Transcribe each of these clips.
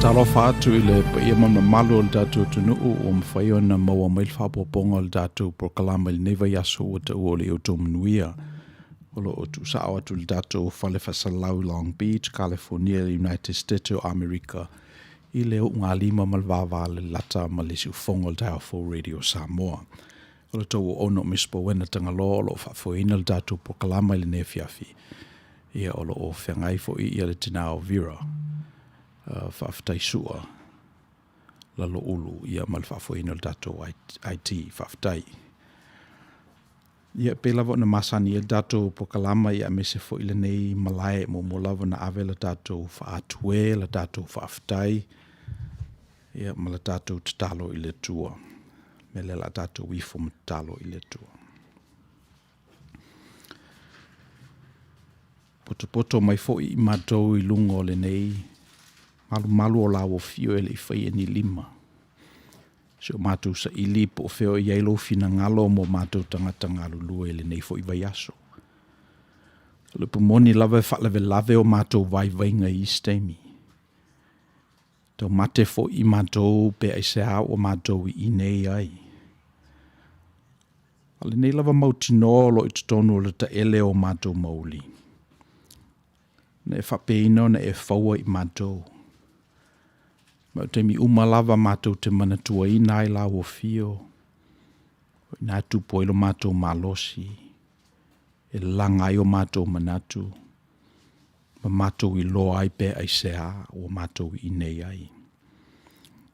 Faatalofa atu i le paia ma le mamalu o le tatou atunuu ua mafai ona maua mai le faaopoopoga o le tatou polokalame i lenei vaiaso ua taua o le outou manuia. O lo o tuusao atu i le tatou fale faasalalau i Long Beach, California, United States o Amerika i le u'ugalima ma le vavalalata ma le siufogo o le taeao fou Radio Samoa. O le tou auauna o Miss Powena Tagaloa o lo o faafoeina le tatou polokalama i lenei afiafi. Ia o lo o feagai foi ia le tinā o Vera, faafetai Sua Laloulu ia ma le faafoeina o le tatou IT. Faafetai. Ia pei lava ona masani ai le tatou polokalama ia aemaise foi lenei malae muamua lava ona ave le tatou faatue, le tatou faafetai ia ma le tatou tatalo i le Atua. Me le la tatou ifo ma tatalo i le Atua. Potopoto mai foi i matou i luga o lenei malumalu o lauofio e le i faia ni lima. Si o matou saili po o fea o i ai lou finagalo mo matou tagata galulue i lenei foi vaiaso. O le upu moni lava e faalavelave o matou vaivaiga i isi taimi. Taumate foi i matou pe aisea ua matou iinei ai. A o lenei lava mautinoa o lo o i totonu o le taele o matou mauli, na e faapeina ona e faua i matou. Ma o taimi uma lava matou te manatuaina ai lauofio, o i ina tupu ai lo matou malosi, e laga ai o matou manatu, ma matou iloa ai pe aisea ua matou iinei ai.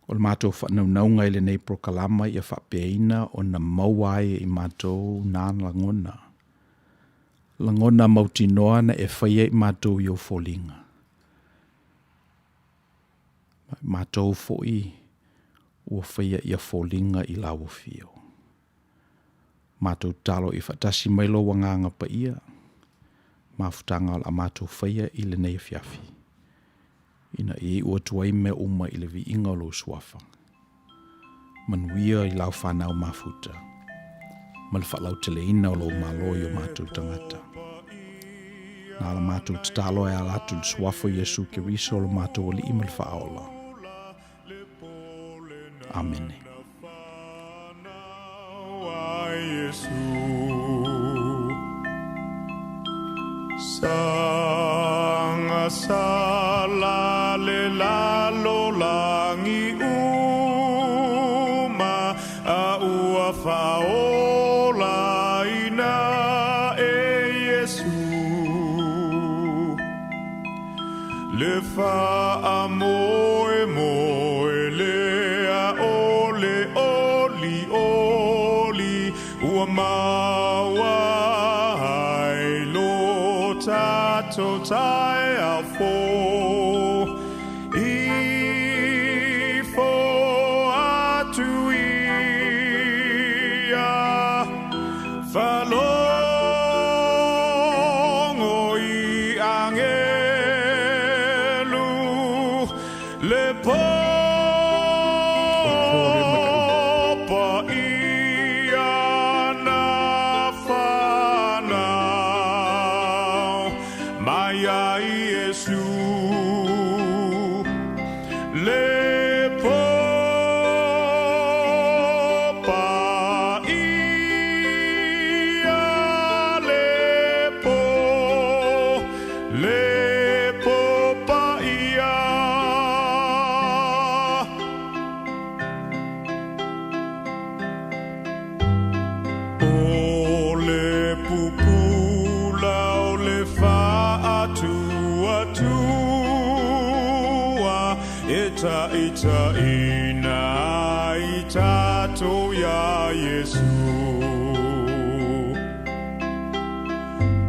O le matou faanaunauga i lenei polokalama ia faapeina ona maua ai e i matou nā lagona. Lagona mautinoa na e faia i matou i ou foliga. Ma i matou foi ua faia ia foliga i lauofio. Matou tatalo ia faatasi mai lou Agaga Paia, mafutaga o le a matou faia i lenei afiafi, ina ia iu atu ai mea uma i le viiga o lou suafa. Manuia i lau fanau mafuta, ma le faalauteleina o lou Malo i o matou tagata. Na la matou tatalo e ala atu i le suafa o Iesu Keriso lo matou Alii ma le Faaola. Amene. Sanga sala le lalolagi uma a ua faaolaina e Iesu. Le faamoemoe lea o le olioli ua maua ai lo tatou taeao fou. Ifo atu ia faalogo i agelu le paia na fanau mai ai Iesu. Le paia, le po, le po paia. O le pupula o le faatuatua e taitaiina ai tatou iā Iesu.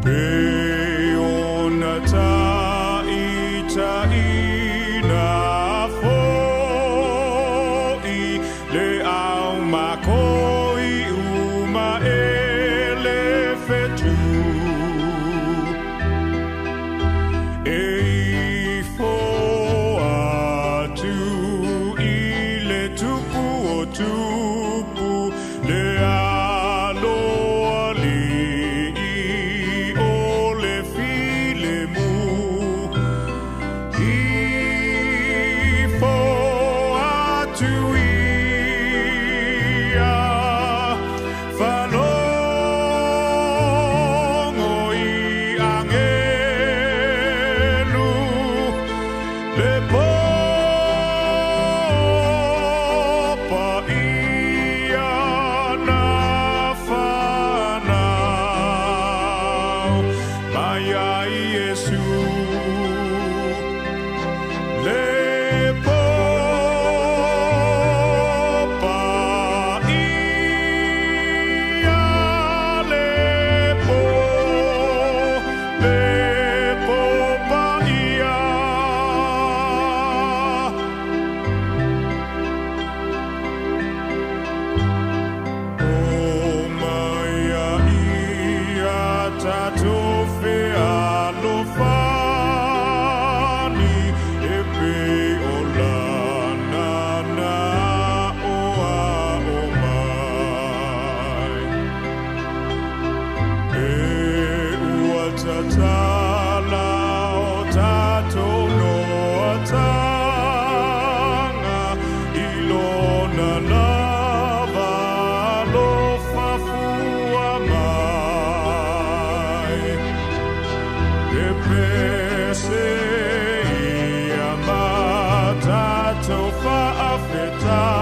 Pe ona taitaiina foi le au makoi uma e le fetu. E ifo atu i le tupu o tupu le aloalii o mai ai Iesu. Le po paia, le po, le po paia. O mai a ia tatou fealofani, e pei o lana na o ao mai. E ua tatala o tatou noataga i lona lava alofa fua mai. E pese ia ma tatou faafetai,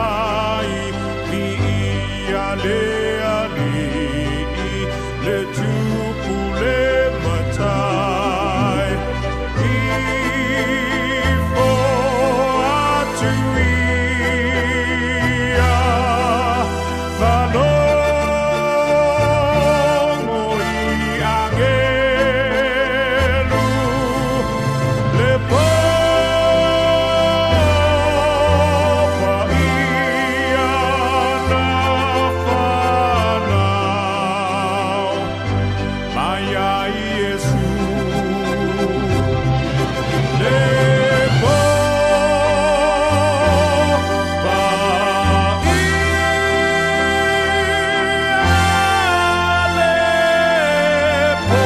viia le Alii, le Tupu le Matai. Ifo atu ia, falogo i agelu, le po paia na fanau mai ai Iesu. Le po paia, le po,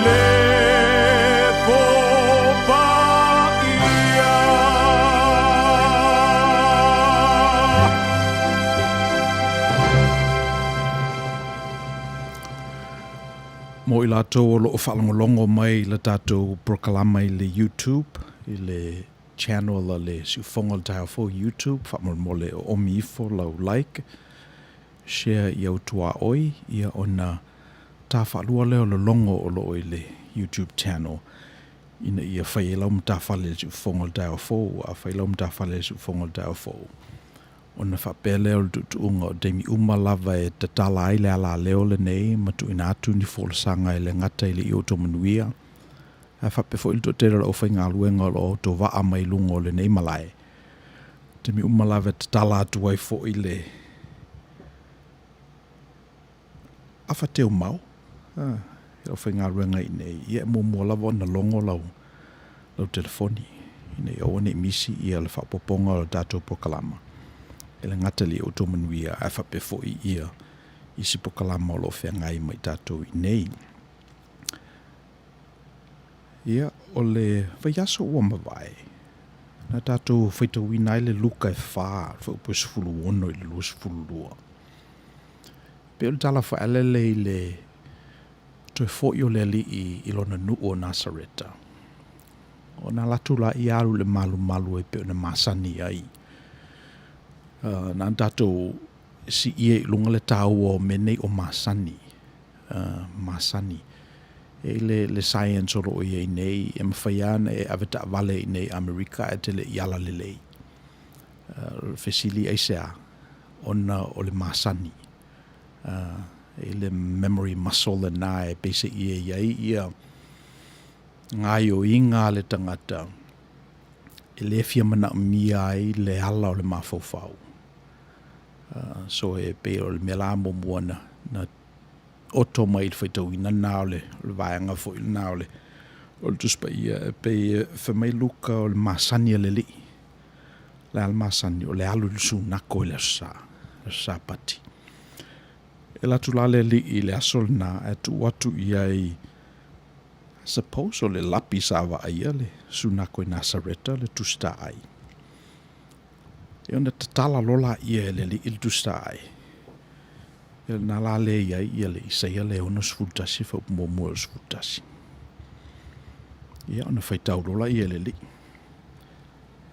le po paia. Mo i latou o loo faalogologo mai i le tatou polokalama i le YouTube, i le channel a le Siufogo o le Taeao Fou YouTube, faamolemole o omi ifo lau like, share i au tuaoi, ia ona ta faalua lea o le logo o loo i le YouTube channel, ina ia fai ai lau matafale i le Siufogo o le Taeao Fou, a fai lau matafale i le Siufogo o le Taeao Fou, ona faapea lea o le tuutuuga o taimi uma lava e tatala ai le alaleo lenei ma tuuina atu ni folasaga e le gata i le i outou manuia, ae faapea foi le toatele o le aufaigaluega o lo o outou vaa mai luga o lenei malae. Taimi uma lava e tatala atu ai foi le afa teumau i le aufaigaluega i inei, ia e muamua lava ona logo lau lau telefoni ina ia aua ne i misi ia le faaopoopoga o le tatou polokalama e le gata i le outou manuia ae faapea foi ia isi polokalama o lo o feagai ma i tatou i inei. Ia, o le vaiaso ua mavae, na tatou faitauina ai le Luka e 4, le fuaiupu e 16 i le 22. Pei o le tala faaeleele i le toe foi o le Alii i lona nuu o Nasareta. Ona alu atu laia alu i le malumalu e pei ona masani ai. Na ona tatou siia i luga le taua o mea nei o masani. Masani. E i le, le science o lo o i ai nei, e mafai lava ona e ave taavale i inei i Amerika ae te le i ala lelei. O le fesili aisea? Ona o le masani. E i le memory muscle lena e peiseai i ai ia gaoioiga a le tagata e le fia manaomia ai le ala o le mafaufau. So e pei o le mea la muamua na, na oto mai i le faitauina lena o le, o le vaega foi lena o le, o le Tusi Paia, e pei e fai mai Luka o le masani a le Alii. O le a le masani? O le alu i le sunako i le Aso Sa, Aso Sapati. E alu atu la le Alii i le aso lena ae tuu atu i ai, I suppose o le lapi sa vaaia le sunako i Nasareta, le tusitaai. E ona tatala loa laia e le Alii le tusitaai. E na la le i ai ia le Isaia le 61 fuaiupu muamua i le 11. Ia ona faitau loa laia e le Alii.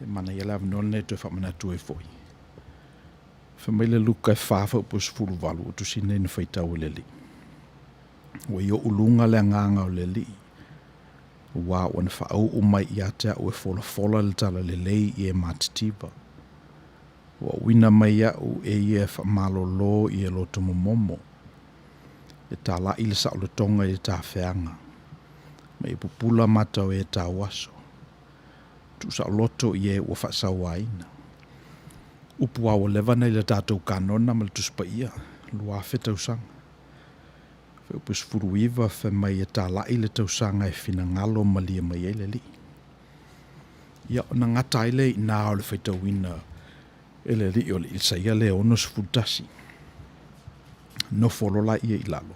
E manaia le avanoa lenei e toe faamanatu ai foi. Fai mai le Luka e 4 fuaiupu 18, o tusi nei na faitau e le Alii. Ua i oʻu luga le agaga o le Alii, auā ua na faauu mai ia te aʻu e folafola le talalelei i e matitiva. Ua auina mai iaʻu e ia e faamalōlō i e loto momomo, e tālaʻi le saolotoga i le tafeaga, ma e pupula mata o e tauaso, tuusaoloto i e ua faasauaina. Upu a ua leva nei le tatou kanona ma le Tusi Paia, 2000 tausaga. Fuaiupu 19 fai mai e talai le tausaga e finagalo malie mai ai le Alii. Ia, ona gata ai lea i ina o le faitauina e le Alii o le Isaia le 61. Nofo loa laia i lalo.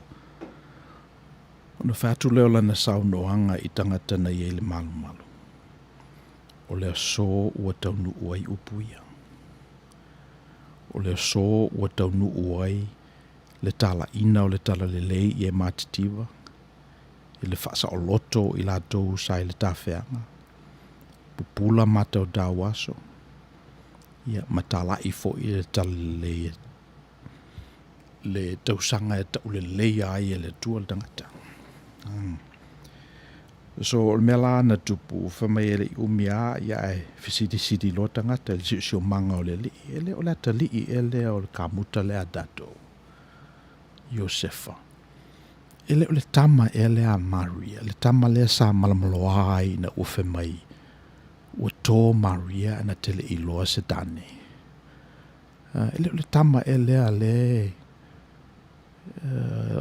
Ona fai atu lea o lana saunoaga i tagata na i ai le malumalu, O le aso ua taunuu ai upu ia. O le aso ua taunuu ai le talaiina o le talalelei i e matitiva, i le faasaoloto o i latou sa i le tafeaga, pupula matautau aso, ia, ma talai foi le talalelei e le tausaga e tauleleia ai e le Atua le tagata. So, o le mea la na tupu, fai mai e le i umi a, ia ae fesilisili loa tagata i le siosiomaga o le alii. E le o le atalii ea lea o le kamuta lea a tatou, Iosefa. E le o le tama ea lea a Maria, le tama lea sa malamaloa ai ina ua fai mai ua to Maria ae na te le i iloa se tane. E le o le tama ea lea le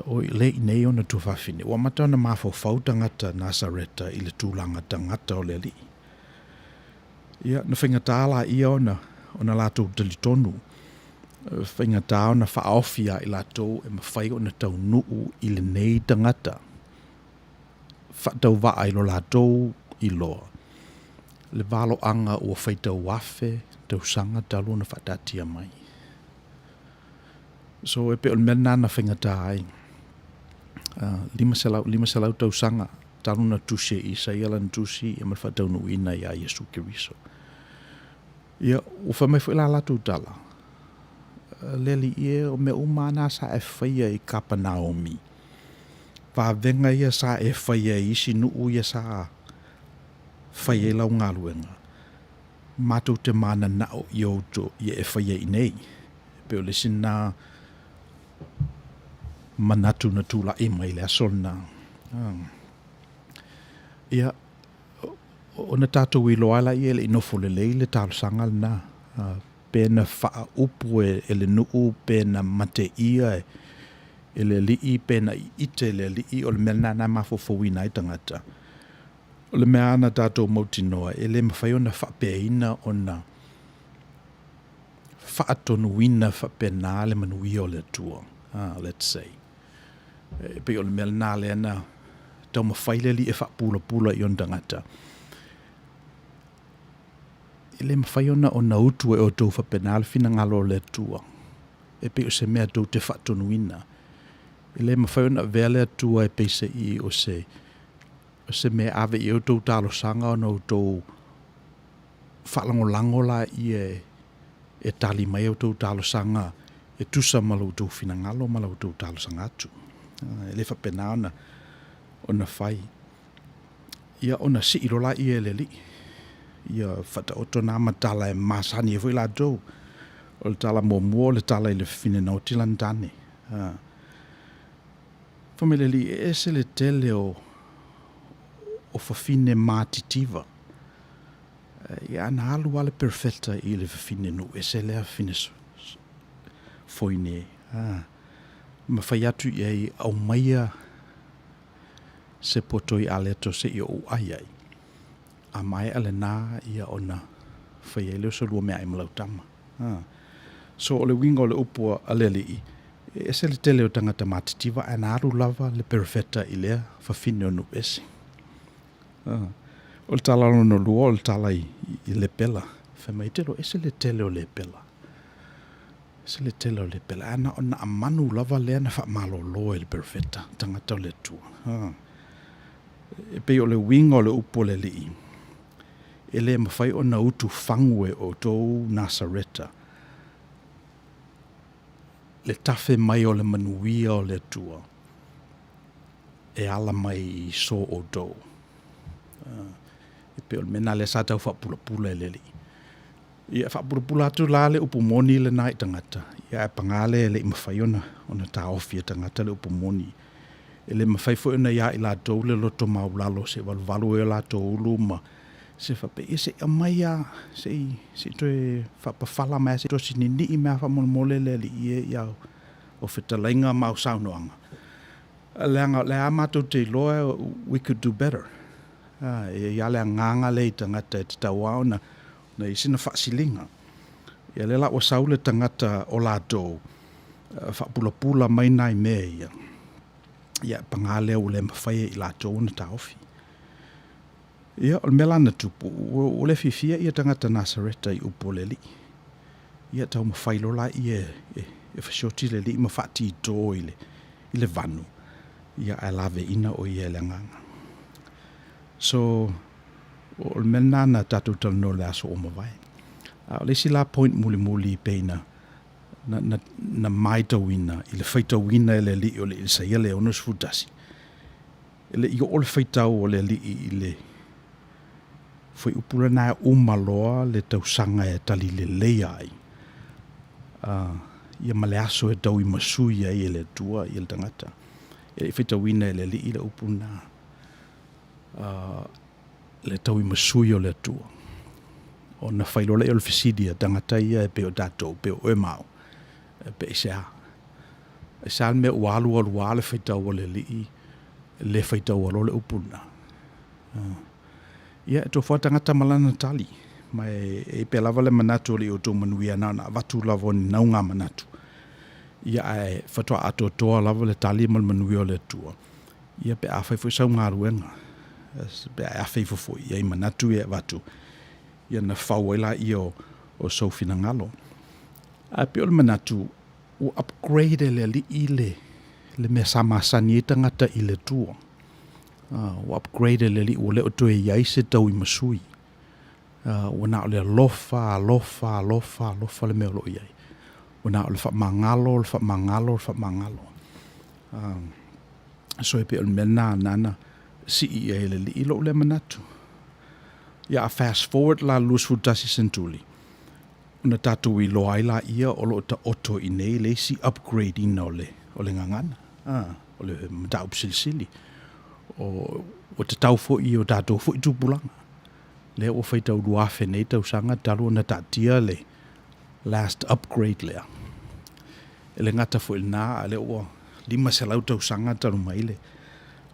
o le i nei ona tuafafine. Ua amata ona mafaufau tagata Nasareta i le tulaga tagata o le Alii. Ia, na faigata laia ona, ona latou talitonu, faigata ona faaofi ia i latou e mafai ona taunuu i lenei tagata faatauvaa i lo latou iloa, le valoaga ua faitau afe tausaga talu ona faataatia mai. So e pei o le mea lena na faigata ai. 500, 500 tausaga talu na tusi e Isaia lana tusi ia ma le faataunuuina iā Iesu Keriso. Ia, ua fai mai foi la latou tala, Le Alii e, o mea uma lava na sa e faia i Kapanaomi, vavega ia sa e faia i isi nuu ia sa fai ai lau galuega, matou te mananao i outou ia e faia i inei. E pei o le isi lena manatu na tulai mai i le aso lena. Ia, ona tatou iloa lava lea e le i nofo lelei le talosaga lena, pe na faaupu e le nuu, pe na mateia e le alii, pe na iite e le alii, o le mea lena na mafaufauina ai tagata. O le mea lava na tatou mautinoa, e le mafai ona faapeaina ona faatonuina faapena le manuia o le Atua, let's say. E pei o le mea lena lea na taumafai le Alii e faapulapula i ona tagata. E le mafai ona ona utu e outou faapena le finagalo o le Atua, e pei o se mea tou te faatonuina. E le mafai ona avea le Atua e peiseai o se, o se mea e ave i ai outou talosaga ona outou faalagolago laia e tali mai a outou talosaga e tusa ma lo outou finagalo ma la outou talosaga atu. E le faapena ona, ona fai. Ia ona sii loa laia e le Alii. Ia faataoto na ma tala e masani ai foi latou. O le tala muamua o le tala i le fafine na oti lana tane. Fai mai le Alii, e ese le tele o, o fafine matitiva. Ia ana alu lava le perofeta i le fafine nuu ese lea, fafine foine, ma fai atu i ai, aumaia se poto i aleto se i ou ai ai. A maea lena, ia ona fai ai lea o se lua meaai ma lau tama. So o le uiga o le upu a le Alii, e ese le tele o tagata matitiva ae na alu lava le perofeta i lea fafine o nuu ese. O le tala lona lua o le tala i lepela. Fai mai, te iloa ese le tele o lepela. Ese le tele o lepela. Ae na o Naamanu lava lea na faamalolo e le perofeta, tagata o le Atua. E pei o le uiga o le upu a le Alii, e le mafai ona utufagu e outou Nasareta le tafe mai o le manuia o le Atua. e ala mai i so outou. E pei o le mea lena lea sa tau faapulapula e le Alii. Ia, e faapulapula atu la le upu moni lena i tagata, ia ae paga lea e le i mafai ona ona taofi e tagata le upu moni. E le mafai foi ona ia i latou le loto maualalo se i valuvalu ai o latou ulu ma se faapea, ia se i aumai lava, se i se i toe faapafala mai lava se tosi ninii mai lava faamolemole le Alii e i au fetalaiga ma au saunoaga, leaga o lea lava matou te iloa we could do better. E i ai lava le agaga lea i tagata e tatau lava ona i ai sina faasiliga. Ia lea la ua sau le tagata o latou faapulapula mai nai mea ia, ia paga lea ua le mafai e i latou ona taofi. Ia, o le mea la na tupu, ua le fiafia ia tagata Nasareta i upu o le Alii. Ia taumafai loa laia e fesioti le Alii ma faatito i le vanu, ia ae laveaiina o ia e le Agaga. So, o le mea lena na tatou talanoa i le aso ua mavae. A o le isi la point mulimuli pei na na na matauina i le faitauina e le Alii o le Isaia le 61, e le i oo le faitau o le Alii i le fuaiupu lena e uma loa le tausaga e tali lelei ai, ia ma le aso e tauimasui ai e le Atua le tagata. E le i faitauina e le Alii le upu lena, le tauimasui o le Atua. Ona fai loa lea o le fesili a tagata ia e pei o tatou, pei o oe ma au, pe aisea? Aisea le mea ua alu alu lava le faitau a le Alii le faitaua loa le upu lena? Ia, e tofu lava le tagata ma lana tali, ma e i ai pea lava le manatu o le i outou manuia na ona avatu lava o ni naugamanatu, ia ae faatoa atoatoa lava le tali ma le manuia o le Atua, ia pe a fai foi sau galuega, pe a e afe ifo foi i ai i manatu ia e avatu, ia ona fau ai lea o sou finagalo. Ae pei o le manatu, ua upgrade e le Alii le mea sa masani ai tagata i le Atua. Ua upgrade e le Alii ua le o toe i ai se tauimasui. Ua na o le alofa, alofa, alofa, alofa le mea o lo o i ai. Ua na o le faamagalo, le faamagalo, le faamagalo. So e pei o le mea lena na sii i ai e le Alii lou lea manatu. Ia a fast forward la i le 21 sentuli, ona tatou iloa ai laia o lo o taoto i inei le isi upgrade ina o le o le gagana, o le mataupu silisili. O, ua tatau foi i o tatou foi tupulaga, lea ua faitau 2000 nei tausaga talu ona taatia le last upgrade lea. E le gata foi i lena, a o lea ua 500 tausaga talu mai le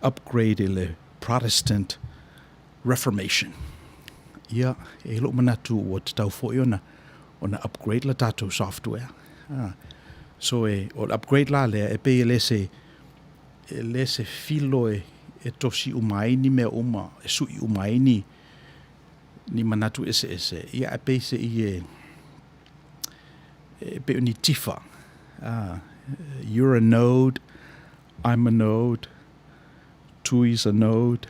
upgrade i le Protestant Reformation. Ia, e i ai lou manatu ua tatau foi ona ona upgrade le tatou software. So e, o le upgrade la lea, e pei e le se, e le se filo e, e tosi uma ai ni mea uma, e sui uma ai ni, ni manatu eseese, ia ae pei se i e, e pei o ni tifa. You're a node, I'm a node, Tui's a node,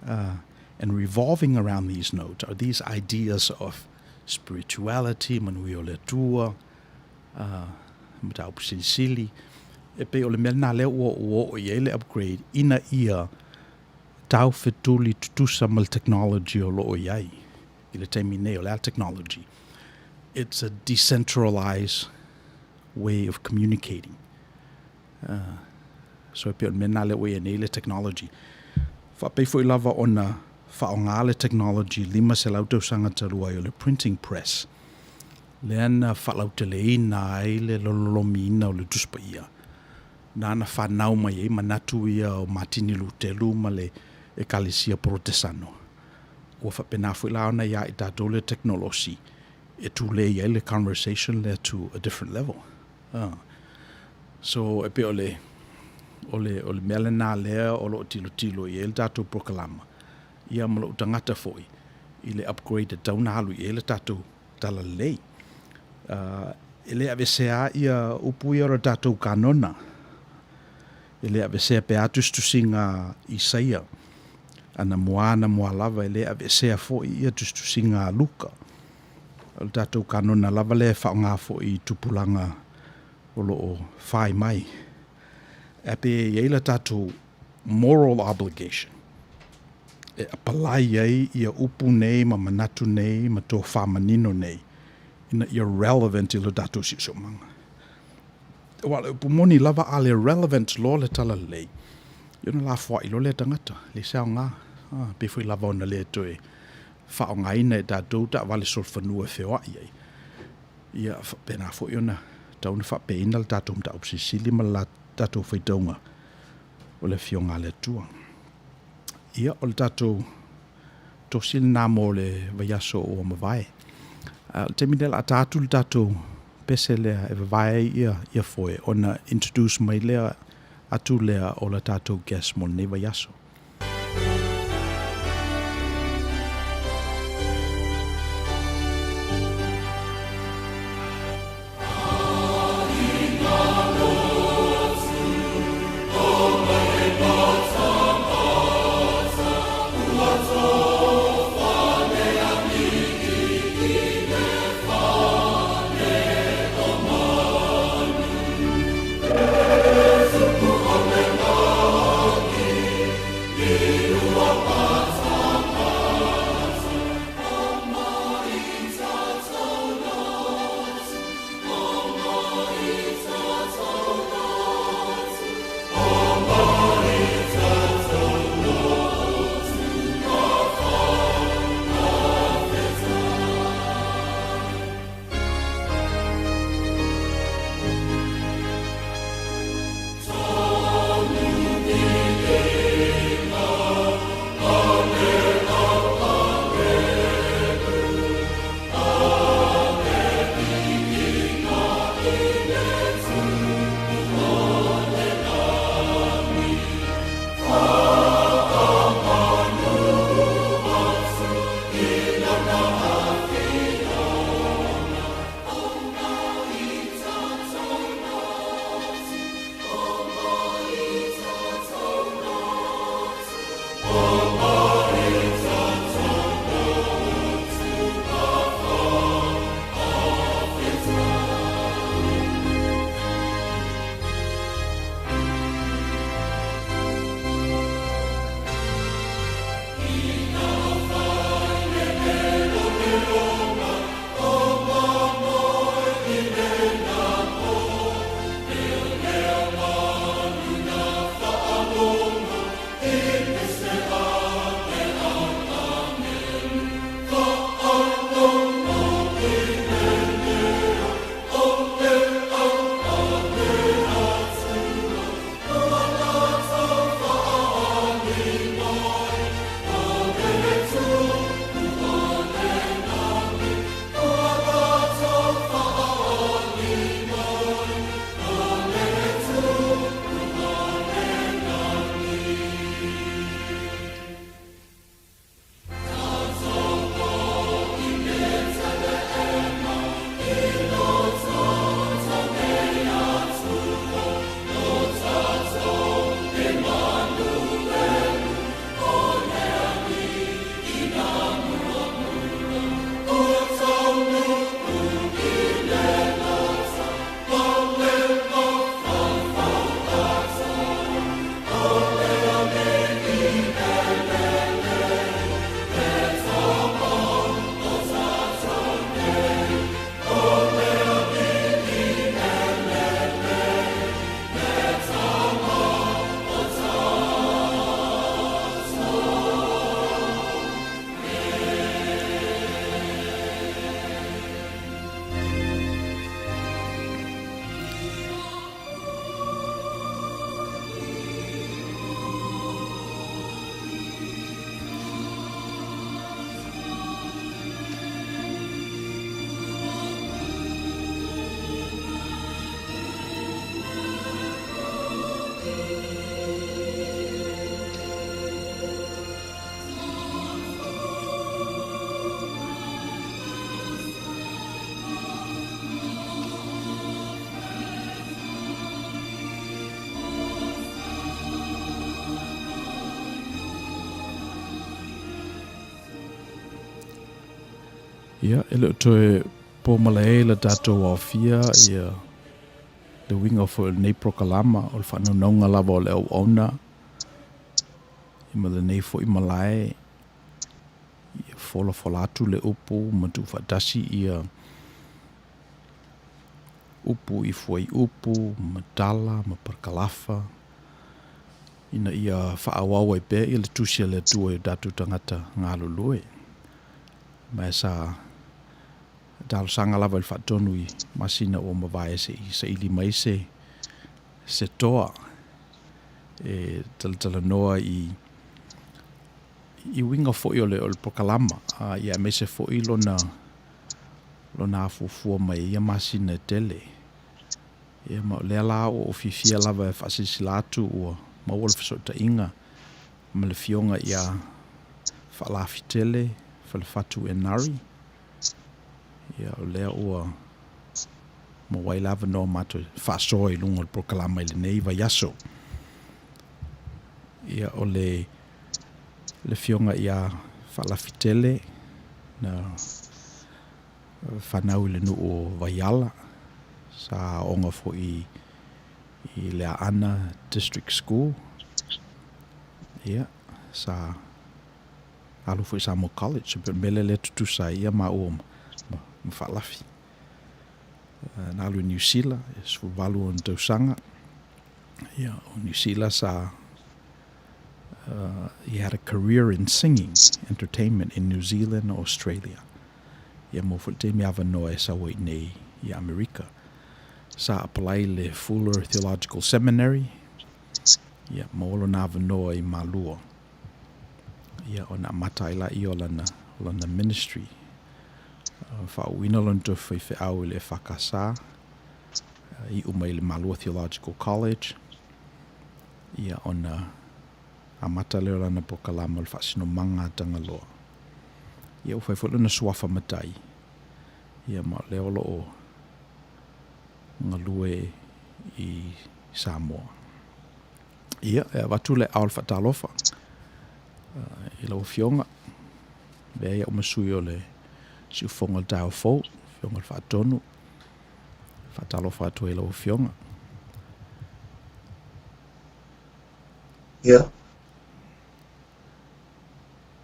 and revolving around these nodes are these ideas of spirituality, manuia o le Atua, mataupu silisili. E pei o le mea lena lea ua oo i ai le upgrade ina ia taufetuli tutusa ma le technology o lo o i ai i le taimi nei. O le a le technology? It's a decentralized way of communicating. So e pei o le mea lena lea ua i ai nei le technology. Faapei foi lava ona faaaoga le technology 500 tausaga talu ai o le printing press, lea na faalauteleina ai le lololomiina o le Tusi Paia, na na fanau mai ai manatu ia o Matini Lutelu ma le Ekalesia Porotesano. Ua faapena foi la ona ia i tatou le tekonolosi e tulei ai le conversation lea to a different level. So e pei o le o le o le mea lena lea o lo o tilotilo i ai le tatou polokalama, ia ma lou tagata foi i le upgrade e tatau ona alu i ai le tatou talalelei. E le aveesea ia upu ia o le tatou kanona, e le aveesea pe a tusitusiga a Isaia, ana mua ana mua lava, e le aveesea foi ia tusitusiga a Luka. O le tatou kanona lava lea e faaaoga foi i tupulaga o lo o fai mai. Ae pe i ai le tatou moral obligation e apalai ai ia upu nei ma manatu nei ma tofā manino nei ina ia relevant i lo tatou siosiomaga. Aua o le upu moni lava a le relevant loa le talalelei, ia ona lafoai loa lea tagata, leai se aoga. Pei foi lava ona le toe faaaogaina e tatou taavale solofanua e feoai ai, ia faapena foi ona tatau ona faapeina le tatou mataupu silisili ma le tatou faitauga o le Afioga a le Atua. Ia, o le tatou tosi lena mo le vaiaso ua mavae. O le taimi lea o le a ta atu le tatou pese lea e vavae ai ia, ia foe ona introduce mai lea atu lea o le tatou guest mo lenei vaiaso. Ia, e le o toe po malae le tatou aofia ia le uiga foi o lenei polokalama o le faanaunauga lava o le auauna. Ma lenei foi malae ia folafola atu le upu ma tuufaatasi ia upu i fuaiupu ma tala ma parakalafa ina ia faaauau ai pea ia le tusi a le Atua i o tatou tagata galulue. Ma e sa talosaga lava i le faatonu i masina ua mavae se i saili mai se se toa e talatalanoa i i uiga foi o le o le polokalama a ia aemaise foi lona lona afuafua mai i ia masina e tele. Ia ma o lea la ua ou fiafia lava e faasilasila atu ua maua le fesootaiga ma le Afioga ia Faalafitele Falefatu Enari. Ia o lea ua maua ai le avanoa matou e faasoa i luga o le polokalama i lenei vaiaso. Ia o le le Afioga ia Faalafitele na fanau i le nuu o Vaiala, sa aoga foi i le Aana District School. Ia, sa alu foi i Samoa College, e pei o le mea lea lea e tutusa ai ia maua ma, ma Faalafi. Na alu i Niu Sila, e 18 ona tausaga. Ia, o Niu Sila sa he had a career in singing, entertainment in New Zealand, Australia. Ia maua foi le taimi avanoa e sau ai i inei i Amerika. Sa apply le Fuller Theological Seminary, ia maua lona avanoa i Malua. Ia ona amata ai laia o lana, o lana ministry. Faauuina lona tofi faifeau i le EFKS, iu mai i le Malua Theological College, ia ona amata lea o lana polokalama o le faasinomaga a Tagaloa. Ia ua fai foi lona suafa matai, ia ma o lea o lo o galue i Samoa. Ia, e avatu le ao o le faatalofa i lau Afioga, avea ai au ma sui o le siufofoga o le taeao fou, Afioga i le Faatonu, faatalofa atu ai i lau Afioga. Ia,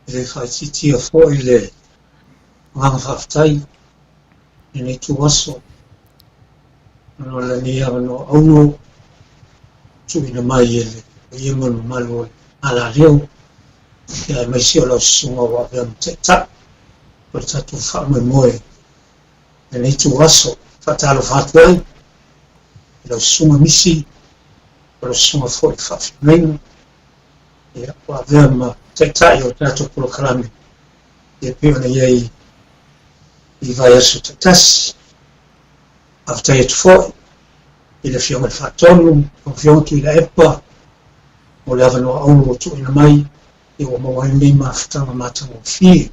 e le faaitiitia foi le agaga faafetai i lenei ituaso ona o lenei avanoa auro tuuina mai e le paia ma le mamalu o le Alaleo, ia aemaise o lau susuga ua avea ma taitai o le tatou faamoemoe i lenei ituaso. Faatalofa atu ai i lau susuga Misi, o lau susuga foi i le faafeagaiga, ia, ua avea ma taitai o le tatou polokalame e pei ona i ai i vaiaso taitasi. Faafetai atu foi i le Afioga i le Faatonu, lau Afioga Tuilaepa, mo le avanoa auro ua tuuina mai, ia ua maua ai lenei mafutaga matagofie.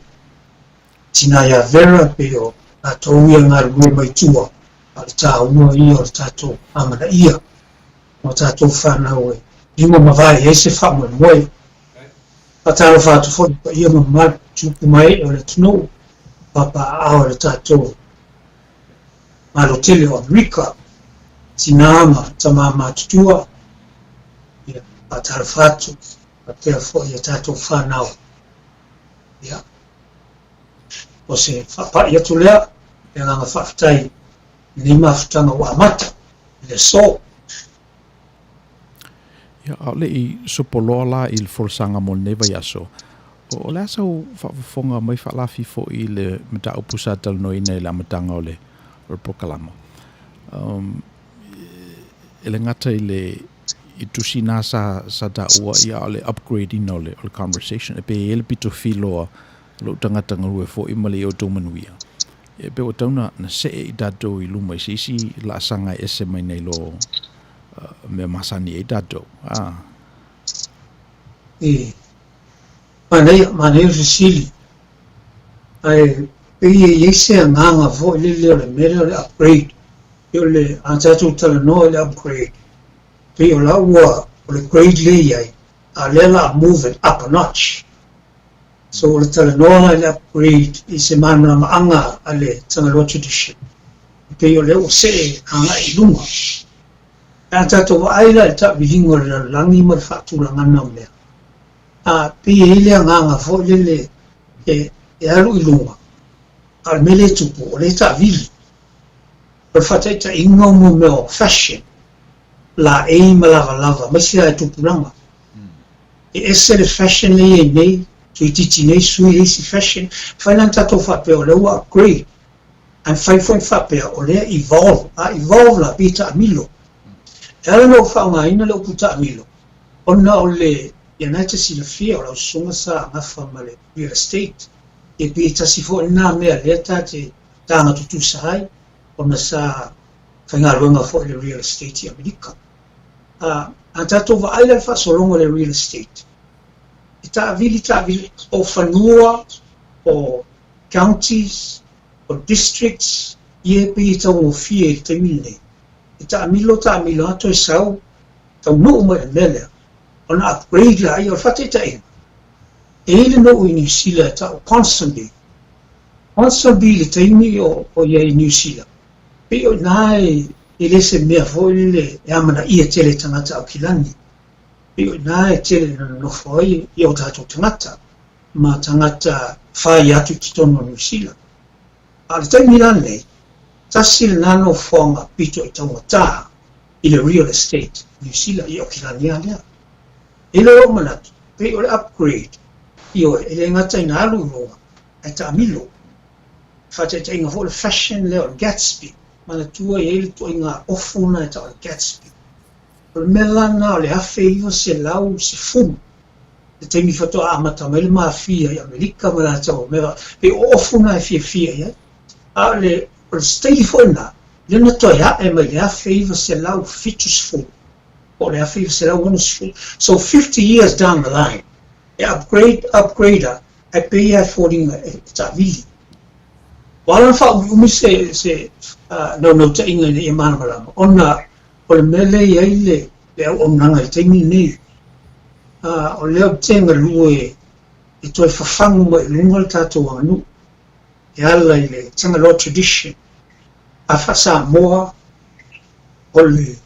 Tina ia Vera, pei o tatou ia galulue mai tua, a o le taua ia o le tatou amanaia o tatou fanau e lima ma vae i ai se faamoemoe. Faatalofa atu foi i paia ma mamalu tupu ma ee o le atunuu, papaaao i le tatou Malo tele o Amerika, tinā ma tamā matutua, ia, faatalofa atu, faapea foi i a tatou fanau. Ia, o se faapai atu lea, le agaga faafetai i lenei mafutaga ua amata i le aso. Ia, a o le i sopoloa la i le folasaga mo lenei vaiaso, o le a sau faafofoga mai faalafi foi i le mataupu sa talanoaina i le amataga o le polokalama. Um, e le gata i le i tusi nā sa, sa taua ia a o le upgrade ina o le, o le conversation. E pei e i ai le pito filoa lou tagata galue foi ma le i outou manuia. E pei ua tatau na, na see i tatou i luma i se isi laasaga e ese mai nai lo mea masani ai tatou. Ah. E, manaia, manaia le fesili. Ae pei e i ai se agaga foi lele o le mea lea o le upgrade. Pei o le, a tatou talanoa i le upgrade, pei o la ua, o le grade lea e i ai, a o lea o le a move it up a notch. So o le talanoa la i le upgrade i se malamalamaaga a le Tagaloa Tradition, e pei o lea ua see agai i luga. Pe a tatou vaai la i le taaviliga o le lalolagi ma le faatulagaga o mea, A pei e i ai le agaga foi lele e e alu i luga, a o le mea lea e tupu, o lea e taavili. O le faataitaiga o mo mea o fashion, laei ma lavalava, aemaise lava i tupulaga. E ese le fashion lea e i ai nei, toeitiiti nei sui le isi fashion. E mafai la ona tatou faapea o lea ua upgrade, ae mafai foi ona faapea o lea e evolve. A evolve la, pei e taamilo. E ala ona ou faaaogaina le upu taamilo, ona o le, ia na e te silafia, o lau susuga sa gafa ma le real estate, ia pei e tasi foi lena mea lea ta te taga tutusa ai, ona sa faigaluega foi i le real estate i Amerika. A, a tatou vaai la i le faasologa o le real estate, e taavili taavili o fanua, o counties, o districts, ia e pei e taugofie i le taimi lenei. E taamilo taamilo lava toe sau, taunuu mai i le mea lea, ona upgrade laia. O le faataitaiga, e i ai le nuu i Niu Sila e tau o Ponsonby. Ponsonby i le taimi o i ai i Niu Sila, pei o i ina e le se mea foi lele e amanaia tele e tagata Aukilani. Pei o i ina e tele ina nonofo ai i o tatou tagata ma tagata whai atu i totonu o Niu Sila. A o le taimi la lenei, tasi lena nofoaga pito i taumatā i le real estate i Niu Sila, i Aukilani lava lea. E le o manatu, pei o le upgrade, ioe, e le gata ina alu i luga, ae taamilo. Faataitaiga foi o le fashion lea o le Gatsby, manatua e i ai le ituaiga ofu lena e tau o le Gatsby. O le mea la lena o le 1910, le taimi faatoa amata mai le mafia i Amerika ma latou mea, pei o ofu na e fiafia i ai. A o le, o le staili foi lena, lea na toe ae mai le 1970 po o le 1960. So 50 years down the line, e upgrade, upgrade a, ae pei lava e foliga e taavili. Ua ala ona faaumiumi se, se naunautaiga ina ia malamalama, ona o le mea lea e i ai le, le auaunaga i le taimi lenei, o lea ou te galue e toe fafagu mai i luga le tatou aganuu e ala i le Tagaloa tradition a faa-Samoa o le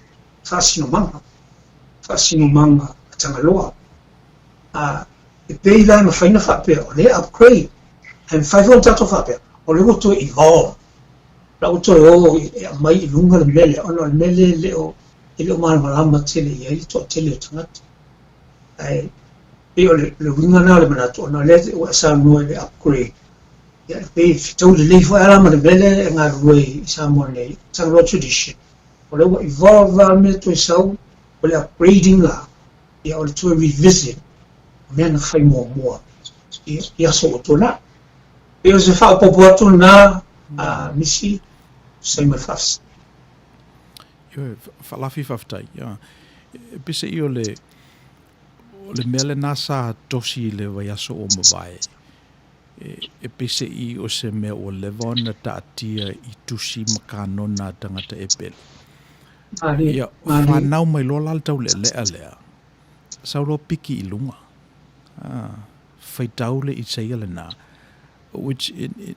faasinomaga, faasinomaga a Tagaloa. A, e pei la e mafai ona faapea o lea e upgrade, ae mafai foi ona tatou faapea o lea ua toe evolve, la ua toe o e aumai i luga le mea lea, ona o le mea lea e le o, e le o malamalama tele i ai le toatele o tagata. Ae pei o le, le uiga lena o le manatu, ona o lea ua e saunoa i le upgrade, ia e pei e fetaui lelei foi lava ma le mea lea e galulue i Samoa nei, Tagaloa tradition, o lea ua evolve lava le mea toe sau, o le upgrading la, ia o le toe revisit o mea na fai muamua i aso ua tuanai. Pei o se faaopoopo atu lena a Misi Saima Faafetai. Ioe, faalafi faafetai. Ia, e pese i o le, o le mea lena sa tosi i le vaiaso ua mavae, e, e pese i o se mea ua leva ona taatia i tusi ma kanona a tagata e pele. Ia, fanau mai loa la le taulealea lea, sau loa piki i luga. Ah, faitau le Isaia lena, which in,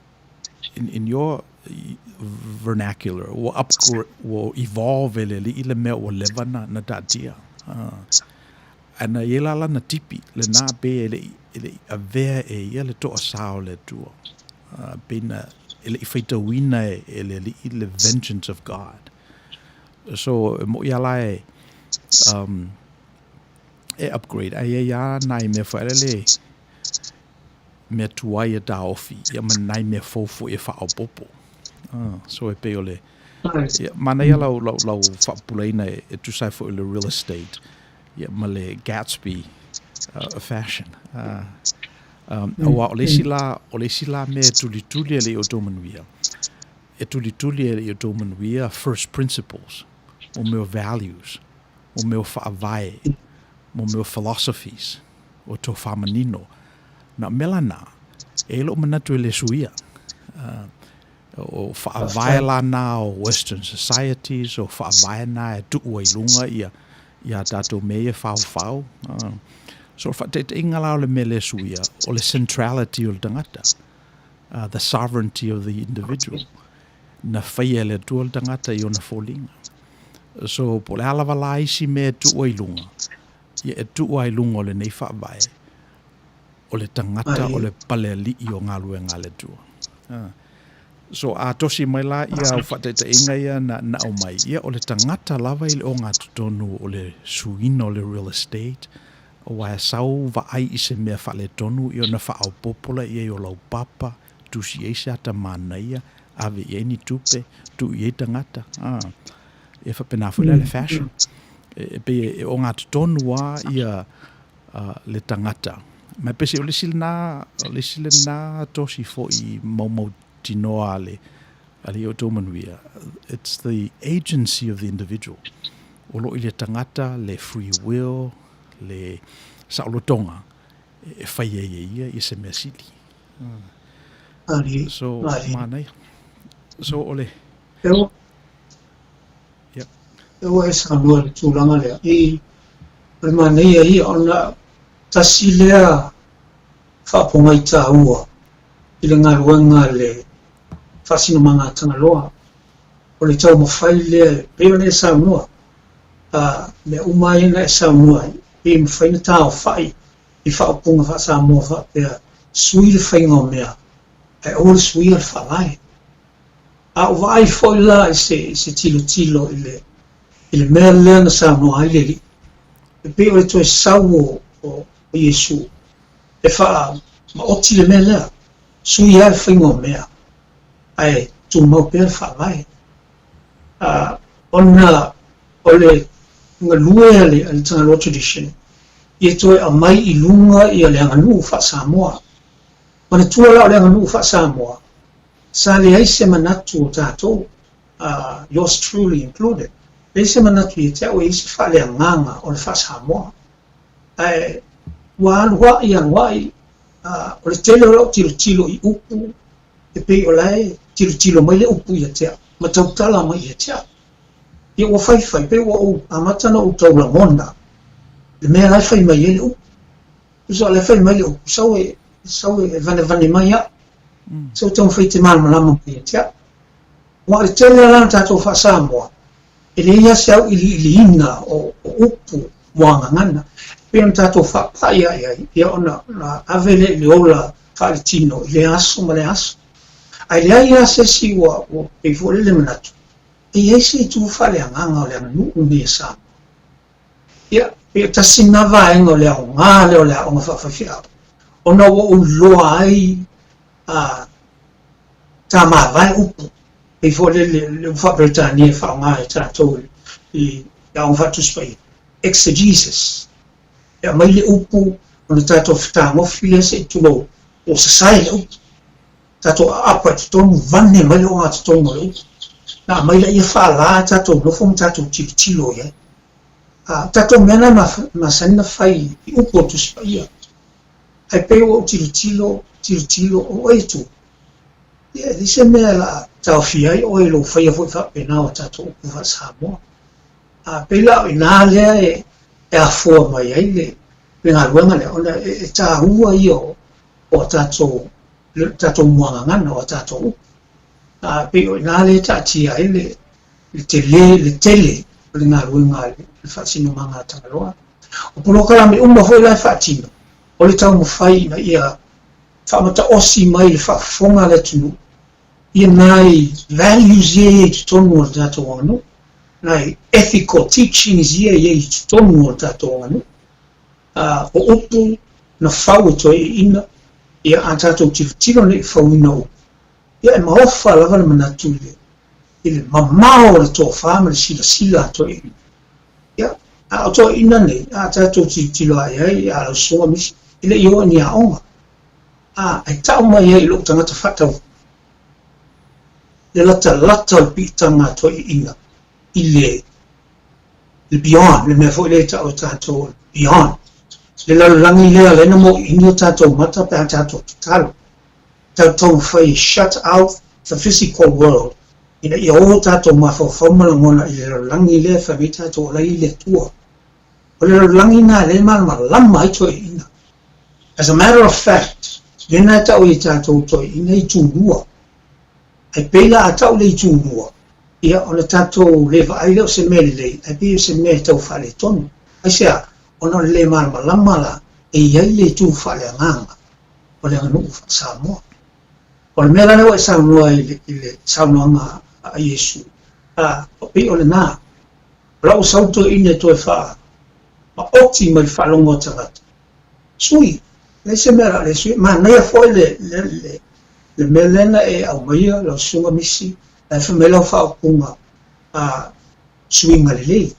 in, in your vernacular, ua upgrade, ua evolve e le alii le mea ua leva na, na taatia. Ah. Ae na i ai la lana tipi, lena pei e le i, e le i avea e ia le toasā o le Atua. Ah, pei na, e le i faitauina e, e le alii le vengeance of God. So, e moʻi a la e, um, e upgrade, ae i ai lava nai mea foi le mea tuai e taofi, ia ma nai mea fou foi e faaopoopo. Ah, so e pei o le, ia, manaia lau, lau, lau faapupulaina e, e tusa ai foi o le real estate, ia ma le Gatsby fashion. Ah, um, aua o le isi la, o le isi la mea e tulituli e le i outou manuia, e tulituli e le i outou manuia first principles, mo mea o values, mo mea o faavae, mo mea o philosophies, o tou faamanino. Na o mea la na, e i ai lou manatu e le suia. Uh, o faavae la na o Western societies, o faavae na e tuu ai luga ia, ia tatou mea ia faofao. So, o le faataitaiga la o le mea le suia, o le centrality o le tagata, the sovereignty of the individual. Na faia e le Atua le tagata i ona foliga. So, po o le a lava la isi mea e tuu ai luga, ia e tuu ai luga o lenei faavae. O le tagata o le paleali'i o galuega a le Atua. So a tosi mai la ia au faataitaiga ia na na aumai, ia o le tagata lava i le ogatotonu o le suiina o le real estate, aua e sau vaai i se mea faaletonu ia ona faaopoopo lea i ai o lau papa, tusi i ai se ata manaia, ave i ai ni tupe, tuu i ai tagata. Ia faapena foi la le fashion. E pei e ogatotonu lava ia le tagata. Ma e pese o le isi lena, o le isi lena tosi foi maumautinoa a le a le outou manuia. It's the agency of the individual. O lo o i le tagata le free will, le saolotoga e fai ai e ia ia se mea sili. So, manaia. So, o le... Ia. E ua e saunoa i le tulaga lea, i o le manaia ia ona tasi lea faapogai taua i le galuega a le faasinomaga a Tagaloa, o le taumafai lea e pei ona e saunoa, a mea uma ia na e saunoa ai, pei e mafai ona taofai i faaupuga faa-Samoa faapea, sui le faiga o mea, ae aua le suia le faavae. A ou vaai foi la i se, i se tilotilo i le, i le mea lea na saunoa ai le Alii, e pei o le toe sau o, o, o Iesu e faamaoti le mea lea, sui lava le faiga o mea, ae tumau pea le faavae. A, ona o le galue a le, a le Tagaloa Tradition, ia toe aumai i luga ia le aganuu faa-Samoa. Manatua la o le aganuu faa-Samoa, Sa leai se manatu o tatou, yours truly included, leai se manatu ia te au e i ai se faaleagaga o le faa-Samoa. Ae ua alu a'i alu a'i, o le tele o lau tilotilo i upu e pei o la e tilotilo mai le upu ia te au ma tautala mai ia te au. Ia ua faifai, pei ua ou amata ona ou tau lagona le mea la e fai mai ai le upu. Tusa o la e fai mai le upu, sau e, sau e vanevane mai au. Sau e taumafai e te malamalama mai ia te au. Aua o le tele la o tatou faa-Samoa, e leai lava se auiliiliina o, o upu muagagana. E pei ona tatou faapai ae ai, ia ona, ona ave lea i le ola faaletino i lea aso ma lea aso. Ae leai lava se isi ua, ua pei foi lele manatu, e i ai se itu faaleagaga o le aganuu lenei a Samoa. Ia, pei o tasi lena vaega o le aoga lea o le aoga faafaifeau, ona ua ou iloa ai a tamāvae upu, pei foi lele le upu faa-Peretania e faaaoga e tatou i le Aoga Faatusi Paia, exegesis. E aumai le upu ona tatou fetagofi lea se i tulou, ua sasae le upu. Tatou aapa i totonu, vane mai le ogatotonu o le upu. Na aumai laia faalā tatou nofo ma tatou tilotilo i ai. A o tatou mea na e masani ona fai i upu o le Tusi Paia. Ae pei ua ou tilotilo, tilotilo, o oe e tu. Ia, e leai se mea o le a taofia ai oe i lou faia foi faapena o tatou upu faa-Samoa. A pei la o i ina lea e afua mai ai le galuega lea, ona e taua ia o a tatou, le tatou muagagana o a tatou upu. A pei o i ina lea e taatia ai le le tele, le tele o le galuega a le faasinomaga a Tagaloa. O polokalame uma foi la e faatino, o le taumafai ina ia faamataosi mai le faafofoga a le atunuu ia nai values ia e i ai i totonu o le tatou aganuu, nai ethical teachings ia e i ai i totonu o le tatou aganuu. O upu na fau e toeaiina, ia a tatou tilotilo nei i fauina o upu, ia e maofa lava le manatu i le i le mamao o le tofa ma le silasila a toeaiina. Ia, a o toeaiina nei, a tatou tilotilo ae ai, a lau susuga Misi, e le i oo i ni aoga. A, e tau mai ai i lou tagata faatauvaa le latalata o le piitaga a toeaiina i le, le beyond, le mea foi lea e tau e tatou o le beyond. Le lalolagi lea, lea na mōʻiʻini o tatou mata pe a tatou tatalo. Taumafai e shut out the physical world ina ia o tatou mafaufau ma lagona i le lalolagi lea e fai mai tatou o la e i le Atua. O le lalolagi lena lea e malamalama ai toeaiina. As a matter of fact, lena e tau ai e tatou toeaiina itulua. Ae pei la a tau le itulua, ia ona tatou le vaai lea o se mea lelei, ae pei o se mea e tau faaletonu. Aisea? Ona o le le malamalama la e i ai le itu faaleagaga. o le aganuu faa-Samoa. O le mea la lea ua e saunoa i le, i le saunoaga a Iesu, a, pei o lena. O lau sau toeaina e toe faa, maoti mai le faalogo a tagata. Sui, leai se mea o le a le sui. Manaia foi le, le, le, le mea lea na e aumaia, lau susuga Misi, la e fai mai lau faaupuga, a, suiga lelei,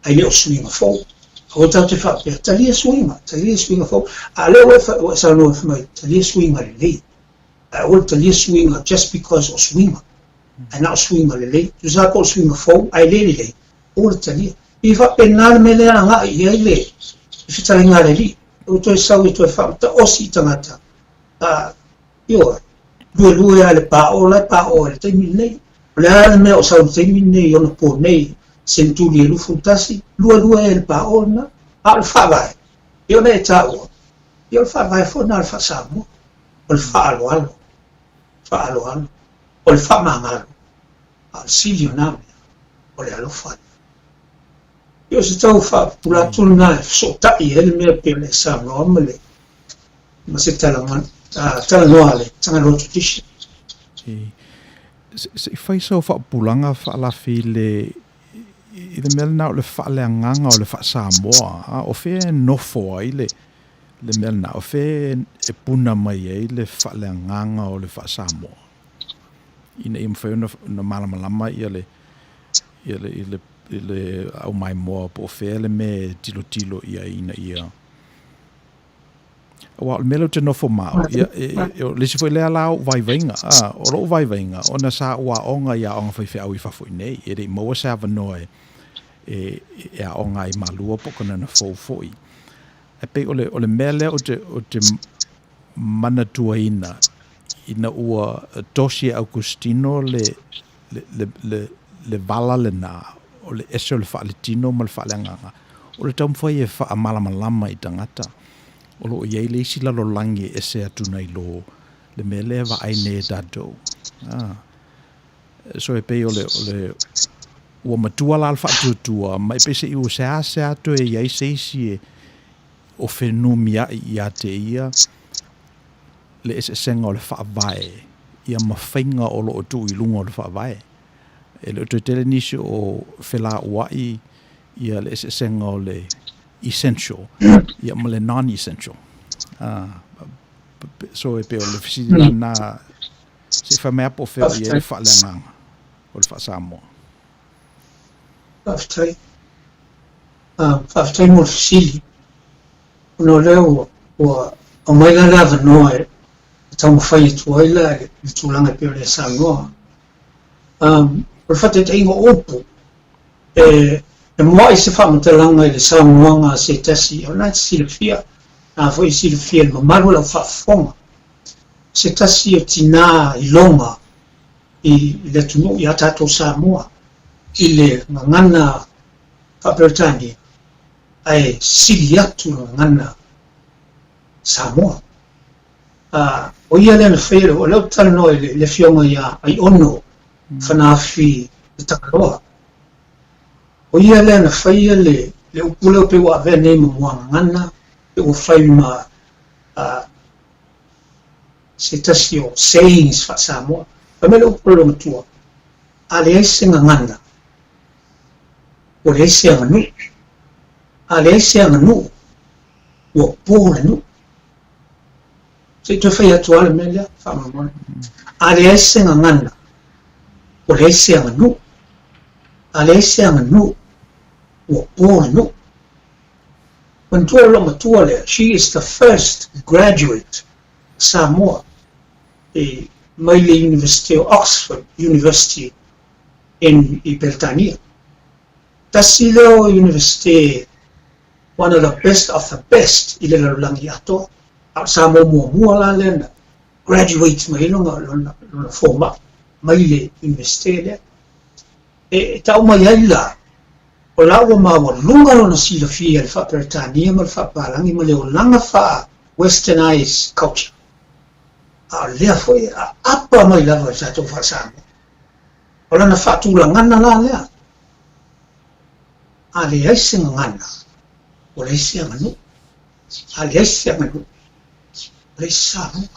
ae le o suiga fou. Aua tatou te faapea, talia suiga, talia suiga fou. A o lea ua e, ua e saunoa fai mai, talia suiga lelei. Ae aua le talia suiga just because o suiga. Ae na o suiga lelei. Tusa lava po o le suiga fou ae le lelei, aua le talia. E faapena le mea lea e agai i ai le fetalaiga a le Alii. Ua toe sau e toe faamataosi i tagata. A, ioe, luelue lava i le paoa la e paoa i le taimi lenei. O le a le mea o sau i le taimi lenei i ona po nei, seneturi e 21, luelue ai i le paoa lena. A o le faavae, e ona e taua, ia o le faavae foi lena o le faa-Samoa, o le faaaloalo, faaaloalo, o le faamagalo, a o le sili o na mea, o le alofa lea. Ia o se tau faapupula atu lena e fesootai ai le mea pei ona e saunoa ma le ma se talanoa a le Tagaloa Tradition. Se i fai sau faapupulaga faalafi i le i le mea lena o le faaleagaga o le faa-Samoa, a o fea e nofo ai le le mea lena, o fea e puna mai ai le faaleagaga o le faa-Samoa ina ia mafai ona malamalama ia le ia le i le i le aumaimoa po o fea le mea e tilotilo i ai ina ia Aua o le mea lea ou te nofo ma au, ia, e, e, o le isi foi lea la ou vaivaiga, a, o lou vaivaiga, ona sa ou aoga i aoga faifeau i fafo i nei, e le i maua se avanoa e, e, e aoga ai malua po o kanana fou foi. Ae pei o le, o le mea lea ou te, ou te manatuaina, ina ua tosi e Augustino le, le, le, le, le vala lena, o le ese o le faaletino ma le faaleagaga, o le taumafai e faamalamalama i tagata, o lo o i ai le isi lalolagi e ese atu nai lo le mea lea e vaai nei e tatou. Ah. So e pei o le, o le ua matua la le faatuatua, ma e pei se i ua seasea toe i ai se isi e o fenumiai ia te ia le eseesega o le faavae ia ma faiga o lo o tuu i luga o le faavae. E le o toe tele nisi o felauai ia le eseesega o le essential ia ma le non-essential. Ah, so e pei o le fesili la na se i fai mai lava po o fea o i ai le faaleagaga o le faa-Samoa. Faafetai. Ah, faafetai mo le fesili. Ona o lea ua, ua aumai la le avanoa e taumafai atu ai la i le tulaga e pei ona e saunoa. Um, o le faataitaiga o upu, e, e mua'i se faamatalaga i le saunoaga a se tasi, o lena e te silafia, a foi e silafia e le mamalu o lau faafofoga, se tasi o tinā iloga i, i le atunuu ia tatou Samoa, i le gagana faa-Peretania, ae sili atu le gagana Samoa. A, o ia lea na faia, o lea ou te talanoa i le, le afioga ia Aiono Fanaafi le Tagaloa. O ia lea na faia le, le upu lea pei ua avea nei ma muagagana, pe ua fai ma a, se tasi o sayings faa-Samoa. Fai mai le upu a le loomatua, a leai se gagana, ua leai se aganuu. A leai se aganuu, ua po le nuu. Se i toe fai atu lava le mea lea, faamolemole. A leai se gagana, ua leai se aganuu. A leai se aganuu, ua po le nuu. Manatua o le loomatua lea, she is the first graduate Samoa e mai le Universite o Oxford University in i Peretania. Tasi lea o Universite one of the best of the best i le lalolagi atoa. A o Samoa muamua la lea na graduate mai ai lona, lona, lona fomai mai le Universite lea. E, e tau mai ai la, o la ua maualuga lona silafia i le faa-Peretania ma le faa-Papalagi ma le olaga faa-westernized culture. A o lea foi e aapa mai lava i le tatou faa-Samoa. O lana faatulagana la lea, a leai se gagana, ua leai se aganuu. A leai se aganuu, Le isi sa lua.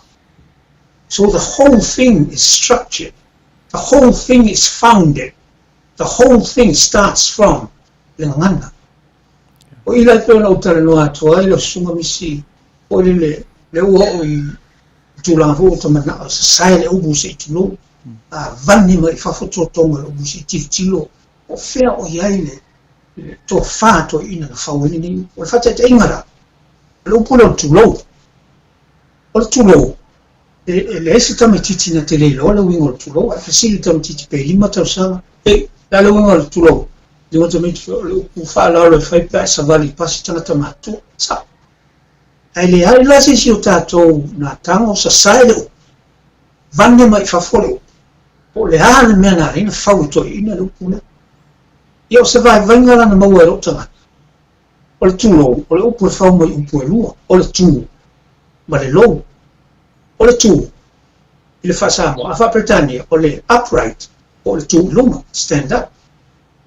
So the whole thing is structured. The whole thing is founded. The whole thing starts from le gagana. O i la e pei ona ou talanoa atu ai lau susuga Misi, foi lele, lea ua oo i tulaga foi ua ta manao e sasae le upu se i tulou, a vane mai i fafo totoga o le upu se i tilotilo po o fea o i ai le tofa toeaina na fau ai lenei upu. O le faataitaiga la, o le upu lea o le tulou. O le tulou, e leai se tamaitiiti na te le iloa le uiga o le tulou, ae fesili le tamaitiiti pe 5 tausaga, Ei, o le a le uiga o le tulou? Lima tamaiti, o le upu faaaloalo e fai pe a e savali i pasi tagata matutua. Sao. Ae leai la se isi o tatou na tago sasae le upu, vane mai i fafo le upu, po o le a le mea na ala ai ona fau e toeaiina le upu lea. Ia o se vaivaiga la na maua e lou tagata, o le tulou, o le upu e fau mai upu e lua, o le tu ma le lou. O le tu i le faa-Samoa, a faa-Peretania, o le upright, po o le tu i luga, stand up.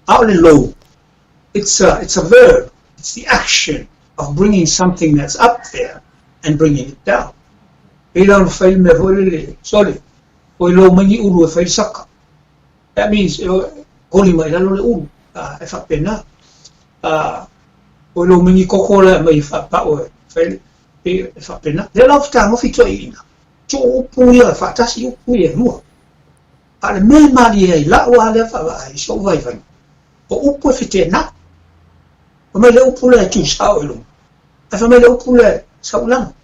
A o le lou, it's a, it's a verb, it's the action of bringing something that's up there and bringing it down. Pei la ona fai le mea foi lele, sole, oi lou mai ni ulu e fai le saka. That means e holi mai lalo le ulu, e faapena. Oi lou mai ni koko la e mai e faapao e fai e faapena. Lea la o fetagofi toeaiina, tuu upu ia faatasi upu ia e lua. A o le mea e malie ai lau lava lea vaavaai i so'u vaivaiga, o upu e feteenai. Fai mai le upu lea e tu sao i luga, ae fai mai le upu lea e sau i lalo.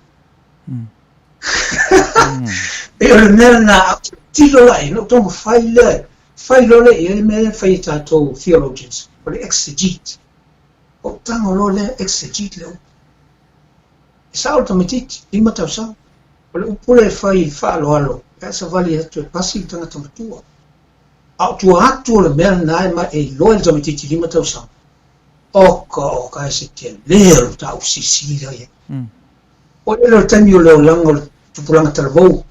Pei o le mea lena a ou tilotilo la i ai, ona ou taumafai lea, fai loa lea i ai le mea lea e fai e tatou theologians, o le exegete. Ou tago loa lea exegete le upu. E sao le tamaitiiti, 5 tausaga. O le upu lea e fai i faaaloalo pe a savali atu e pasi le tagata matua. A o tua atu o le mea lena e ma e iloa e le tamaitiiti 5 tausaga, oka oka e se tele o le mataupu silisili lea i ai. O le o le taimi o le olaga o le tupulaga talavou,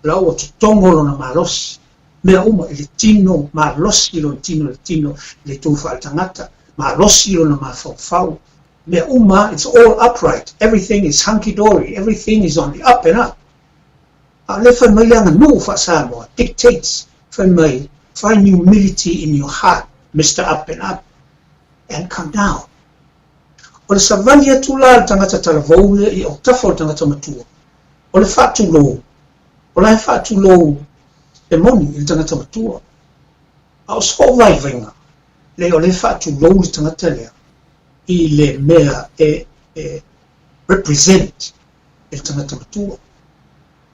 la ua totogo lona malosi, mea uma i le tino, malosi lona tino i le tino, i le itu faaletagata, malosi lona mafaufau, mea uma, it's all upright, everything is hunky-dory, everything is on the up and up. A o lea fai mai le aganuu faa-Samoa, dictates, fai mai, find humility in your heart, Mister Up and Up, and come down. O le savali atu la a le tagata talavou lea i autafa o le tagata matua, o le faatulou, o la e faatulou e moni i le tagata matua. A o soo vaivaiga, leai o lea e faatulou le tagata lea i le mea e represent e le tagata matua.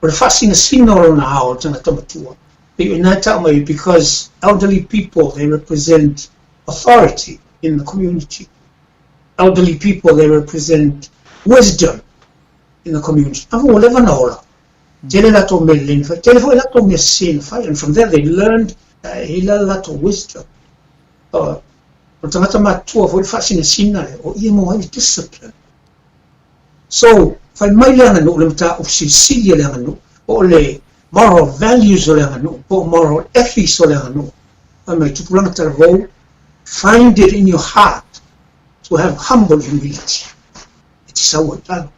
O le faasinasina o lona ao o le tagata matua, pei o i ina e tau mai because elderly people they represent authority in the community. Elderly people they represent wisdom in the community. Afu ua leva ona ola. Tele latou mea lelei na fai, tele foi latou mea sese na fai and from there they learned e i la latou wisdom. O le tagata matutua foi le faasinasina lea, o i e maua ai le discipline. So, fai mai le aganuu, le mataupu silisili a le aganuu, po o le moral values o le aganuu, po o moral ethics o le aganuu. Fai mai, tupulaga talavou, find it in your heart to have humble humility. E te sau ai lalo.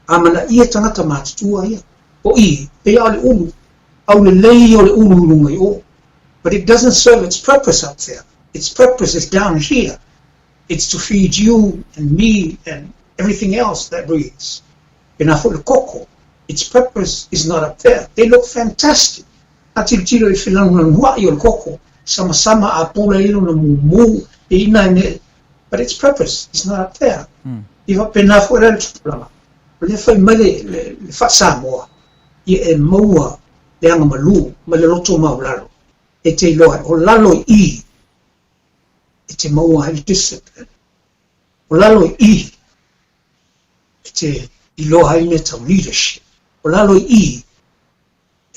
A manaia tagata matutua ia. O i, pei a o le ulu, aulelei o le ulu i luga i o. But it doesn't serve its purpose up there. Its purpose is down here. It's to feed you and me and everything else that breathes. Pēnā foi le koko. Its purpose is not up there. They look fantastic. A tilotilo i le felanuanua'i o le koko, samasama a pula i lona mumu, e ina e but its purpose is not up there. I faapena foi la le tupulaga, o lea fai mai le, le, le faa-Samoa, ia e maua le agamalu ma le loto maualalo e te iloa ai, o lalo i i e te maua ai le discipline. O lalo i i e te iloa ai mea tau leadership. O lalo i i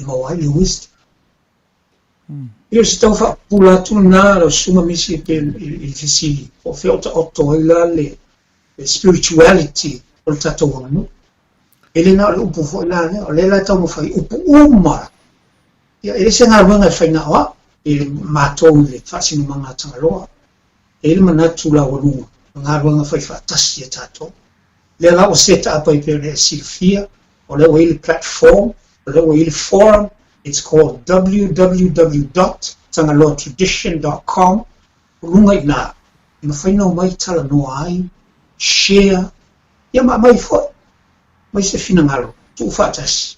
e maua ai le wisdom. E le o se tau faapupula atu lena lau susuga Misi e pei i le fesili, po o fea o taoto ai la le spirituality o le tatou aganuu. E le na o le upu foi la lea, o lea la e taumafai upu uma. Ia, e le se galuega e fai na o au, i le matou i le faasinomaga a Tagaloa. E i ai le manatu laualuga, o galuega fai faatasi a tatou. Lea la ua set up ai pei ona e silafia. O lea ua i ai le platform, o lea ua i ai le forum, it's called www dot tagaloatradition dot com, o luga i ina, e mafai ona omai talanoa ai, share, ia ma aumai foi, aumai se finagalo, tuufaatasi,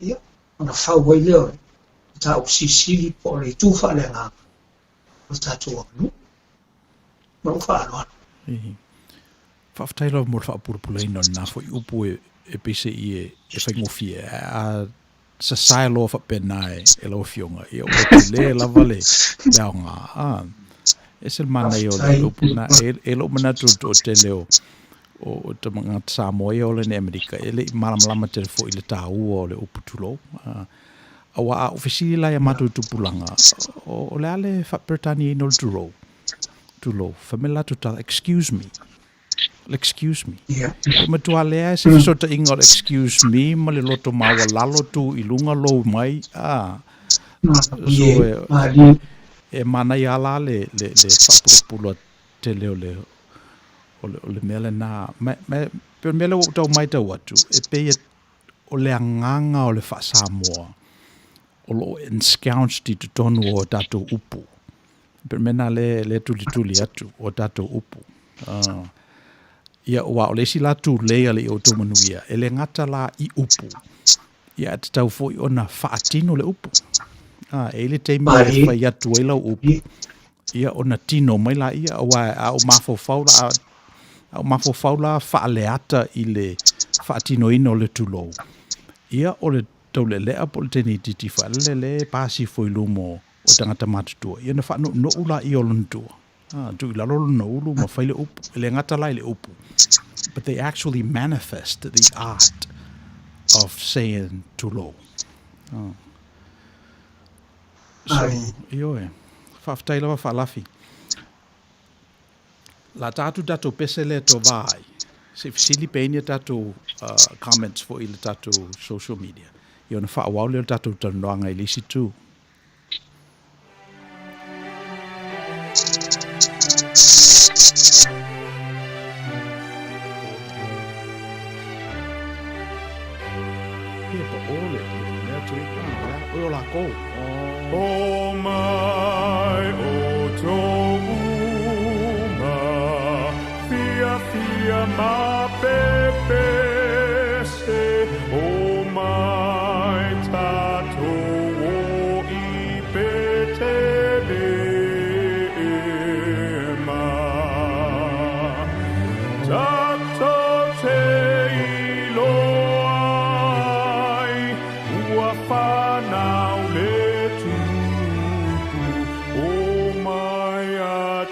ia, ona fau ai lea o le mataupu silisili po o le itu faaleagaga o le tatou aganuu. Ma lou faaaloalo. Faafetai lava mo le faapulapulaina o lena foi upu e peiseai e faigofie, ae a sasae loa faapena e lau Afioga, ia ua tele lava le aoga. A, e ese le manaia o le upu lena. E lou manatu i le toatele o tagata Samoa ia o ola nei i Amerika, e le i malamalama tele foi i le taua o le upu tulou. Aua a ou fesili la i a matou tupulaga, o le a le faa-Peretaniaina o le tulou? Tulou. Fai mai le latou tala, excuse me. Excuse me. E matua leai se fesootaiga o le excuse me ma le loto maualalo tu i luga lou mai. Ah. So, e manaia la le faapulapula tele o le mea lena. Ma, pe o le mea lea ua ou tau matau atu, e pei o le agaga o le faa-Samoa o lo o ensconced i totonu o tatou upu. Pe o le mea lena le tulituli atu o tatou upu. Ia, ua o le isi la tulei a le i outou manuia, e le gata la i upu, ia e tatau foi ona faatino le upu. E i ai le taimi e fai atu ai lau upu, ia ona tino mai la ia, aua a ou mafaufau la, a ou mafaufau la faaleata i le faatinoina o le tulou, ia o le taulelea po o le teine itiiti faalele le e pasi ifo i luma o tagata matutua, ia ona faanounou la ia o lona tua. Tuu i lalo lona ulu ma fai le upu. E le gata la i le upu, but they actually manifest the art of saying tulou. So, ioe, faafetai lava Faalafi. La tatou tatou pese lea to vai. Se i fesili pe i ai ni tatou comments foi i le tatou social media. Ia ona faaauau lea o le tatou talanoaga i le isi itu. Ia po o le mea tu i o o lākou. O mai outou uma, fiafia ma pepese, o mai tatou o i Petelema. Tatou te iloa ai, ua fanau le Tupu, o mai a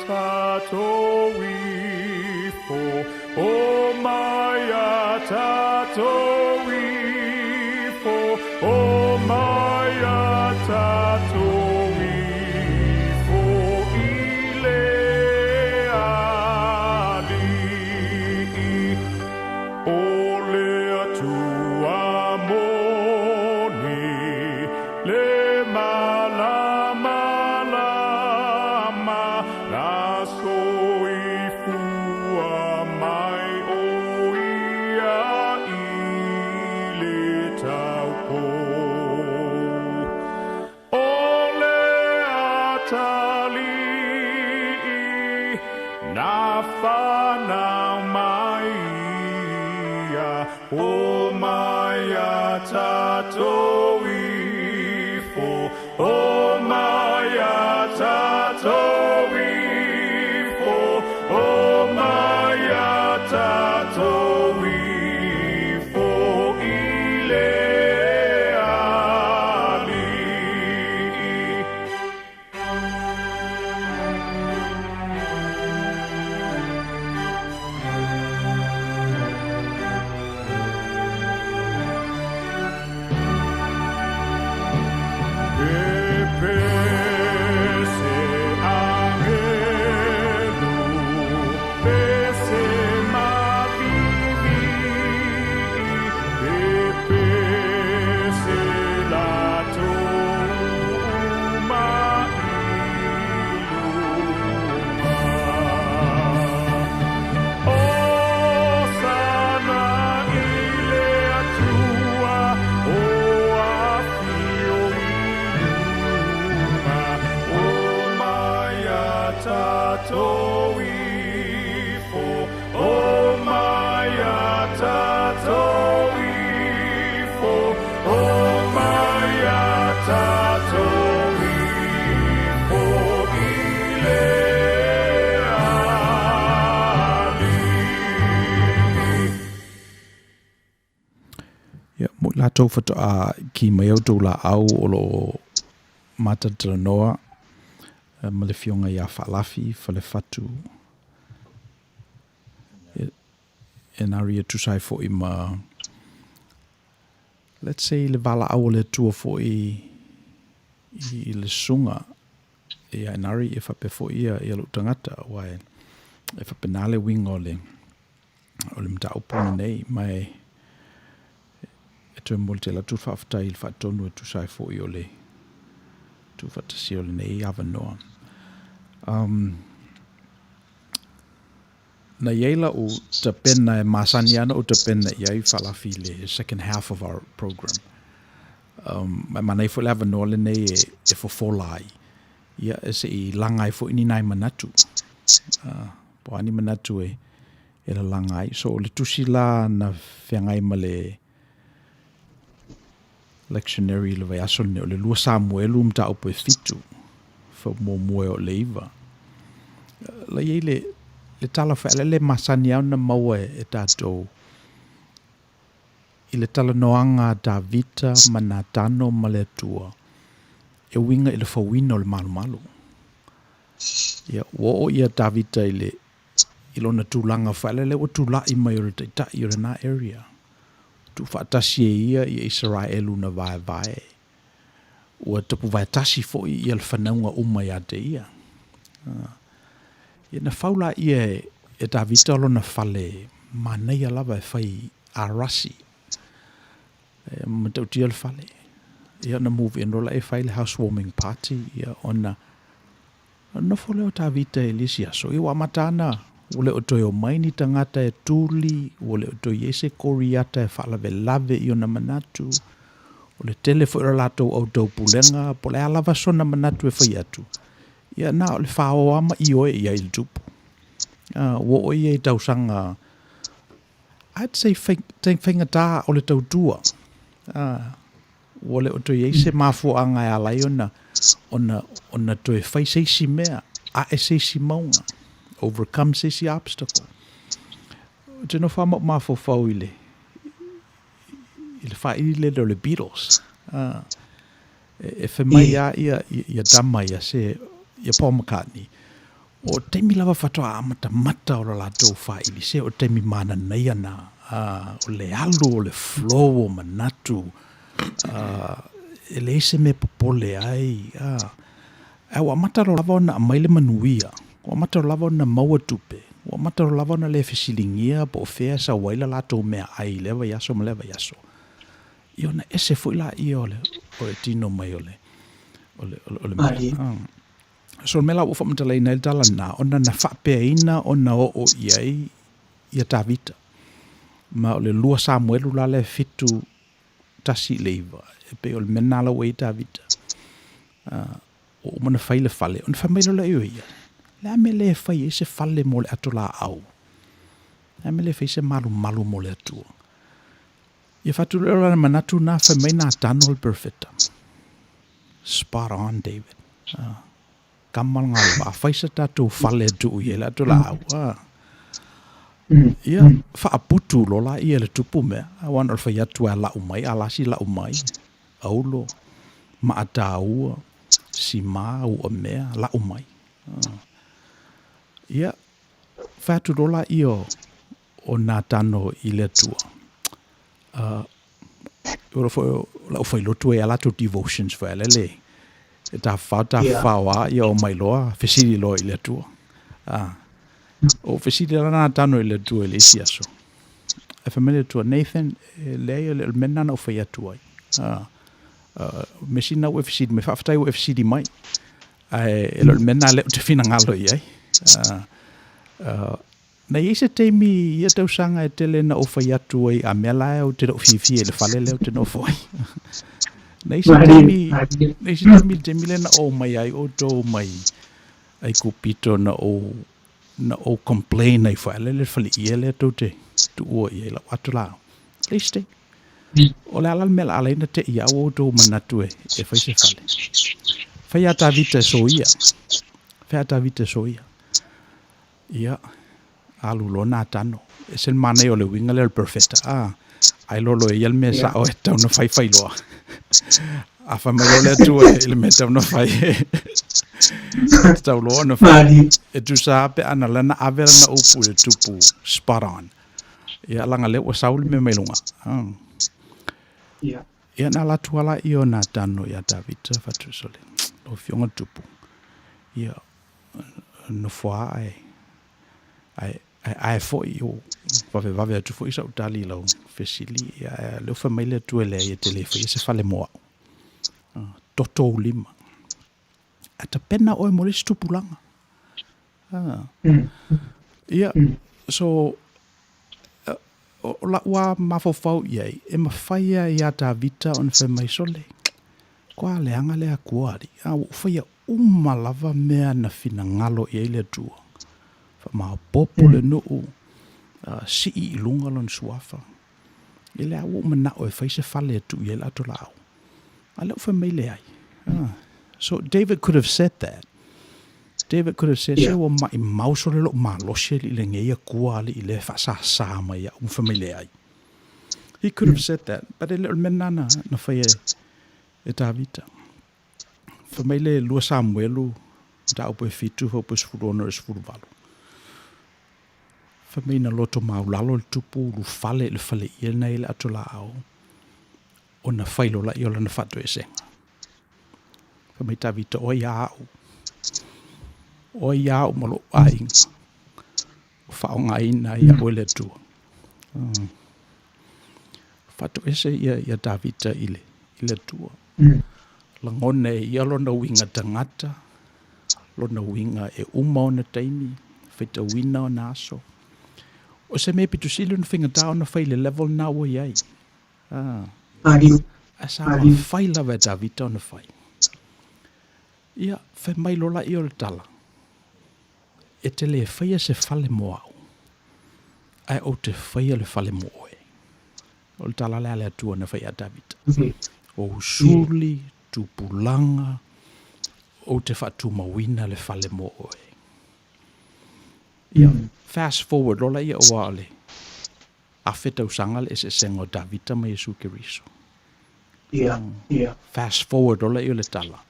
tatou ifo, o mai a tatou ifo, o mai a tatou ifo i le Alii. O le Atua moni, le malamalama, na soifua mai o ia i le taupou. O le Atalii, na fanau mai ia, o mai a tatou ifo, o mai a tatou ifo, o mai a tatou ifo i le Alii. Ia, mo i latou faatoa ki mai a outou laau o lo o matalatalanoa ma le Afioga ia Faalafi Falefatu Enari e tusa ai foi ma let's say le valaau a le Atua foi i le susuga ia Enari e faapea foi ia ia lou tagata aua e faapena le uiga o le o le mataupu lenei ma e e toe momoli tele atu le faafetai i le faatonu e tusa ai foi o le tuufaatasia o lenei avanoa. Um, na i ai lau tapena e masani ana ou tapena i ai Faalafi i le second half of our program. Um, ma e manaia foi le avanoa lenei e, e fofola ai. Ia, e se i laga ai foi ni nai manatu. Uh, po o a ni manatu e, e lalaga ai. So, o le tusi la na feagai ma le lectionary i le vaiaso lenei, o le lua Samuelu mataupu e fitu, faamuamua e oo i le iva. La i ai le, le tala fealele masani lava ona maua e, e tatou i le talanoaga a Tavita ma Natano ma le Atua e uiga i le fauina o le malumalu. Ia, ua oo ia Tavita i le i lona tulaga faelele ua tulai mai o le taitai o lena area. Tuufaatasi e ia ia Isaraelu na vaevae. Ua tapuvaetasi foi ia le fanauga uma ia te ia. Ia na fau laia e, e Tavita lona fale manaia lava e fai arasi. E matautia le fale. Ia ona move in loa e fai le housewarming party. Ia ona nofo lea o Tavita i le isi aso. Ia ua amata ana, ua le o toe omai ni tagata e tuli, ua le o toe i ai se Koriata e faalavelave i ona manatu. O le tele foi o le latou au taupulega, po o le a lava sona manatu e fai atu, ia na o le fāoa ma ioe i ai i le tupu. Ua oo ia i tausaga, I'd say faigata o le tautua. Ua le o toe i ai se mafuaaga e ala ai ona, ona, ona toe fai se isi mea, ae se isi mauga, overcome se isi obstacle. Ou te nofo lava ma ou mafaufau i le, i le faili lele o le Beatles. E, e fai mai lava ia, ia tama ia se, ia Paul McCartney, o taimi lava faatoa amatamata o le latou faili, se o taimi mananaia na, o le alu o le flow o manatu, e leai se mea e popole ai, ae ua amata loa lava ona aumai le manuia, ua amata loa lava ona maua tupe, ua amata loa lava ona le fesiligia po o fea e sau ai le latou meaai i lea vaiaso ma lea vaiaso. Ia ona ese foi laia o le, o le tino mai o le, o le, o le mea. So o le mea la ua ou faamatalaina ai le tala lena, ona na faapeaina ona oo i ai ia Tavita. Ma o le lua Samuelu la lea e fitu tasi i le iva, e pei o le mea lena la ua i ai Tavita. Ua uma ona fai le fale, ona fai mai loa lea o ia, le a mea le fai ai se fale mo le ato laau? Le a mea le fai se malumalu mo le Atua? Ia faatulou lana manatu na fai mai Natano le perofeta. Spot on, David. Kama le galo, a fai sa tatou fale e tuu i ai le ato laau. Ia, faaputu loa la ia le tupu mea. Aua na o le fai atu lava e lau mai, a lasi lau mai, aulo, maataua, sima, uamea, lau mai. Ia, fai atu loa la ia o Natano i le Atua. O foi o lau failotu e a latou devotions foi ala le e tafafao tafafao a ia o mai loa fesili loa i le Atua. O fesili la Natano i le Atua i le isi aso. E fai mai le Atua, Nathan, e leai o le mea lena na ou fai atu ai. Mea sili na ua e fesili mai, faafetai ua e fesili mai. Ae e le o le mea lena lea ou te finagalo i ai. Na i ai se taimi i ia tausaga e tele na ou fai atu ai, a mea la e ou te le o fiafia i le fale lea ou te nofo ai. Na i ai se taimi, na i ai se taimi i le taimi lea na ou omai ai outou mai Aikupito na ou, na ou complain ai foi, le faleie lea tou te tuua i ai lau atu la. Le isi taimi. O le a la le mea o le a ala ai ona te i au outou manatu e, e fai se fale. Fai a Tavita e soia. Fai a Tavita e soia. Ia, alu loa Natano. Ese le manaia o le uiga lea o le perofeta. A, Ae lolo e ia le mea sa'o e tatau ona fai, fai loa. A fai mai loa le Atua i le mea e tatau ona fai, e tatau loa ona fai. E tusa lava pe ana lana ave lana upu i le tupu spot on. Ia laga lea ua sau le mea mai luga. Ia na alu atu lava lea o Natano ia Tavita fatu sole. Lau Afioga i le Tupu. Ia nofo lava ae ae ae ae foi ua vavevave atu foi sau tali i lau fesili, ia ae lea ua fai mai le Atua e leai e te le faia se fale mo au. Toto ou lima. Ae tapena oe mo le isi tupulaga. Ia, so o lau lava mafaufau i ai, e mafai lava ia Tavita ona fai mai, Sole, kua leaga le Atua alii, a ua ou faia uma lava mea na finagalo i ai le Atua. Faamaopoopo le nuu, sii i luga lona suafa. Ia lea ua ou manao e fai se fale e tuu i ai le ato laau. A lea ua fai mai leai. So David could have said that. David could have said, se ua maimau sole lou malosi alii lenei Atua alii lea e faasasa mai iaʻu ma fai mai leai. He could have said that, but e le o le mea lena na faia e Tavita. Fai mai le 2 Samuelu, mataupu e 7, faupu e 16 i le 18. Fai mai na loto maulalo le tupu ulufale i le faleia lena i le ato laau, ona fai loa laia o lana faatoesega. Fai mai Tavita, o ai a au? O ai a au ma lou aiga? O faaaogaina ai au e le Atua. Faatoese ia ia Tavita i le, i le Atua. Lagona e ia lona uiga tagata, lona uiga e uma ona taimi, faitauina ona aso. O se mea pito sili ona faigata ona fai i le level lena ua i ai. Ae sa mafai lava e Tavita ona fai. Ia, fai mai loa laia o le tala, E te le faia se fale mo au, ae ou te faia le fale mo oe. O le tala lea a le Atua na fai ia Tavita. O usuli, tupulaga, ou te faatumauina le fale mo oe. Ia, fast forward loa laia aua o le afe tausaga le eseesega o Tavita ma Iesu Keriso. Fast forward loa laia o le tala,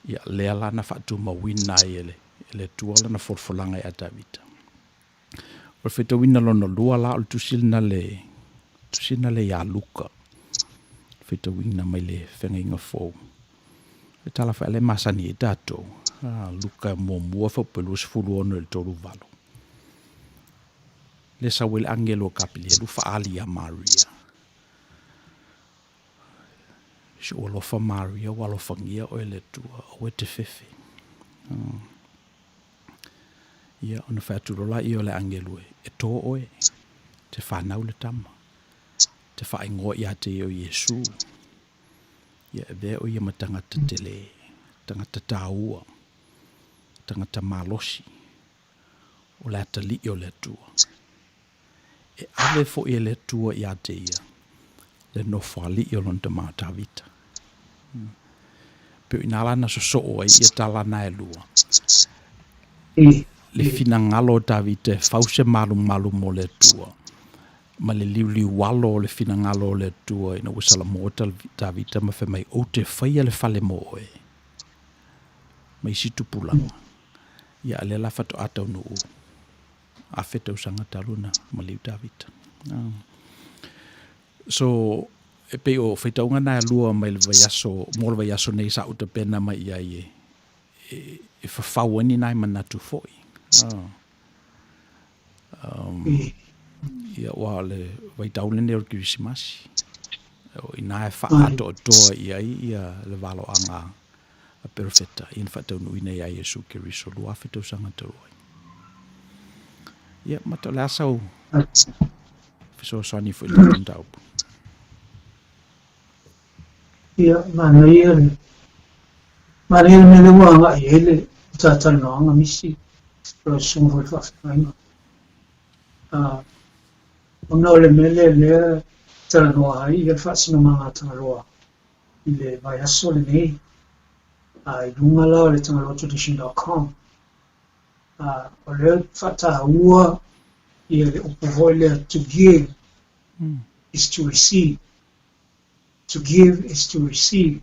ia, lea la na faatumauina ai e le, e le Atua lana folafolaga ia Tavita. O le faitauina lona lua la o le tusi lena le tusi lena le ia Luka. Faitauina mai le feagaiga fou. Le tala foi le masani ai tatou. Luka muamua faupe 26 i le 38. Le sau ai le agelu o Kapilielu faali ia Maria. Si ou alofa Maria ua alofagia oe e le Atua, aua e te fefe. Ia, ona fai atu loa laia o le agelu e, e tō oe, te whanau le tama, te whaingoa ia te ia o Iesu. Ia, e vea o ia ma tangata tele, tangata tāua, tangata malosi, o le atalii o le Atua. E ave foi e le Atua ia te ia le nofoalii o lona tama o Tavita. Pei o i ina la na sosoo ai ia tala na e lua. Le finagalo o Tavita e fau se malumalu mo le Atua, ma le liuliualo o le finagalo o le Atua ina ua salamoa Tavita ma fai mai, Ou te faia le fale mo oe, ma isi tupulaga. Ia, a lea la faatoa taunuu afe tausaga talu ona maliu Tavita. So, e pei o faitauga na e lua mai le vaiaso, mo le vaiaso nei sa ou tapena mai i ai e, e, e fafau ai ni nai manatu foi. Ia, ua o le vaitau lenei o le Kerisimasi. O ina e faaatoatoa i ai ia le valoaga a Perofeta ia na faataunuuina ia Iesu Keriso 2000 tausaga talu ai. Ia, ma o le a sau fesoasoani foi i le tatou mataupu? Ia, manaia le manaia le mea lea ua agai i ai le talatalanoaga Misi, o lau susuga foi i le faafeagaiga. Ona o le mea lea lea e talanoa ai le faasinomaga a Tagaloa i le vaiaso lenei i luga la o le tagaloatradition.com. O lea e faataua ia le upu foi lea to give. is to receive. To give is to receive.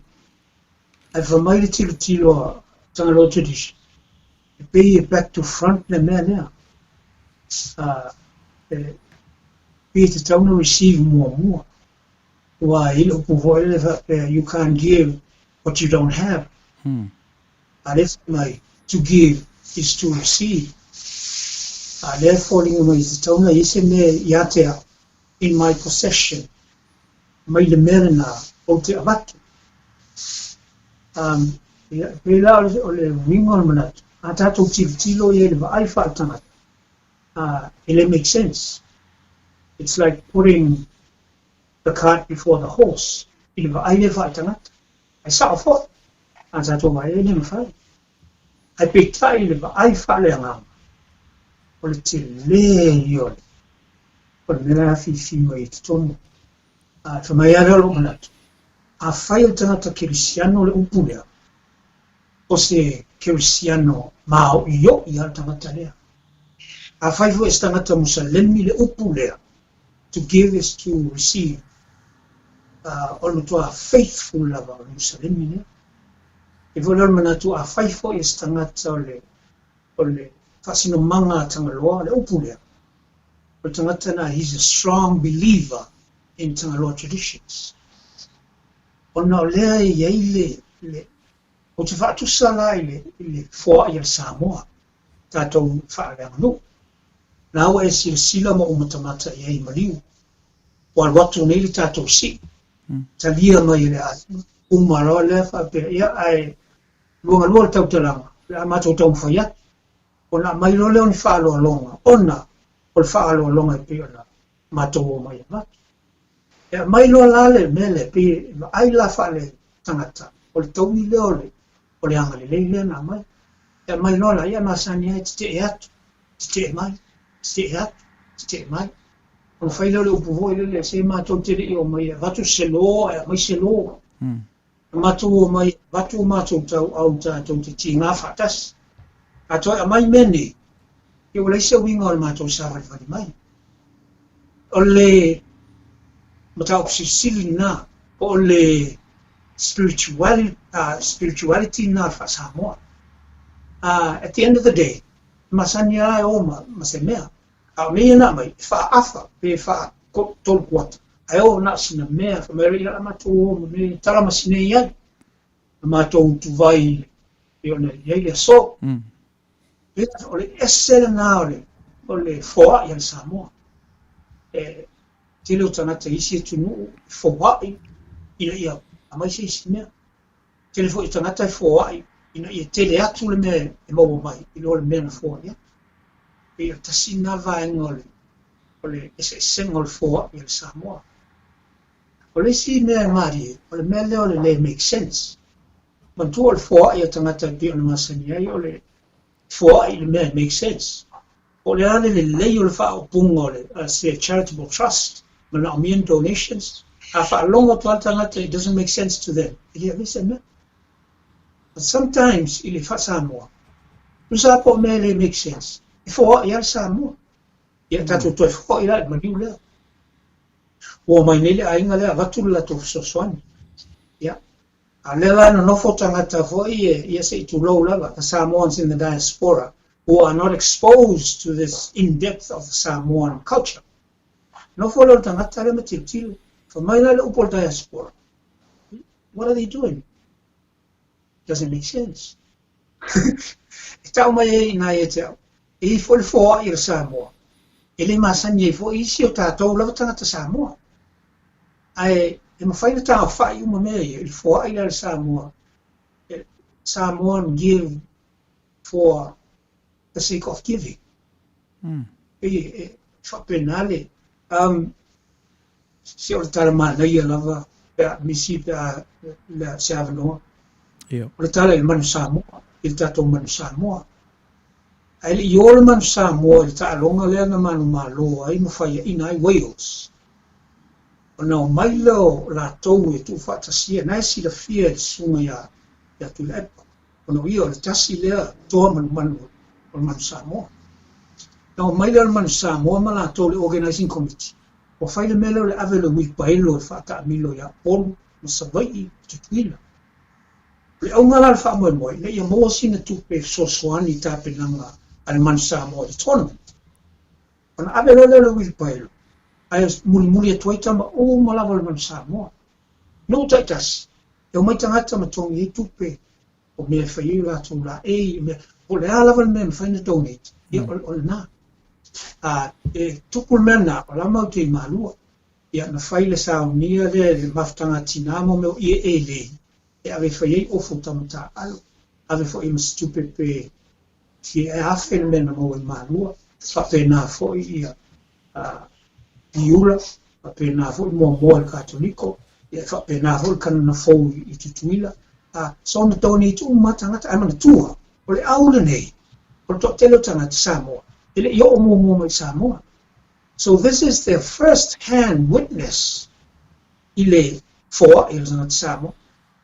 Ae fai mai le tilotilo a Tagaloa Tradition, e pei e back to front le mea lea. E pei e tatau ona receive muamua. Aua e i ai le upu foi lele faapea, you can't give what you don't have. A lea fai mai, to give is to receive. A lea e foliga mai e tatau ona i ai se mea ia te au, in my possession, mai le mea lena ou te avatu. Um, ia, e pei la o le uiga o le manatu, a tatou tilotilo i ai i le vaai faaletagata, e le make sense. It's like putting the cart before the horse i le vaai lea faaletagata. Ae sao foi, a tatou vaai e le mafai. Ae peitai i le vaai faaleagaga, o le tele ia o le o le mea la e afifi mai i totonu. A fai mai lava lea o lou manatu, afai o le tagata kerisiano le upu lea, o se kerisiano maoioi lava le tagata lea. Afai foi o se tagata musalemi le upu lea, to give is to receive, o le matua faithful lava o le musalemi lea. E foi lea o le manatu, afai foi o se tagata o le, o le faasinomaga a Tagaloa, le upu lea, o le tagata lena, he's a strong believer in Tagaloa traditions. Ona o lea e i ai le, le, ou te faatusa la i le, i le foai a le Samoa, tatou faaleaganuu. Na ua e silasila ma ou matamata i ai i maliu, ua alu atu nei le tatou sii, talia mai e le aiga, uma loa lea faapea, ia ae luagalua le tautalaga, o le a matou taumafai atu. Ona aumai loa lea o ni faaaloaloga, ona o le faaaloaloga e pei ona matou omai avatu. E aumai loa la le mea lea, pei e vaai la faaletagata, o le taui lea o le o le agalelei lea na aumai. E aumai loa la, ia masani ai, tetee atu, tetee mai, tetee atu, tetee mai. Ona fai lea o le upu foi lele, se matou te le i omai e avatu se lo ae aumai se lo. Na matou omai e avatu o matou tauau tatou te tigā faatasi. A toe aumai mea nei, ia ua leai se uiga o le matou savalivali mai. O le mataupu silisili lena, po o le spirituality, spirituality lena faa-Samoa. At the end of the day, e masani lava e o ma, ma se mea. A o mea ia na aumai, e faaafa pe faa-tolu kuata, ae oo na o sina mea, fai mai ia o le a matou o ma mea ia, tala masina i ai. Na matou utuvai pei ona i ai le aso. O le ese lena o le, o le foai a le Samoa. E tele o tagata i isi atunuu e foai ina ia aumai se isi mea. Tele foi o tagata e foai ina ia tele atu le mea e maua mai i lo le mea na foai atu. Pei o le tasi lena vaega o le, o le eseesega o le foai a le Samoa. O le isi mea e malie, o le mea lea o le le make sense. Manatua o le foai a tagata e pei ona masani ai, o le foai i le mea e make sense. Po o le a le lelei o le faaupuga o le se charitable trust, manaomia ni donations, a faalogo atu lava le tagata it doesn't make sense to them, e le avea se mea. But sometimes i le faa-Samoa, tusa lava po o mea e le make sense, e foai lava le Samoa. Ia tatou toe foai la i le maliu lea. Ua omai nei le aiga lea avatu le latou fesoasoani. Ia, a o lea la e nonofo tagata foi e, ia se i tulou lava, the Samoans in the diaspora who are not exposed to this in-depth of the Samoan culture. Nofo lea o le tagata lea ma tilotilo, fai mai la le upu o le diaspora, what are they doing? Doesn't make sense. E tau mai ai i nā ia te au, e i ai foi le foai o le Samoa, e le masani ai foi isi o tatou lava tagata Samoa. Ae e mafai ona taaofai uma mea ia i le foai lea a le Samoa, Samoan give for the sake of giving. Pei e faapena le, se o le tala manaia lava pe a misi pe a se avanoa. O le tala i le manu Samoa, i le tatou manu Samoa. Ae le i o le manu Samoa i le taaloga lea na manumalo ai ma faiaina ai Wales. Ona omai lea o latou e tuufaatasia, na e silafia e le susuga ia ia Tuilaepa, ona o ia o le tasi lea toa manumanu o le manu Samoa. Na omai lea o le manu Samoa ma latou le organizing committee, Ua fai le mea lea o le ave o le uilipaelo e faataamilo ia Upolu ma Savaii ma Tutuila. O le auga la o le faamoemoe, ina ia maua sina tupe e fesoasoani i tapenaga a le Manu Samoa i le tournament. Ona ave loa lea o le uilipaelo, ae mulimuli atu ai tama uma lava o le Manu Samoa. Nuu taitasi, e omai tagata ma togi ai tupe o mea e fai ai o latou laei, o mea, po o le a lava le mea e mafai ona donate, ia o lena. A, e tupu le mea lena, o la matou te i Malua. Ia, na fai le saunia lea i le mafutaga a tina mo mea o ie elei, e ave e fai ai ofu o tama taaalo. Ave foi ma se tupe pe fia afe le mea na maua i Malua. Faapena foi ia Piula, faapena foi Moamoa i le Katoliko, ia e faapena foi le Kanana Fou i Tutuila. So na donate uma lava tagata, ae manatua, o le au lenei, o le toatele o tagata Samoa, e le i oo muamua mai i Samoa. So this is their first hand witness i le foai o le tagata Samoa.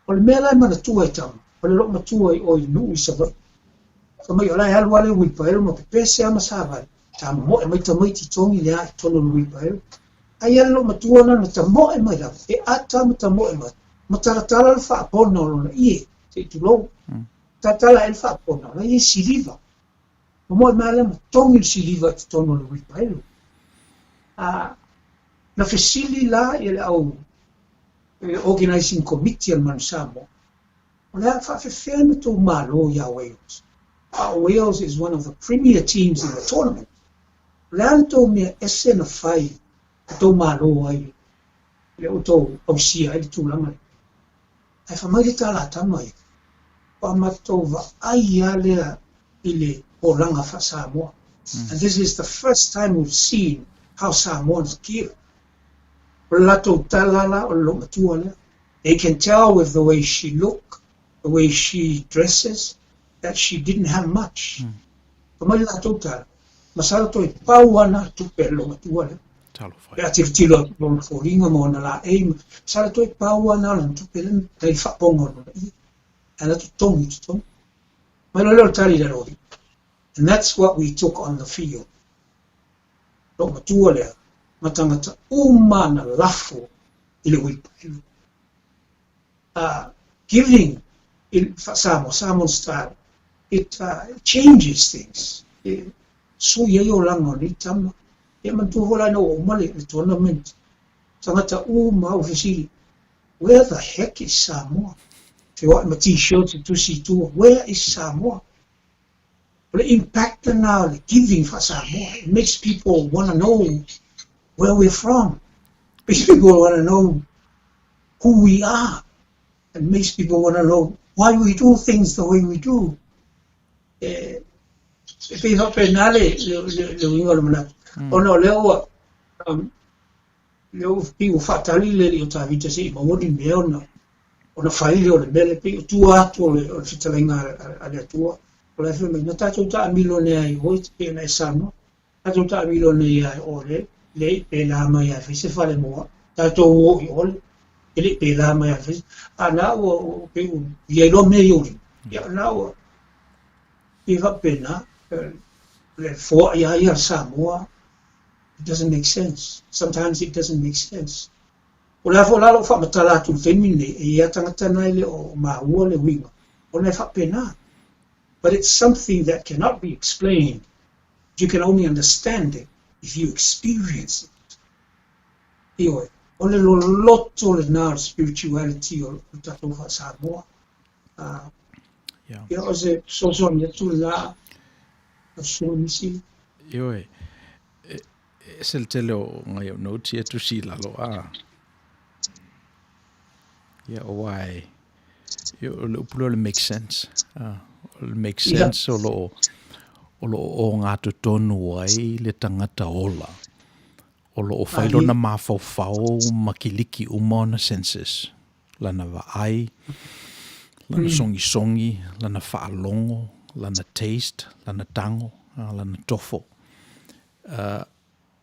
O le mea la e manatua e tama, o le loomatua i o i nuu i Savaii. Fai mai o la e alu lava le uilipaelo ma pepese lava ma savali, tamoe mai tamaiti togi le a i totonu o le uilipaelo. Ai a le loomatua na na tamoe mai lava, e ata ma tamoe mai, ma talatala le faapona o lona ie, se i tulou. Talatala ai le faapona, o la e i ai siliva. Momoe mai lea ma togi le siliva i totonu o le uilipaelo. A, na fesili la ia le au Organizing Committee a le Manu Samoa, o le a faafefea na tou malo ia Wales? A Wales is one of the premier teams in the tournament. O le a le tou mea ese na fai na tou malo ai le outou ausia ai le tulaga lea? Ae fai mai le tala a tama ia, ua matou vaai lava lea i le olaga faa-Samoa. And this is the first time we've seen how Samoans give. O le latou tala la o le loomatua lea. They can tell with the way she look, the way she dresses, that she didn't have much. Fai mai le latou tala, masalo toe pau ana tupe a le loomatua lea. Pe a tilotilo atu i lona foliga ma ona laei, masalo toe pau ana lana tupe lea nai le faapoga o lona ie. Ae na totogi i totonu. Mai loa lea o le tali i lalo i. And that's what we took on the field. Loomatua lea ma tagata uma na lafo i le uilipaelo. Giving in faa-Samoa, Samoan style, it changes things. E sui ai olaga o nei tama. Ia manatua foi la ina ua uma le tournament, tagata uma ua fesili, where the heck is Samoa? Feoai ma t-shirts e tusi i tua, where is Samoa? O le impact lena o le giving faa-Samoa. It makes people wanna know where we're from. Makes people wanna know who we are. It makes people wanna know why we do things the way we do. E pei faapena le uiga o le manatu. Ona o lea ua, lea ua pei ua faatali le alii o Tavita se i maua ni mea ona ona fai lea o le mea lea, pei o tua atu o le fetalaiga a le Atua. O la e fai mai, na tatou taamilo nei lava i o, pei ona e saunoa, tatou taamilo nei lava i o le le i pēlā mai lava e fai se fale mo au. Tatou o i o e le i pēlā mai lava e fai se, a na ua pei ua i ai loa mea i ou lima, ia na ua pei faapena, le foai lava ia a le Samoa. It doesn't make sense. Sometimes it doesn't make sense. O le a foi la lou faamatala atu i le taimi lenei, e i ai lava tagata na e le o maua le uiga, ona e faapena. But it's something that cannot be explained. You can only understand it if you experience it. Ioe, o le loloto lena o le spirituality o le tatou faa-Samoa. Ia, o se fesoasoani atu lena a Susuga. Ioe, e ese le tele o ngai au notes ia tusi i lalo a. Ia, o wae, ia, o le upu lea o le make sense. O le make sense o loo, o loo o ngā totonu ai le tangata ola. O loo whai lona mafaufau ma kiliki uma ona senses. Lana vaai, lana songisongi, lana faalogo, lana taste, lana tago, lana tofo.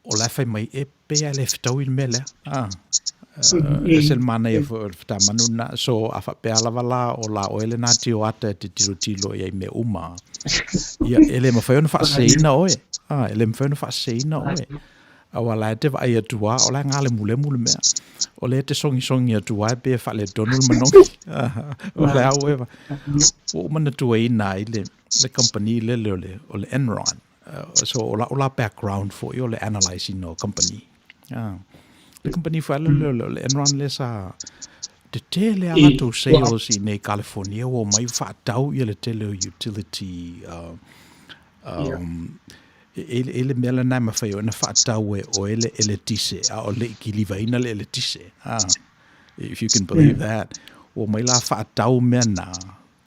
O la e fai mai, e pei lava e le fetaui le mea lea. E ese le manaia foi o le fetamanu lena. So, a faapea lava la o la oe lena tio ata e te tilotilo i ai mea uma, ia, e le mafai ona faaseseina oe. E le mafai ona faaseseina oe. Aua la e te vaai atu lava, o la e galemulemu le mea. O lea e te sogisogi atu ai pe faaletonu le manogi. O le au e ua ou manatuaina ai le le kamupani lele o le o le Enron. So o la'u la background foi o le analyse ina o kamupani. Le kamupani foi lele o le Enron lea sa tetele a latou sales i nei California ua omai faatau ia le tele o utility e le mea lena e mafai ona faatau e oe le eletise a o le i kilivaina le eletise. If you can believe that. Ua omai la faatau mea na,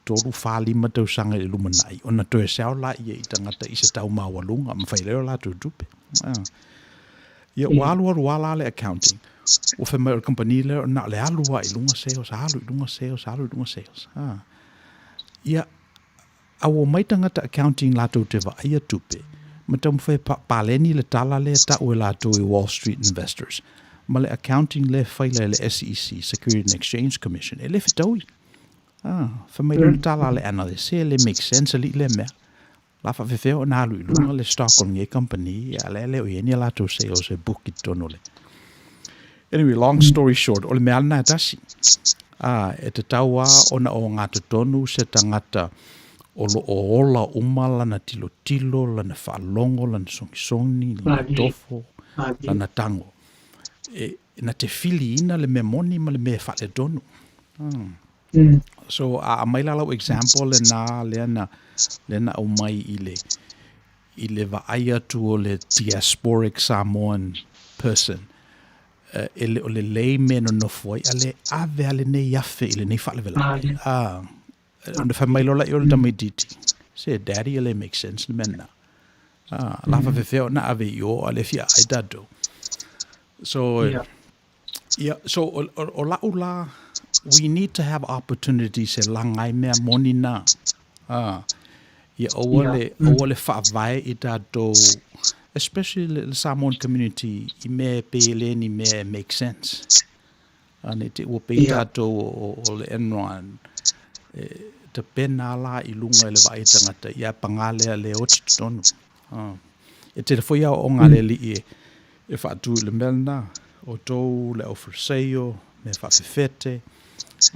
3, 4, 5 tausaga i le lumanai, ona toe sell laia i tagata i se tau maualuga, ma fai ai lea o latou tupe. Ia, ua alualu lava la le accounting. Ua fai mai o le kamupani lea, na o le alu lava i luga sales, alu i luga sales, alu i luga sales. Ia, A ua omai tagata accounting latou te vaaia tupe, ma taumafai e paleni le tala lea e tau e latou i Wall Street investors, ma le accounting lea e faila e le SEC, Security and Exchange Commission, e le fetaui. Ah, fai mai loa le tala a le analyst, se e le make sense alii lea mea. La faafefea ona alu i luga le stock o lenei company, a lea e le o i ai ni a latou sales e book i totonu o le. Anyway, long story short, o le mea lena e tasi. Ā, e tatau lava ona ogatotonu se tagata o lo o ola uma lana tilotilo, lana faalogo, lana sogisoni, lana tofo, lana tago. E, na te filiina le mea moni ma le mea e faaletonu. So, a aumai la lau example lena, lea na, lea na aumai i le, i le vaai atu o le diasporic Samoan person, e le o lelei mea e nonofo ai, a le ave a lenei afe i lenei faalavelave. Ah, ona fai mai loa lea o le tamaitiiti, se daddy e le make sense le mea lena. Ah, la faafefea ona ave i o a le fia ai tatou. So, yeah. Yeah, so o, o, o la'u la, we need to have opportunities e laga ai mea moni na. Ah, ia aua le, aua le faavae i tatou, especially le, le Samoan community i mea e pei e le ni mea e make sense. A nei te ua pei tatou o, o, o le Enron, e, tapena la i luga i le vaai tagata, ia pagā lea le oti totonu. Ah. E tele foi aoaoga a le Alii e, e faatu i le mea lena, outou le aufaleseio, mea faafefete,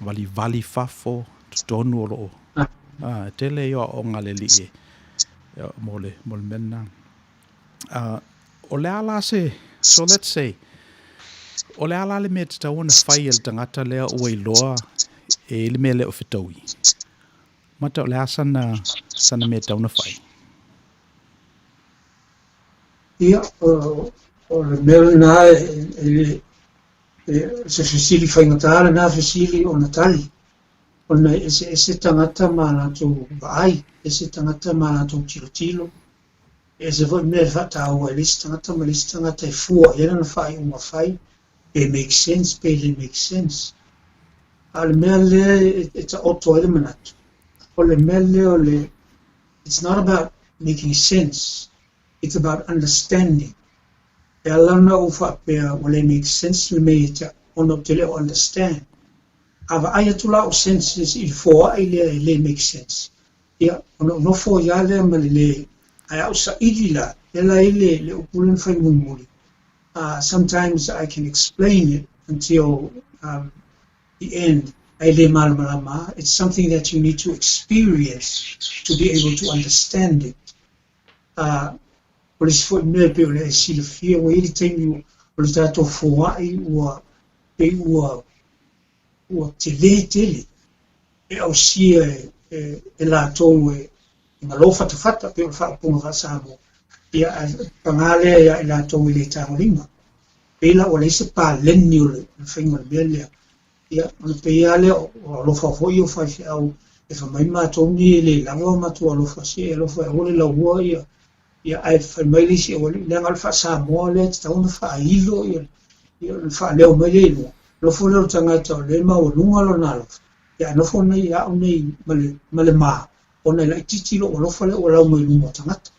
valivali fafo, totonu o loo, ah, e tele ia aoaoga a le Alii e, mo le, mo le mea lena. Ah, o le a la se, so let's say, o le a la le mea e tatau ona fai e le tagata lea ua iloa e i le mea le o fetaui? Mata o le a sana, sana mea e tatau ona fai? Ia, o le mea lena e le, e, se fesili faigata lena fesili ona tali, ona e eseese tagata ma latou vaai, ese tagata ma latou tilotilo, e ese foi mea e faataua e le isi tagata ma le isi tagata e fua i ai lana faaiuga fai, pe make sense pe le make sense. A o le mea lea e taoto ai le manatu, o le mea lea o le It's not about making sense, it's about understanding. E ala ona ou faapea ua le make sense le mea ia te au, ona ou te le o understand. A vaai atu la o senses i le foai lea e le make sense, ia, ona ou nofo ai lava lea ma le le, ae a ou saili la, lea la e i ai le, le upu lea na fai mulimuli, sometimes I can explain it until um, the end, ae le malamalama, it's something that you need to experience to be able to understand it. O le isi foi mea pei ona e silafia, ua i ai le taimi o le tatou foai ua pei ua ua tele tele e ausia e, e, e latou e, e galo fatafata pei o le faaupuga faa-Samoa. Ia, ae pagā lea ia i latou e le tagolima. Pei la ua leai se paleni o le faiga o le mea lea. Ia, ona pei lava lea o alofa foi ia o faifeau e fai mai matou nei e le lava o matou alofa, se e alofa e aua le laua ia, ia ae fai mai le isi aualii, leaga o le faa-Samoa lea e tatau ona faailo ia, ia ona faaleo mai lea i luga. Nofo lea o le tagata o lea e maualuga lona alofa, ia ae nofo nei au nei ma le, ma le ma, ona e laitiiti lou alofa lea ua lau mai luma o tagata.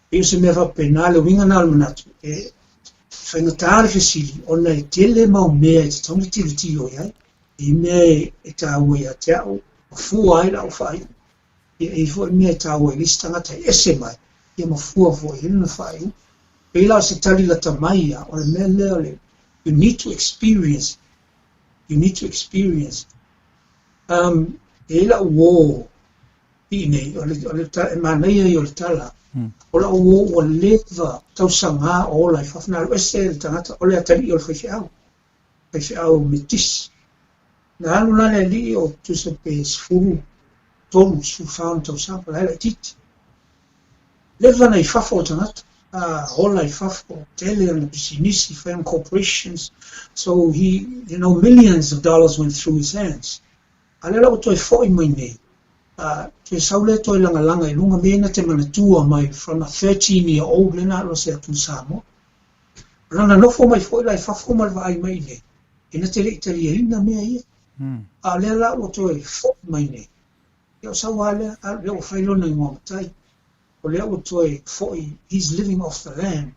Pei o se mea faapena le uiga lena o le manatu, e faigata le fesili ona e tele mau mea e tatau ona tilotilo i ai, e i ai mea e taua ia te au, ma fua ai lau faaiuga. Ia, e i ai foi mea e taua i le isi tagata e ese mai, ia ma fua foi i ai lona faaiuga. Pei la o se tali lata mai ia, o le mea lea o le, you need to experience it. You need to experience it. Um, e i ai la'u uō i inei, o le, o le, e manaia ia o le tala, o la'u uō ua leva tausagā o ola i fafo, na alu ese le tagata, o le atalii o le faifeau, faifeau Metisi. Na alu la le alii o tusa pe 13, 14 ona tausaga, la e laitiiti. Leva na i fafo o tagata, a ola i fafo, tele ona pisinisi, fai ona corporations, so he, you know, millions of dollars went through his hands. A lea la ua toe foi mai nei, a toe sau lea toe lagalaga i luga mea na te manatua mai from a 13 year old lea na alu ase atu i Samoa. O lana nofo mai foi la i fafo ma le vaai mai i nei, e na te le i taliaina mea ia. A o lea la ua toe foi mai nei, ia o sau lava lea, a lea ua fai lona igoa matai, o lea ua toe foi, he's living off the land,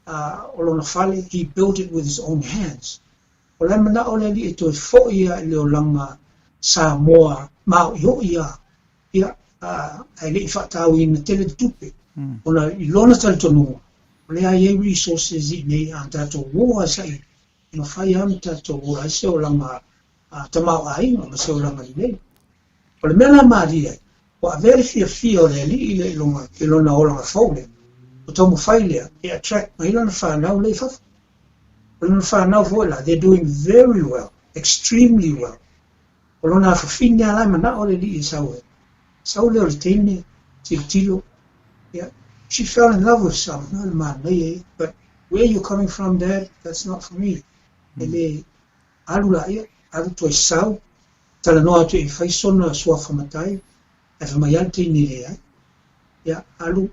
a o lona fale, he built it with his own hands. O la e manao le alii e toe foi ia i le olaga Samoa maoʻiʻoʻi a, ia, ae le i faatauina tele le tupe, ona i lona talitonuga, o lea e i ai resources i inei a tatou uō a saʻi e mafai lava ona tatou ola ai se olaga tamaoaiga ma se olaga lelei. O le mea la malie ai, ua avea le fiafia o le alii lea i lona olaga fou lea, ua taumafai lea e attract mai lana fanau lea i fafo. O lona fanau foi la, they're doing very well, extremely well. O lona afafine lava la e manao le alii e sau ai. Sau lea o le teine, tilotilo, yeah, she fell in love with some, o le manaia ia, but where you coming from dad, that's not for me. E le alu laia, alu toe sau, talanoa atu e fai sona suafa matai, ae fai mai lava le teine e leai. Ia, alu,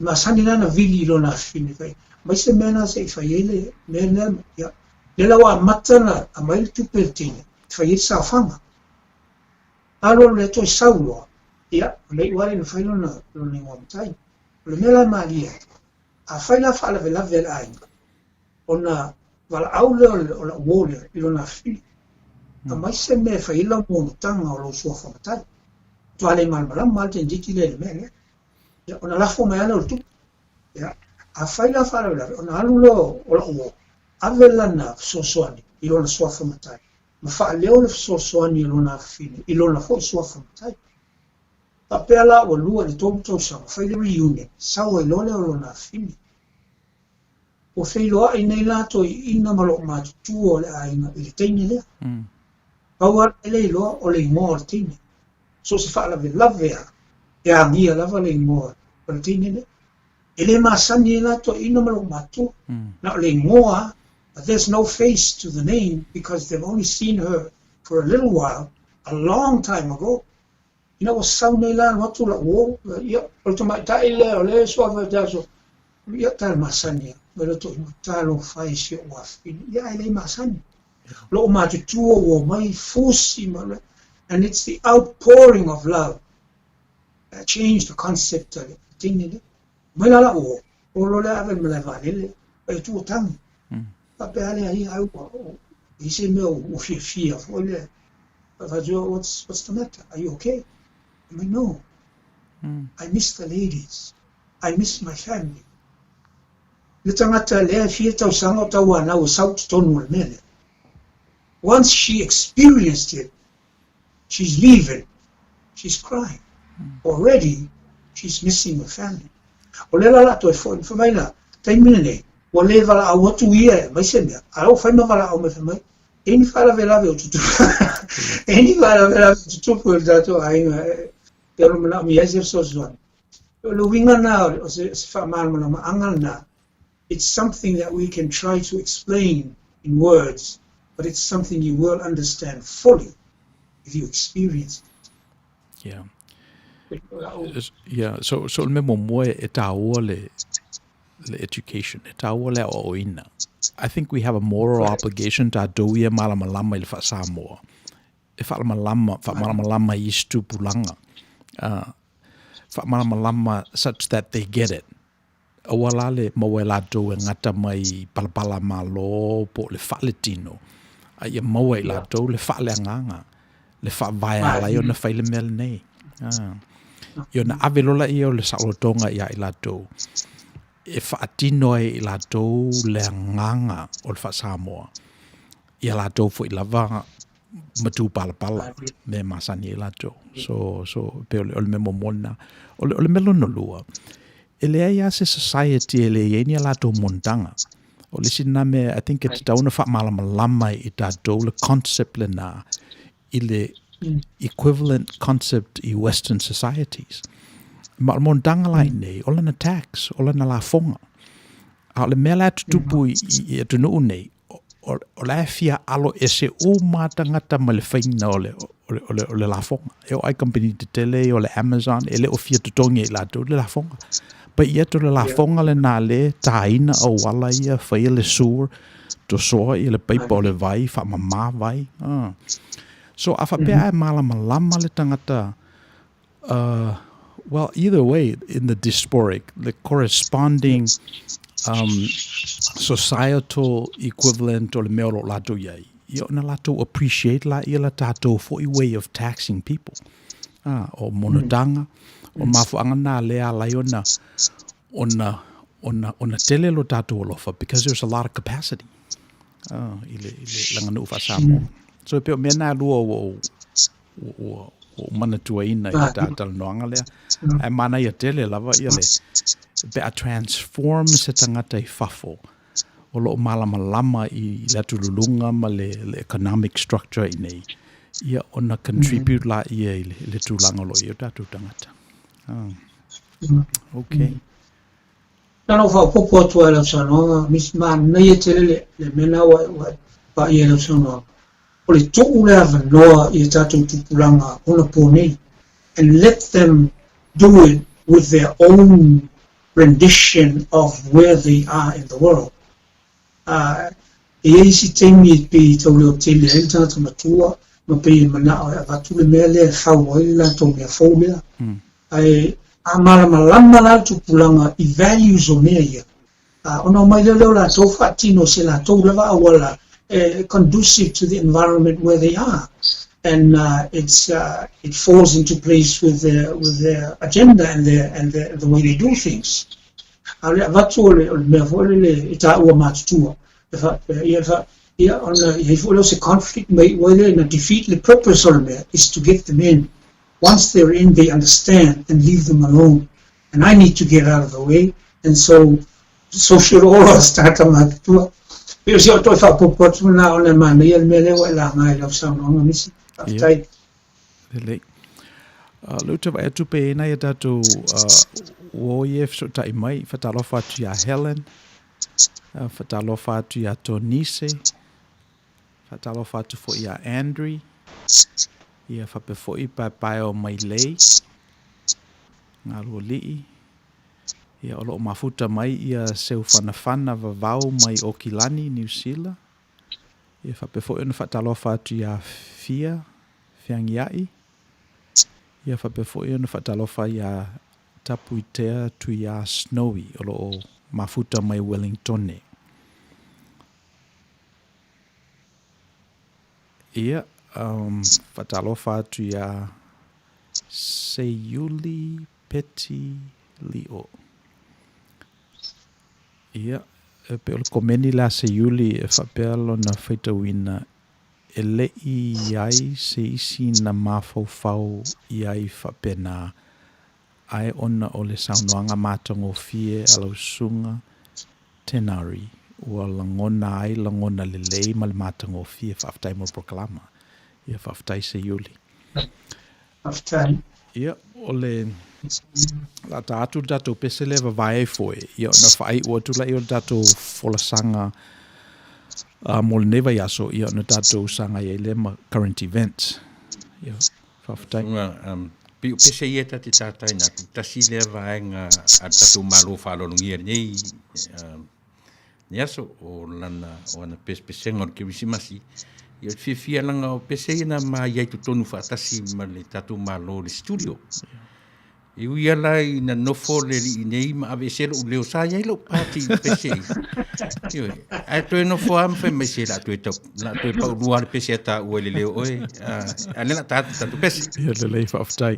masani la ona vili i lona afafine, fai mai se mea lena se i fai ai le mea lea, ia, lea la ua amata ona aumai le tupe a le teine e fai ai le saofaga. Alu alu lea toe sau loa, ia, ona iu lava lea ina fai lona, lona igoa matai. O le mea la e malie ai, afai la faalavelave a le aiga, ona valaau lea o lau uo lea i lona afafine, aumai se mea e fai ai lau monotaga o lou suafa matai. Matua le malamalama lava le teineitiiti lea i le mea lea. Ia, ona lafo mai lava lea o le tupe. Ia, afai la faalavelave, ona alu lea o lau uo, ave lana fesoasoani i lona suafa matai, ma faaleo le fesoasoani a lona afafine i lona foi suafa matai. Faapea la ua lua i le tolu tausaga, fai le reunion, sau ai loa lea o lona afafine. Ua feiloai nei la toeaiina ma loomatutua o le aiga i le teine lea. Pau lava le iloa o le igoa o le teine. So o se faalavelave lava, e agia lava le igoa o le teine lea. E le masani ai la toeaiina ma loomatutua. Na o le igoa lava, but there's no face to the name because they've only seen her for a little while a long time ago. Ina ua sau nei la alu atu la'u uō, ia, o le tamaitai lea o lea e suafa i te aso, ia, tala masani a, mai loto i talofa e si o'u afafine, ia ae le masani. Loomatutua ua omai fusi ma le, and it's the outpouring of love that changed the concept a le teine lea. Mai la la'u uō, olo lea ave i le malae vaalele, e tuu tagi. Faapea lea ia ai ua, i se mea ua fiafia foi lea. Fai what's, what's the matter? Are you okay? I'm like, no. I miss the ladies. I miss my family. Le tagata lea e fia tausaga o tauanau e sau i totonu o le mea lea. Once she experienced it, she's leaving. She's crying. Already, she's missing her family. O lea la o le a toe foi, fai mai la, taimi lenei, ua le valaau atu ia e aumai se mea, a ua fai ma valaau mai fai mai, e ni faalavelave o tutupu. E ni faalavelave o tutupu i le tatou aiga e ono manaomia ai se fesoasoani. O le uiga lena o se faamalamalamaga lena. It's something that we can try to explain in words, but it's something you will understand fully if you experience it. Yeah. Yeah, so, so le mea muamua e tāua le, le education, e tāua le aoaoina. I think we have a moral obligation tatou ia malamalama i le faa-Samoa. E faalamalama, faamalamalama i isi tupulaga. Faamalamalama such that they get it. Aua la le maua e latou e gata mai i palapala malo po o le faaletino, a ia maua e i latou le faaleagaga, le faavae ala ai ona fai le mea lenei. Ia ona ave loa lea o le saolotoga ia i latou. e faatino ai i latou le agaga o le faa-Samoa ia latou foi lava matupalapala mea masani ai latou. So, so pe o le, o le mea muamua lena. O le, o le mea lona lua, e leai lava se society e leai ai ni a latou monotaga. O le isi lena mea I think e tatau ona faamalamalama i tatou le concept lena i le equivalent concept i Western societies. Ma o le monotaga la i inei, o lana tax, o lana lafoga. A o le mea la e tutupu i, i, i atunuu nei, o, o la e fia alo ese uma tagata mai le faiga o le, o le, o le, o le lafoga. E oo ai kamupani tetele o le Amazon, e le o fia totogi e i latou le lafoga. Pai atu le lafoga lena le tāina auala ia, faia le sewer, tosoa ia le paipa o le vai, faamama vai. Ah. So a faapea ae malamalama le tagata well, either way, in the diasporic, the corresponding societal equivalent o le mea o lo o latou i ai, ia ona latou appreciate laia la tatou foi way of taxing people. Ah, o monotaga, o mafuaaga na lea ala ai ona, ona, ona, ona tele lo tatou alofa, because there's a lot of capacity. Ah, i le, i le laganuu faa-Samoa. So e pei o mea na e lua ua ou, ua, ua ou manatuaina i le ta talanoaga lea. Ae manaia tele lava ia le, pe a transform se tagata i fafo, o lo o malamalama i le atululuga ma le, le economic structure i nei, ia ona contribute laia i le, i le tulaga o lo o i ai o tatou tagata. Ah. Okay. Na ona ou faaopoopo atu lava i lau saunoaga, Miss, manaia tele le, le mea lena ua, ua paia i lau saunoaga. O le tuu le avanoa i a tatou tupulaga onapo nei and let them do it with their own rendition of where they are in the world. Ā, e i ai isi taimi e pei e tau leo tele ai le tagata matua, ma pei e manao e avatu le mea lea e fau ai le latou mea fou lea. Ae a malamalama la le tupulaga i values o mea ia, ā, ona omai lea lea o latou faatino se latou lava auala e conducive to the environment where they are and it's it falls into place with their with their agenda and their and their the way they do things. A o le avatu o le, o le mea foi lele e taua matutua, e faapea, ia, fa, ia, ona i ai foi lea o se conflict ma iu ai lea ina defeat le purpose o le mea is to get them in. Once they're in, they understand and leave them alone. And I need to get out of the way, and so, so should all us tagata matutua. Pei o si au toe faaopoopo atu lena ona e manaia le mea lea ua e laga i lau saunoaga, Misi. Faafetai. Ia. Lelei. Lea ou te vaai atu pe i ai nai a tatou uo ia e fesootai mai. Faatalofa atu iā Helen, faatalofa atu iā Tonise, faatalofa atu foi iā Andrew, ia faapea foi paepae o Mailei, Galualii. Ia o lo o mafuta mai ia Seufanafana Vavau mai Okilani, Niu Sila. Ia faapea foi ona faatalofa atu iā Fia Feagia'i. Ia faapea foi ona faatalofa iā Tapuitea Tuiā Snowy o lo o mafuta mai Wellingtone. Ia, um, faatalofa atu iā Seiuli Peti Lio. Ia, e pei o le komeni le a Seiuli e faapea lona faitauina e le i i ai se isi na mafaufau i ai faapena, ae ona o le saunoaga matagofie a lau susuga Tenari ua lagona ai lagona lelei ma le matagofie. Faafetai mo le polokalama. Ia, faafetai Seiuli. Faafetai. Ia, o le la ta atu le tatou pese lea vavae ai foe, ia ona faaiu atu laia o le tatou folasaga mo lenei vaiaso, ia ona tatou sagai ai lea ma current events. Ia, faafetai. Ua, pei o pese ia ta te tātaina atu, tasi lea vaega a le tatou Malo faaaloalogia nei, nei aso, o lana, o ana pesepesega o le Kerisimasi, ia o le fiafia langa o pese ia na ma iai totonu faatasi ma le tatou Malo i le studio. E ui ala ina nofo le alii nei ma aveesea lou leo, sa iai lou pati i pese ia. Ioe, ae toe nofo lava ma fai mai se la toe tau, la toe paulua le pese a taua i le leo oe, a lea la ta atu tatou pese. Ia lelei, faafetai.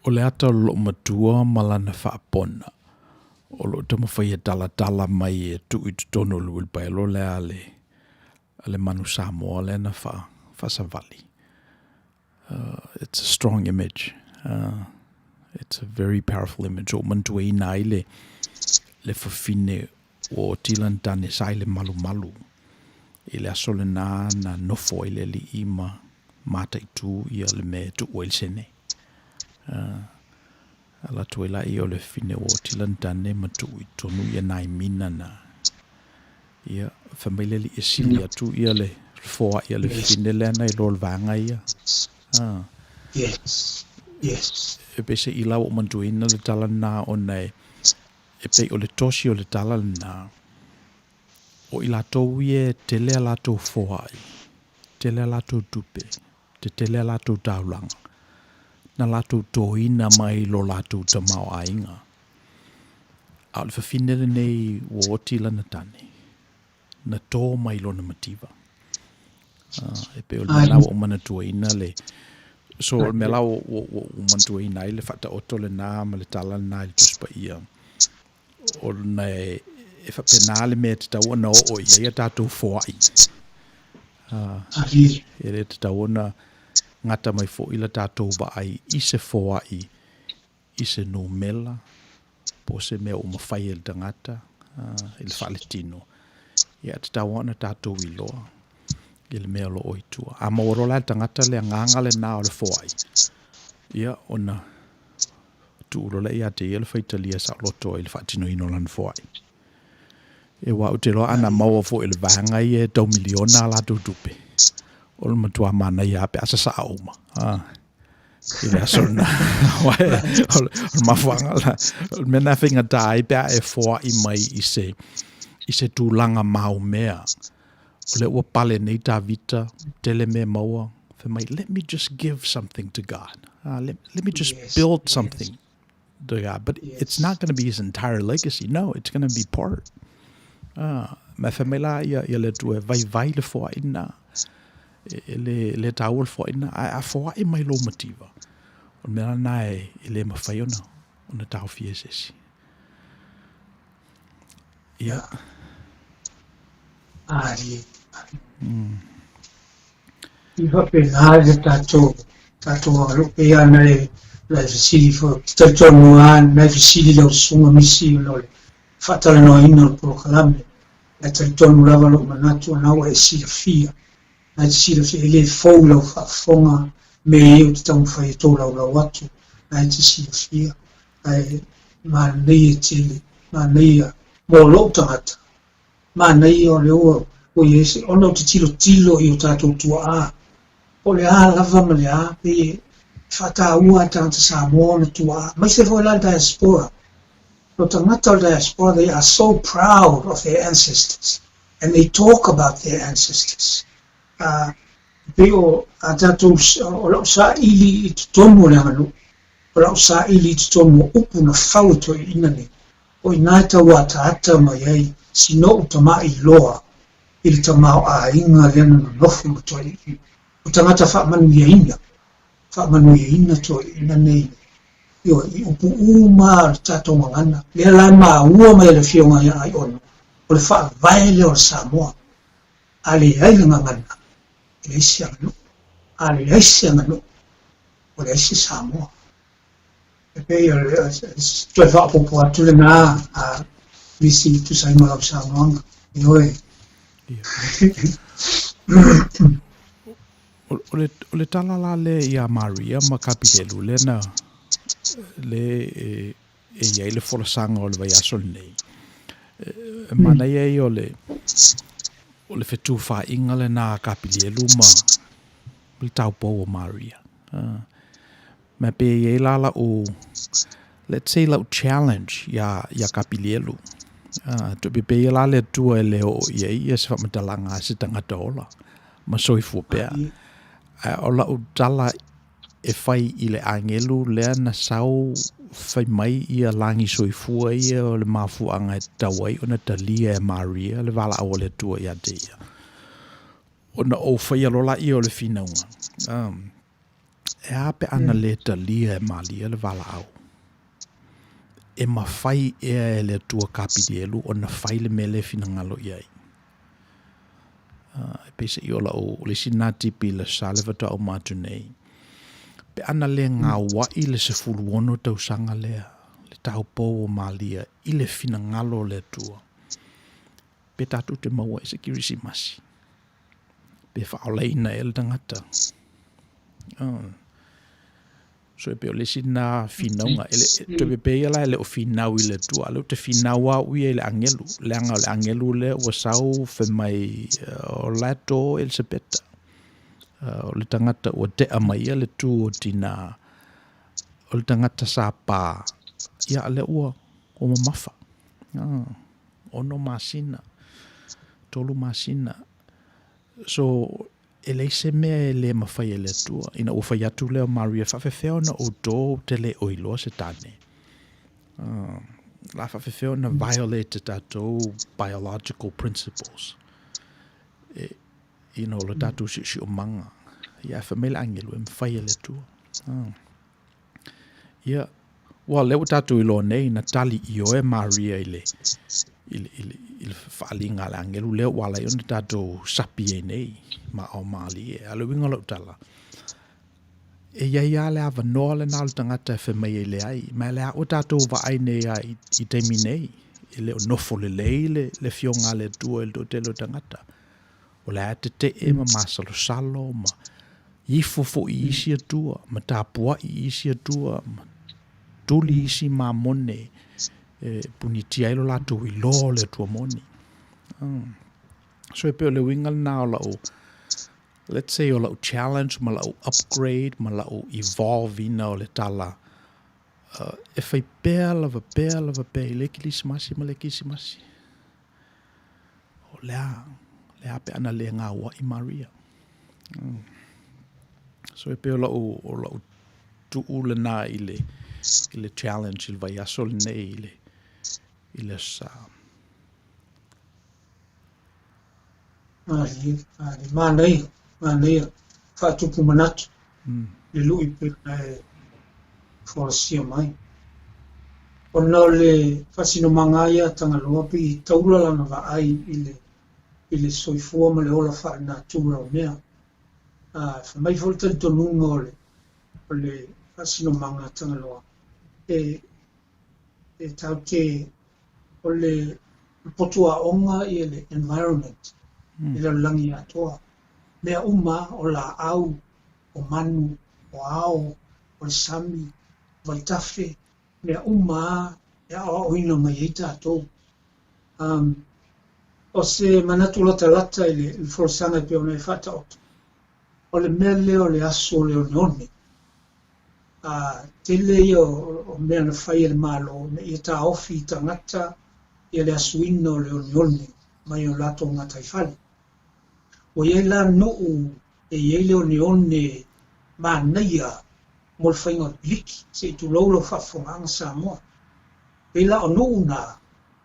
O le ata o loo matua ma lana faapona o loo taumafai e talatala mai e tuu i totonu o le uilipaelo lea a le a le manu Samoa lea na faa faasavali. It's a strong image. It's a very powerful image. O mantuaina ai le le fafine ua oti lana tane sa i le malumalu i le aso lena na nofo ai le alii ma mataitu ia le mea e tuu ai le sene. Ala atu ai laia o le fine ua oti lana tane ma tuu i totonu ia nai mina na. Ia, fai mai le alii e sili atu ia le foai a le fine lea na i lo le vaega ia. Ah. Yes. Yes. E pei se i lau o mantuaina le tala lena ona e e pei o le tosi o le tala lena, o i latou ia e tele a latou foai, tele a latou tupe, tetele a latou taulaga, na latou toina mai lo latou tamaoaiga. A o le fafine lenei ua oti lana tane, na tō mai lona mativa. E pei o le mea la ua ou manatuaina le, so o le mea la ua, ua, ua ou manatuaina ai le faataoto lena ma le tala lena i le Tusi Paia, ona e, e faapena le mea e tatau ona oo i ai a tatou foai. E le tatau ona gata mai foi la tatou vaai i se foai i se numela po o se mea ua mafai e le tagata i le faaletino, ia e tatau lava ona tatou iloa i le mea o lo o i tua. A maua loa la e le tagata le agaga lena o le foai, ia ona tuu loa lea ia te ia le faitalia saoloto ai i le faatinoina o lana foai. E aua ou te iloa ana maua foi e le vaega ia e tau miliona a latou tupe, o le matua manaia lava pe a sasaa uma. I le aso lena. O le mafuaaga la, o le mea lena e faigata ai pe a e foai mai i se, i se tulaga maumea. O lea ua pale nei Tavita, tele mea maua, fai mai, let me just give something to God. Let me just build something to God. But it's not going to be his entire legacy. No, it's going to be part. Ma fai mai la ia, ia le Atua e vaivai le foai lena. E le, le taua le foai lena. Ae a foai mai lou mativa, o le mea lena e, e le mafai ona, ona taofia e se isi. Ia. Ari. I faapena le tatou tatou aganuu pei lava ona e na e fesili foi, ou te talitonu lava na e fesili lau susuga Misi ona o le faatalanoaina o le polokalame. Ae talitonu lava lou manatu o lena ua e silafia, na e te silafia e le fou lau faafofoga mea ia ou te taumafai e tolaulau atu, na e te silafia. Ae manaia tele, manaia mo lou tagata, manaia o lea ua Ua i ai se, ona ou te tilotilo i o tatou tuaa, po o le a lava ma le a, pei e faataua e tagata Samoa ona tuaa, aemaise foi la le diaspora. O tagata o le diaspora, they are so proud of their ancestors and they talk about their ancestors. Uh, pei o a tatou, o lau saili i totonu o le aganuu, o lau saili i totonu o upu na fau e toeaiina nei, O i ina e tau ataata mai ai sinoʻu tamaʻiloa i le tamaoaiga lea na nonofo ma toeaiina. O tagata faamanuiaina, faamanuiaina toeaiina nei, ioe, i upu uma a le tatou gagana. Lea la e maua mai e le Afioga ia Aiono, o le faavae lea o le Samoa. A leai le gagana, e leai se aganuu. A leai se aganuu, ua leai se Samoa. E pei o le toe faaopoopo atu lena a Misi e tusa ai ma lau saunoaga. Ioe. O le, o le tala la lea iā Maria ma Kapilelu lea na le e, e i ai le folasaga o le vaiaso lenei. E manaia ia o le o le fetufaaiga lena a Kapilelu ma le taupou o Maria. Uh, Ma pe i ai la lau, let's say lau challenge iā, iā Kapilielu. Uh, tupe pe ia la le Atua e le oo i ai ia se faamatalaga a se tagata ola ma soifua pea. Ae o lau tala e fai i le agelu lea na sau fai mai ia lagi soifua ia o le mafuaaga e tatau ai ona talia e Maria le valaau a le Atua ia te ia. Ona ou faia loa laia o le finauga. Um, E a pe ana lē talia e Malia le valaau? E mafai ea e le Atua Kapilielu ona fai le mea lea e finagalo i ai? Uh, e peiseai o lau, o le isi lena tipi i le sa le faatoa uma atu nei. Pe ana lē gauaʻi le 16 tausaga lea, le taupou o Malia i le finagalo o le Atua, pe tatou te maua i se Kirisimasi. Pe faaolaina ea le tagata. Oh. So e pei o le isi lena finauga. E le, toe pepē ia la e le o finau i le Atua, a o lea ou te finau lava au ia i le agelu, leaga o le agelu lea ua sau fai mai o la e tō Elisapeta. O le tagata ua tea mai ia le tū o tinā, o le tagata sa pā, ia a lea ua, ua mamafa. Oh. 6 masina, 3 masina. So, e leai se mea e le mafai e le Atua. Ina ua fai atu lea o Maria, faafefea ona ou tō ou te le o iloa se tāne. Uh, la faafefea ona violate tatou biological principles. E, you know, lo tatou siosiomaga. Ia, e fai mai le agelu, e mafai e le Atua. Uh. Ia, ua lea ua tatou iloa nei na tali ioe Maria i le, i le, i le, i le faaaliga a le agelu lea ua ala ai ona tatou sapi ai nei ma ao malie. A o le uiga o lau tala, e i ai lava le avanoa lena o le tagata e fai mai ai leai. Ma o lea ua tatou vaai nei lava i, i taimi nei, e le o nofo lelei le, le Afioga a le Atua i le toatele o tagata. O le a tetee ma masalosalo ma ifo foi i isi atua, ma tapuai i isi atua, ma tuli isi mamone e punitia ai lo latou iloa o le Atua moni. Mm. So e pei o le uiga lena o lau, let's say o lau challenge ma lau upgrade ma lau evolve ina o le tala, uh, e fai pea lava pea lava pea i le Kilisimasi ma le Kilisimasi. O le a, le a pe ana le gauaʻi Maria. Mm. So e pei o lau, o lau tuu lena i le, i le challenge i le vaiaso lenei i le, i le sa. Malie, malie. Manaia, manaia. Faatupu manatu. Mm. Le lui pei ona e folasia mai. Ona o le faasinomaga lava ia a Tagaloa pei e taula lana vaai i le i le soifua ma le ola faalenatura o mea. A, fai mai foi le talitonuga o le o le faasinomaga a Tagaloa e e tatou te o le potu aoga ia le environment i le lalolagi atoa. Mea uma o laau, o manu, o ao, o le sami, o vaitafe, mea uma lava e aoaoina mai ai tatou. Um, O se manatu latalata i le folasaga e pei ona e faataoto, o le mea lea o le aso o le oneone. A tele ia o mea na fai e le Malo ina ia taofi i tagata ia le asuina o le oneone mai o latou gataifale. Ua i ai la nuu e i ai le oneone manaia mo le faiga o le piliki, se i tulou lau faafofogaaga Samoa. Pei la o nuu na,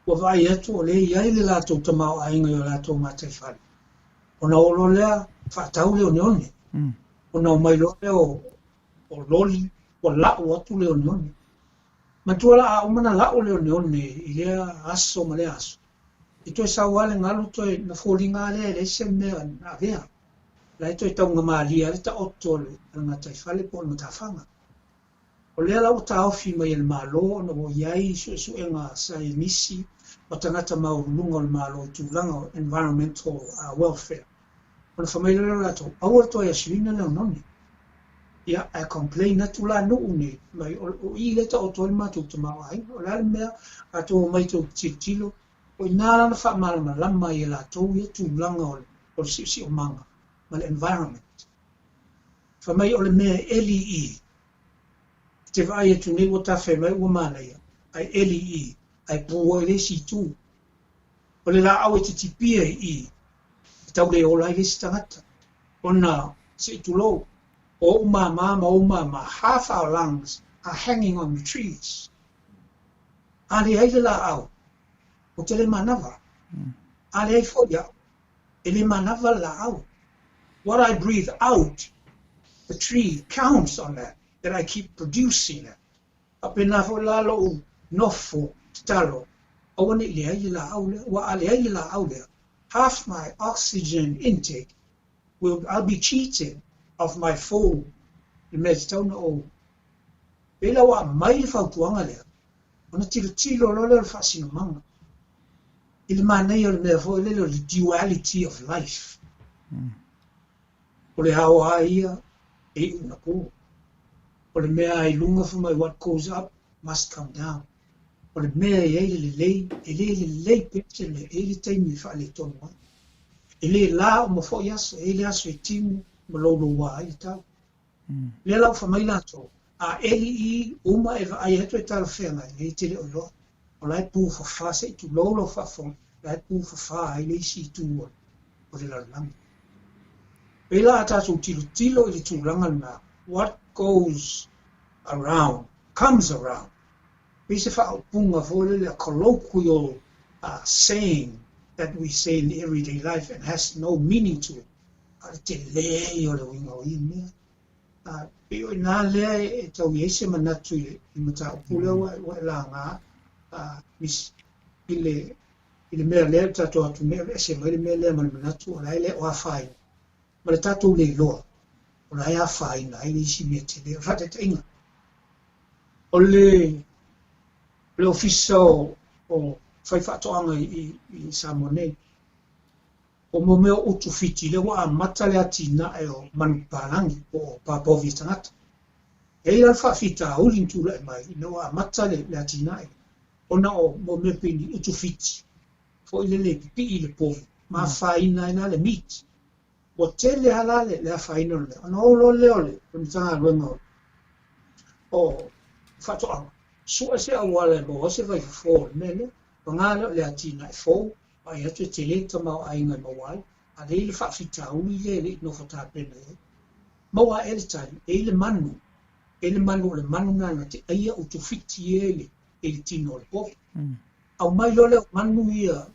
ua vaai atu o lea e i ai le latou tamaoaiga i o latou gataifale, ona oo loa lea faatau le oneone. Ona omai loa lea o loli ua lau atu le oneone. Manatua la a uma ona lau le oneone i lea aso ma lea aso, e toe sau lava le galu toe na foliga lava lea e leai se mea na avea. La e toe taugamalie lava le taoto o le gataifale po o le matafaga. O lea la ua taofi mai e le Malo ona ua i ai suesuega a saienisi ma tagata maualuluga o le Malo i tulaga o environmental welfare. Ona fai mai lea o latou, aua le toe asuina le oneone. Ia, ae complain atu la nuu nei, mai o i lea e taoto ai le matou tamaoaiga. O le a le mea a tou omai tou te tilotilo, o i ina la na faamalamalama ai e latou ia tulaga o le siosiomaga ma le environment. Fai mai o le mea e eli i i, e te vaai atu nei ua tafe mai ua manaia, ae eli i i, ae pu ai le isi itu. O le laau e te tipia i i, e tau le ola ai le isi tagata. Ona, se i tulou, o ou māmā ma ou māmā, half our lungs are hanging on the trees. A leai le laau, ou te le manava. A leai foi au, e le manava le laau. What I breathe out, the tree counts on that, that I keep producing that. Faapena foi la lou nofo tatalo, aua ne i leai le laau lea, aua a leai le laau lea, half my oxygen intake will, I'll be cheated of my full, le mea e tatau ona ou. Pei la ua aumai le fautuaga lea, ona tilotilo loa lea o le faasinomaga i le manaia o le mea foi lele o le duality of life. O le ao lava ia e iu ina po. O le mea lava i luga fai mai what goes up must come down. O le mea e i ai le lelei, e le lelei pea se mea, e i ai le taimi e faaletonu ai. E le la uma foi aso, e i ai le aso e timu ma louloua ai le tau. Lea la ua fai mai latou, a eli i uma e vaai atu e talafeagai, e te le o iloa. O la e pufafa, se i tulou lau faafofoga, o la e pufafa ai le isi itu o le lalolagi. Pei la a tatou tilotilo i le tulaga lena, what goes around comes around. Pei se faaupuga foi lele, a colloquial saying that we say in everyday life and has no meaning to it. A o le tele ia o le uiga o ia mea. A pei o i ina lea e tau i ai se manatu i le mataupu lea ua e laga, Miss, i le mea lea le tatou atunuu e aveese mai le mea lea ma le manatu o la e le o afaina, ma le tatou le iloa o la e afaina ai le isi mea tele. O le faataitaiga, o le ofisa o faifaatoaga i Samoa nei, o mo mea o utu fiti, lea ua amata le atinae o manupapalagi po o papovi tagata. E i ai la le faafitauli na tulai mai ina ua amata le atinae, ona o mo mea pei ni utu fiti, foi lele e pipii i le povi, ma afaina ai la le meat. Ua tele lava la le afaina o le mea, ona o loa lea o le Matagaluega o Faatoaga, sue se auala e maua ai se vaifofo o le mea lea, paga lea o le atinae fou, vaai atu e tele le tamaoaiga e maua ai, a lea e i le faafitauli lea e le i nofo tapena i ai. Maua ae le tali, e i le manu, e i le manu o le manu lena na te aia utu fiti e i le tino o le povi. Aumai loa lea o manu ia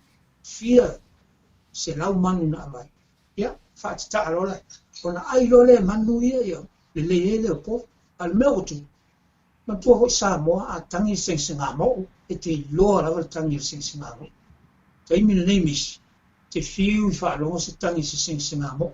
fia selau manu na aumai, ia, faatataa loa la, ona ai loa lea manu ia, ia, lelei ai lea o povi. A o le mea ua tupu, manatua foi Samoa a tagi le segasegamou, e te iloa lava le tagi o le segasegamou. Taimi lenei misi, te fiu i faalogo se tagi se segasegamou.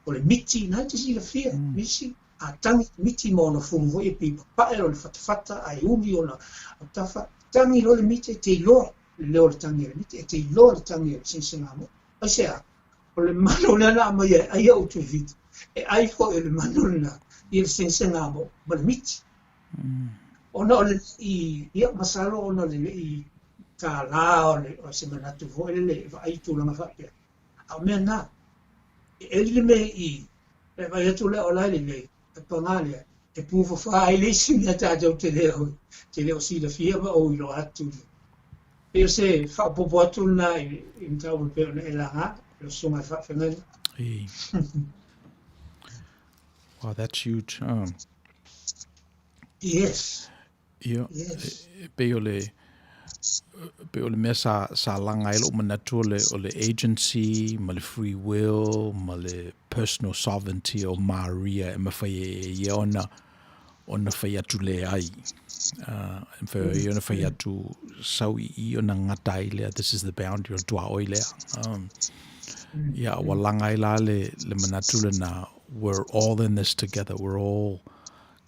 O le miti, na e te silafia, misi, a tagi miti ma ona fulu foi e pei papae o le fatafata, ae uli ona autafa. Tagi loa le miti, e te iloa le leo o le tagi a le miti, e te iloa le tagi o le segasegamou. Aisea, o le manu lea na aumai e ai au tuifiti, e ai foi o le manu lena i le segasegamou ma le miti. Ona o le i, ia, masalo ona o le i tālā o le o se manatu foi lele e vaai i tulaga faapea. A o mea na, e eli le mea i i, e vaai atu lea o la e lelei, ae paga lea, e pufafa ai le isi mea tatou te le o, te le o silafia ma ou iloa atu. Pei o se faaopoopo atu lena i le mataupu e pei ona e laga, lau Susuga i le Faafeagaiga. Wow, that's huge. Yes. Ia, Yes. e pei o le pei o le mea sa sa laga ai lou manatu o le o le agency ma le free will ma le personal sovereignty o Maria e mafai e ia ona ona fai atu leai. E mafai e ia ona fai atu sau i i ona gata ai lea, this is the boundary o le tuaoi lea. Ia, ua laga ai la le le manatu lena, we're all in this together, we're all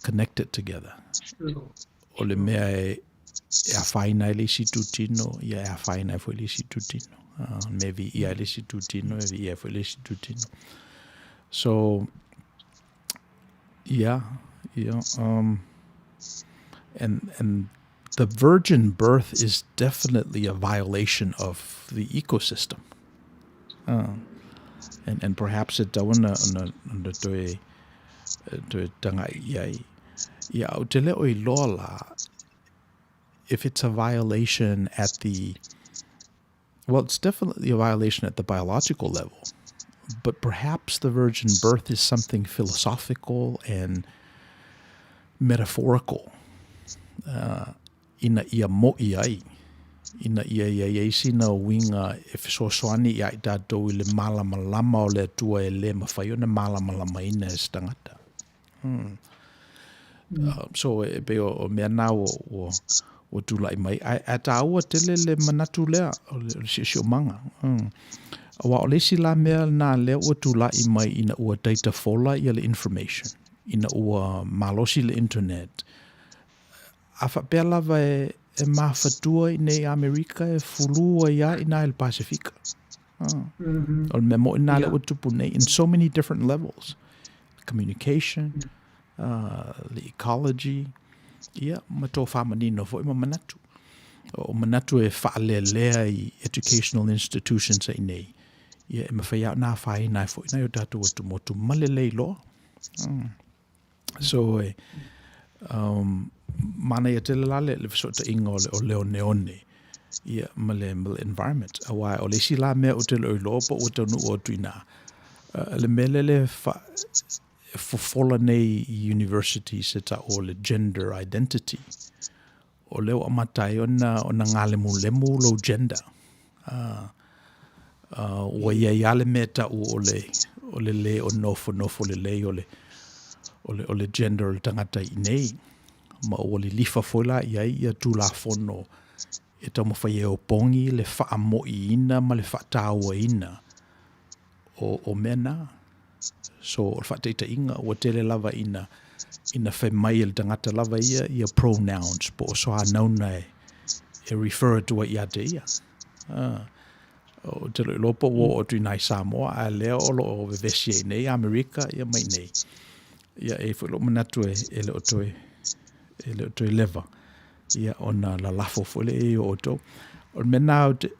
connected together. O le mea e e afaina ai le isi itutino, ia e afaina ai foi le isi itutino. O le mea e viia ai le isi itutino, e viia ai foi le isi itutino. So, yeah, yeah, and the virgin birth is definitely a violation of the ecosystem. And perhaps e tatau ona, ona, ona toe, toe tagai i ai. Ia, ou te le o iloa la, if it's a violation at the, well, it's definitely a violation at the biological level, but perhaps the virgin birth is something philosophical and metaphorical ina ia mo'i ai, ina ia i ai ai sina uiga e fesoasoani iā i tatou i le malamalama o le Atua e le mafai ona malamalamaina e se tagata. So e pei o mea na ua ua tulai mai. Ae, ae tāua tele le manatu lea o le, o le siosiomaga. Aua o le isi la mea lena lea ua tulai mai ina ua data fola ia le information, ina ua malosi le internet. A faapea lava e, e mafatua i nei Amerika e fulu ai lava i ina i le Pasefika. O le mea moni lena lea ua tupu nei in so many different levels. Communication, the ecology, ia, ma tofa manino foi ma manatu. O manatu e faalelea i educational institutions ai nei, ia e mafai lava ona afaina ai foi nai o tatou atumotu ma le le iloa. So, e, manaia tele la le, le fesootaiga o le, o le oneone, ia, ma le, ma le environment. Aua o le isi la mea ou te le o iloa po ua taunuu atu i ina, le mea lea le fa, e fofola nei i universities e ta'u o le gender identity. O lea ua amata ai ona, ona galemulemu lou gender. Ua i ai lava le mea e ta'u o le, o le lē o nofonofo lelei o le, o le, o le gender o le tagata i inei. Ma ua lilifa foi la i ai ia Tulafono e taumafai e opogi le faamo'iina ma le faatauaina o, o mea na. So, o le faataitaiga, ua tele lava ina, ina fai mai e le tagata lava ia ia pronouns po o soanauna e, e refer atu ai ia te ia. Ou te le o iloa po ua oo atu i nai Samoa, a lea o lo o vevesi ai nei Amerika ia ma inei. Ia e i ai foi lou manatu e, e le o toe, e le o toe leva ia ona lalafo foi lea i ai o outou. O le mea lena ou te,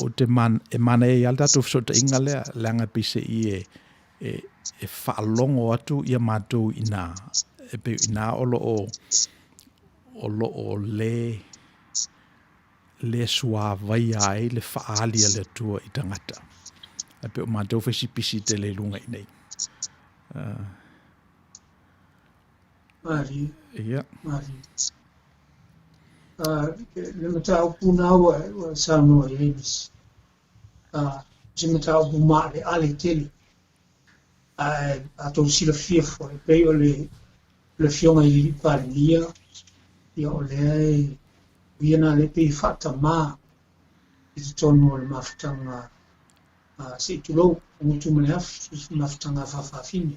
ou te man, e manaia ai lava le tatou fesootaiga lea, leaga peiseai e, e, e faalogo atu ia matou i ina, e pei o ina o lo o, o lo o le, le suāvaia ai le faaali a le Atua i tagata. Ae pei o matou faisipisi tele i luga i inei. Malie. Ia. Malie. Le mataupu na ua, ua saunoa i ai nisi. Se mataupu maaleale tele. Ae a tou silafia foi, pei o le, le Afioga i le Palemia, ia o lea e, o ia na lea pei e faatamā i totonu o le mafutaga, se i tulou, o Gutu ma le Afi, le mafutaga a Faafaafine.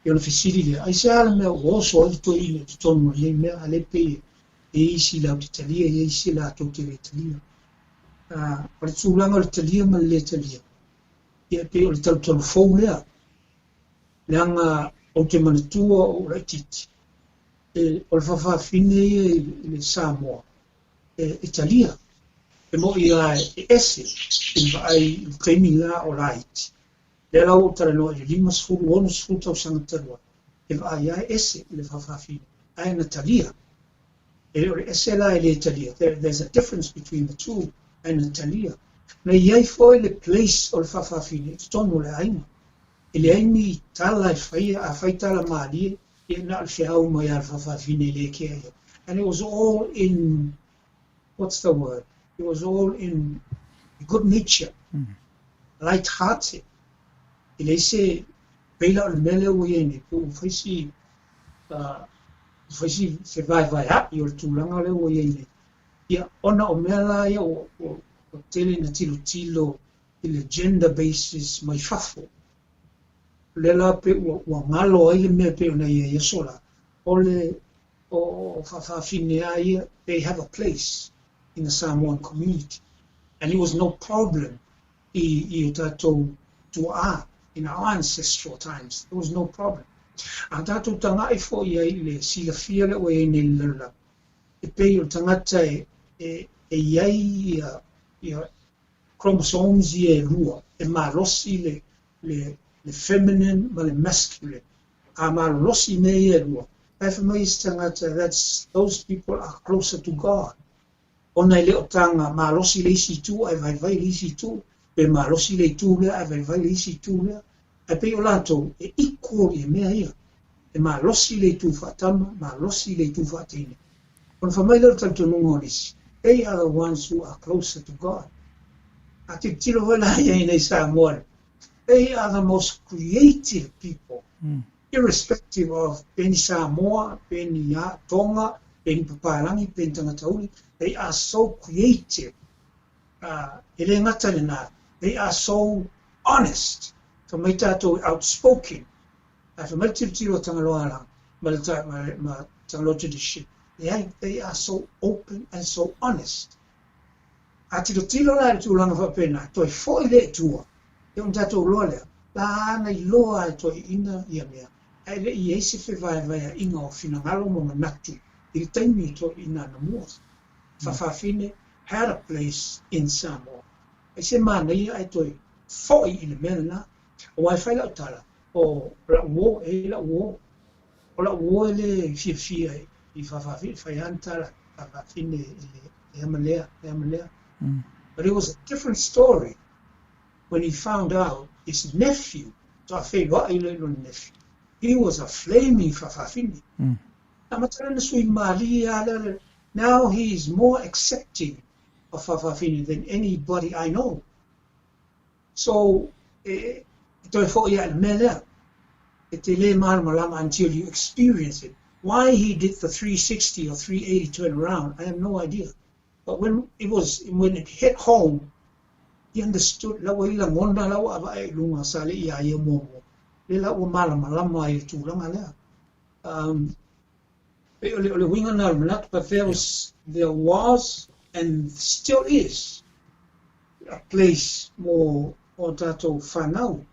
Ia ona fesili lea, aisea le mea ua oso ai le toeaina i totonu o lenei mea, a lea pei e i ai isi latou te talia, e i ai isi latou te le talia. O le tulaga o le talia ma le le talia, ia e pei o le talutalu fou lea, leaga ou te manatua o ou laitiiti, o le faafafine ia i le Samoa, E talia. E mo'i lava e ese i le vaai i le taimi la o laiti. Lea la ua ou talanoa i le 50, 60 tausaga talu ai, e vaai lava e ese i le faafafine, ae na talia. E le o le ese la e le talia. There's a difference between the two, ae na talia. Na i ai foi le place o le faafafine i totonu o le aiga. E leai ni tala e faia, a fai tala malie, ia na o le feau mai lava a le faafafine e le kea ia. And it was all in, what's the word? It was all in good nature, light hearted. E leai se, pei la o le mea lea ua i ai nei, pe ua fai si, ua fai si fevaevaea'i o le tulaga lea ua i ai nei. Ia, ona o mea la ia ua tele ina tilotilo i le gender basis mai fafo. O lea la pei ua galo ai le mea pei ona i ai aso la, o le o faafafine lava ia, they have a place in the Samoan community. And it was no problem i o tatou tuaa in our ancestral times. There was no problem. A tatou taga'i foi ai i le silafia lea ua i ai nei i le lalolagi, e pei o le tagata e i ai ia chromosomes ia e lua, e malosi le feminine ma le masculine. A malolosi mea ia e lua, ae fai mai isi tagata, that's, those people are closer to God. Ona e le o taga malosi le isi itu ae vaivai le isi itu, pe malosi le itu lea ae vaivai le isi itu lea. Ae pei o latou e equal i mea ia. E malosi le itu faatama, malosi le itu faateine. Ona fai mai lea o le talitonuga o nisi, they are the ones who are closer to God. A tilotilo foi la i ai nei Samoa, they are the most creative people, irrespective of pe ni Samoa, pe ni Tonga, pe ni Papalangi, pe ni tagata uli, they are so creative. E le gata lena, they are so honest. Fai mai tatou outspoken. Ae fai mai le tilotilo a Tagaloa la, ma le ma Tagaloa tradition, they are so open and so honest. A tilotilo la i le tulaga faapena, toe foi lea i tua, e ona tatou iloa lea, la na iloa e toeaiina ia mea, ae le i ai se fevaevaea'iga o finagalo ma manatu i le taimi o toeaiina anamua. Faafafine had a place in Samoa. Ai se manaia ae toe fo'i i le mea lena. Aua e fai lau tala, o la'u uo, e la'u uo. O la'u uo e le fiafia i faafafine, fai lava tala faafafine i le lea ma lea, lea ma lea. But it was a different story when he found out his nephew, faafeiloai lea i lona nephew, he was a flaming faafafine. Amata lana sui malie lava lea. Now he is more accepting of faafafine than anybody I know. So, e toe fo'i lava i le mea lea. E te le malamalama until you experience it. Why he did the 360 or 380 turn around, I have no idea. But when it hit home, he understood la ua i lagona la ua avae i luga sa le ia ia muamua. Le la ua malamalama ai le tulaga lea. Pei o le uiga na o le manatu, but there was and still is a place mo o tatou whanau,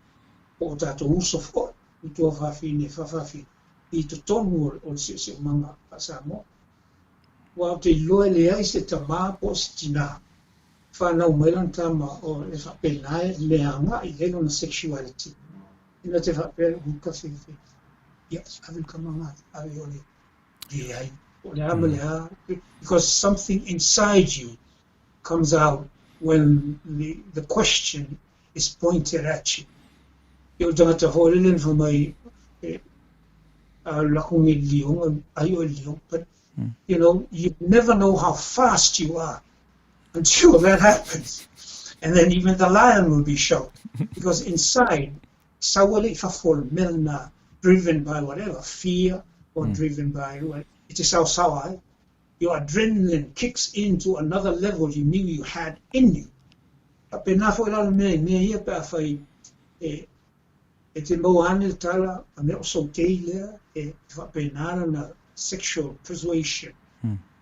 o tatou uso foi, i tua faafine, faafafine, i totonu o le siosiomaga faa-Samoa. Ua ou te iloa e leai se tamā po o se tinā whanau mai lana tama o e faapena e mea aga'i ai lona sexuality. Ina te faapea huka fefe. Ia, ave le tama ave o le leai. O le a ma le a. Because something inside you comes out when the question is pointed at you. I o tagata foi le le mai e a lako ngi lionga ai o liong, but you never know how fast you are until that happens. And then even the lion will be shocked because inside, sawale fafo melna, driven by whatever fear or driven by what it is sawa. Your adrenaline kicks into another level you knew you had in you. Faapena foi la le mea i mea ia pe afai e te maua ane le tala a mea o sautei lea e faapena lana sexual persuasion.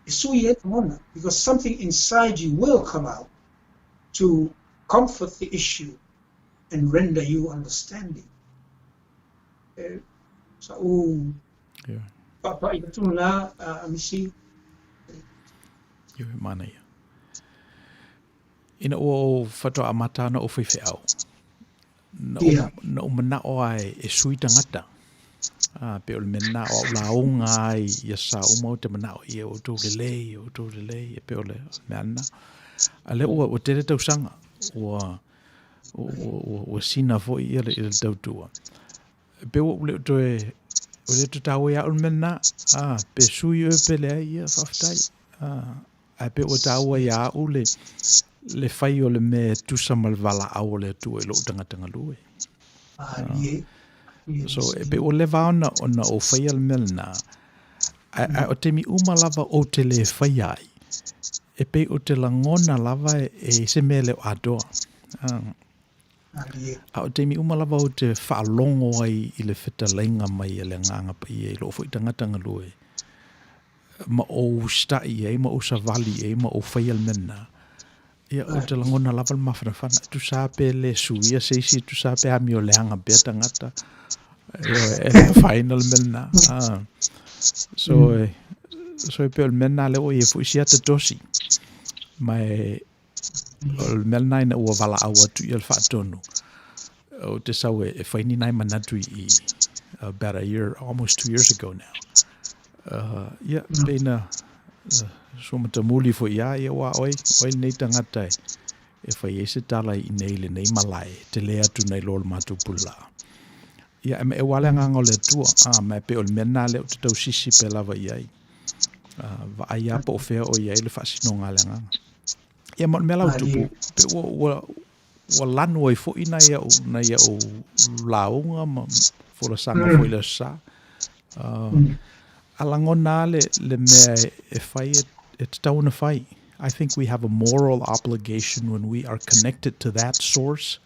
E sui e lagona, because something inside you will come out to comfort the issue and render you understanding. E, sa u papa i atu la a misi. Ioe, manaia. Ina ua ou faatoa amata ana ou faifeau, na ou, na ou manao lava e sui tagata. A, pei o le mea lena o au lauga ai i aso sa uma ou te manao ia outou lelei, ia outou lelei, e pei o le mea lena. A lea ua, ua tele tausaga, ua, ua, ua, ua sina foi ia le, le tautua. E pei ua ou le o toe, ua le toe taua ia au le mea lena. A, pe sui oe pe leai, ia, faafetai. A, ae pei ua taua ia au le, le fai o le mea e tusa ma le valaau o le Atua i lou tagata galue. So, e pei ua leva ona, ona ou faia le mea lena, ae, ae o taimi uma lava ou te le faia ai, e pei ou te lagona lava e, e i se mea e le o atoa. A o taimi uma lava ou te faalogo ai i le fetalaiga mai a le Agaga Paia i lou foi tagata galue, ma ou usitai i ai, ma ou savali i ai, ma ou faia le mea lena, ia, ou te lagona lava le mafanafana. E tusa lava pe le suia se isi, e tusa lava pe amio leaga pea tagata, ioe, e le afaina le mea lena. Ah. So, e, so e pei o le mea lena lea ua i ai foi si ata tosi. Ma e, O le mea lena ina ua valaau atu ia le faatonu, ou te sau e, e fai ni nai manatu i, about a year, almost 2 years ago now. Ia, pei na sua matamuli foi ia ia ua oe, oe lenei tagata e, e fai ai se tala i nei lenei malae, tele atu nai lo le matou pulelaa. Ia, e ma e ua le agaga o le Atua, a, ma e pei o le mea lena lea ou te tausisi pea lava i ai. Vaai lava po o fea o i ai le faasinoga a le agaga. Ia, ma o le mea la ua tupu, pe ua, ua, ua lanu ai foi nai au, nai au lauga ma folasaga foi i le Aso Sa. A lagona lava le, le mea e fai e, e tatau ona fai. I think we have a moral obligation when we are connected to that source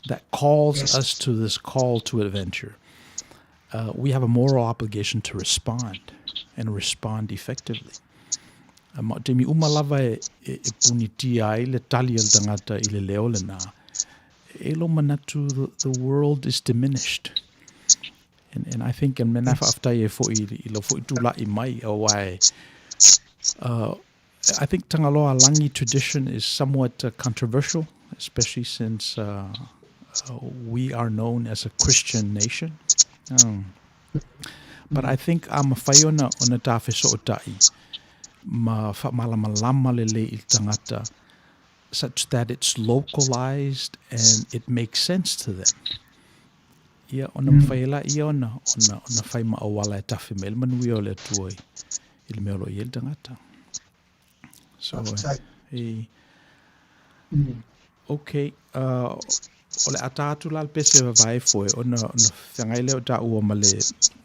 that calls us to this call to adventure. We have a moral obligation to respond and respond effectively. Ma o taimi uma lava e, e, e punitia ai le tali a le tagata i le leo lena, e lo manatu the, the world is diminished. And, and I think and mena faafetai e foi i lo foi tula'i mai au ai I think Tagaloa Lagi tradition is somewhat controversial, especially since we are known as a Christian nation. But I think a mafai ona ona tafesootai ma faamalamalama lelei i le tagata such that it's localized and it makes sense to them. Ia, ona mafai ai laia ona ona ona fai ma auala e tafe mai ai le manuia o le Atua i i le mea o lo o i ai le tagata. So, e, okay, o le a ta atu la le pese vavae foe, ona, ona feagai lea o taua ma le,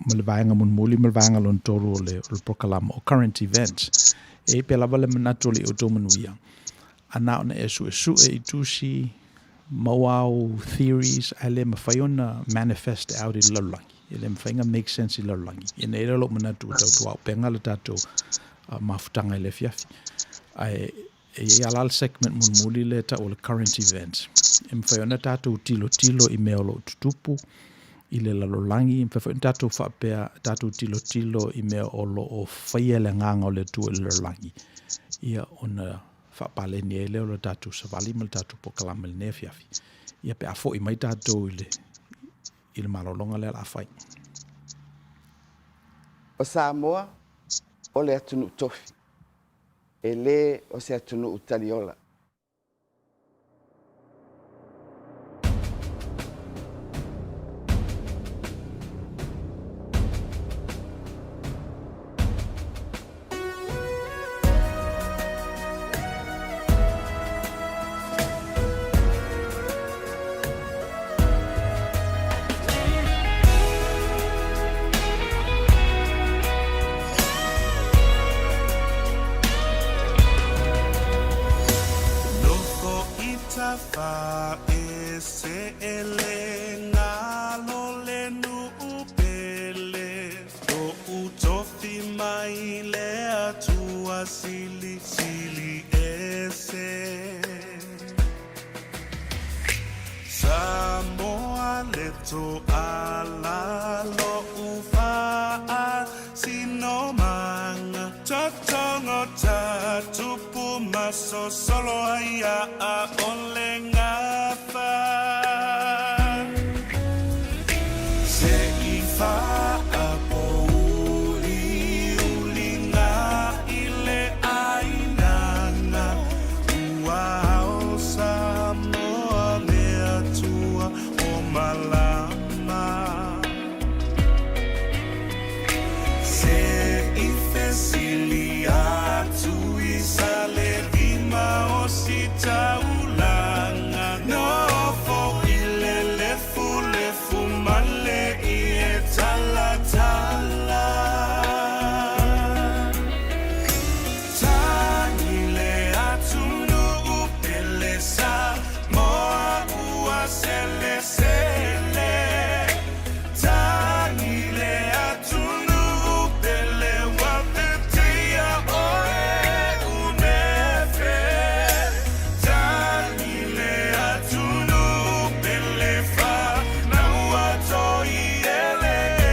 ma le vaega mulimuli ma le vaega lona tolu o le, o le polokalama o current events. E i pea lava le manatu o le i outou manuia. A na ona e suesue i tusi, maua au theories, ae le mafai ona manifest out i le lalolagi. E le mafai ona make sense i le lalolagi. Ina ia lou manatu ua tautuaupega le tatou mafutaga i le afiafi. Ae e i ai lava la le segment mulimuli lea e tau o le current events. E mafai ona tatou tilotilo i mea o lo o tutupu i le lalolagi, e mafai foi ona tatou faapea, tatou tilotilo i mea o lo o faia e le agaga o le Atua i le lalolagi, ia ona faapaleni ai lea o le tatou savali ma le tatou polokalame i lenei afiafi. Ia pe a foi mai tatou i le i le malologa lea o le a fai. O Samoa o le atunuu tofi, e le o se atunuu taliola. Nofo i tafa e se ele ngalo le nuu pele Toʻu tofi mai le Atua silisili ese Samoa le toala loʻu faasinomaga Totogo tatu. sosolo ai ʻaʻole gafa. Se i faapouliuliga i le ʻāinana, ua ao Samoa le Atua o malama. Se i fesili atu i Salelima o Sitaulaga, nofo i le lefulefu ma le ie talatala. Tagi le atunuu pele Samoa ua selesele. Tagi le atunuu pele ua peteia oe unefe. Tagi le atunuu pele fanau a Toieleele.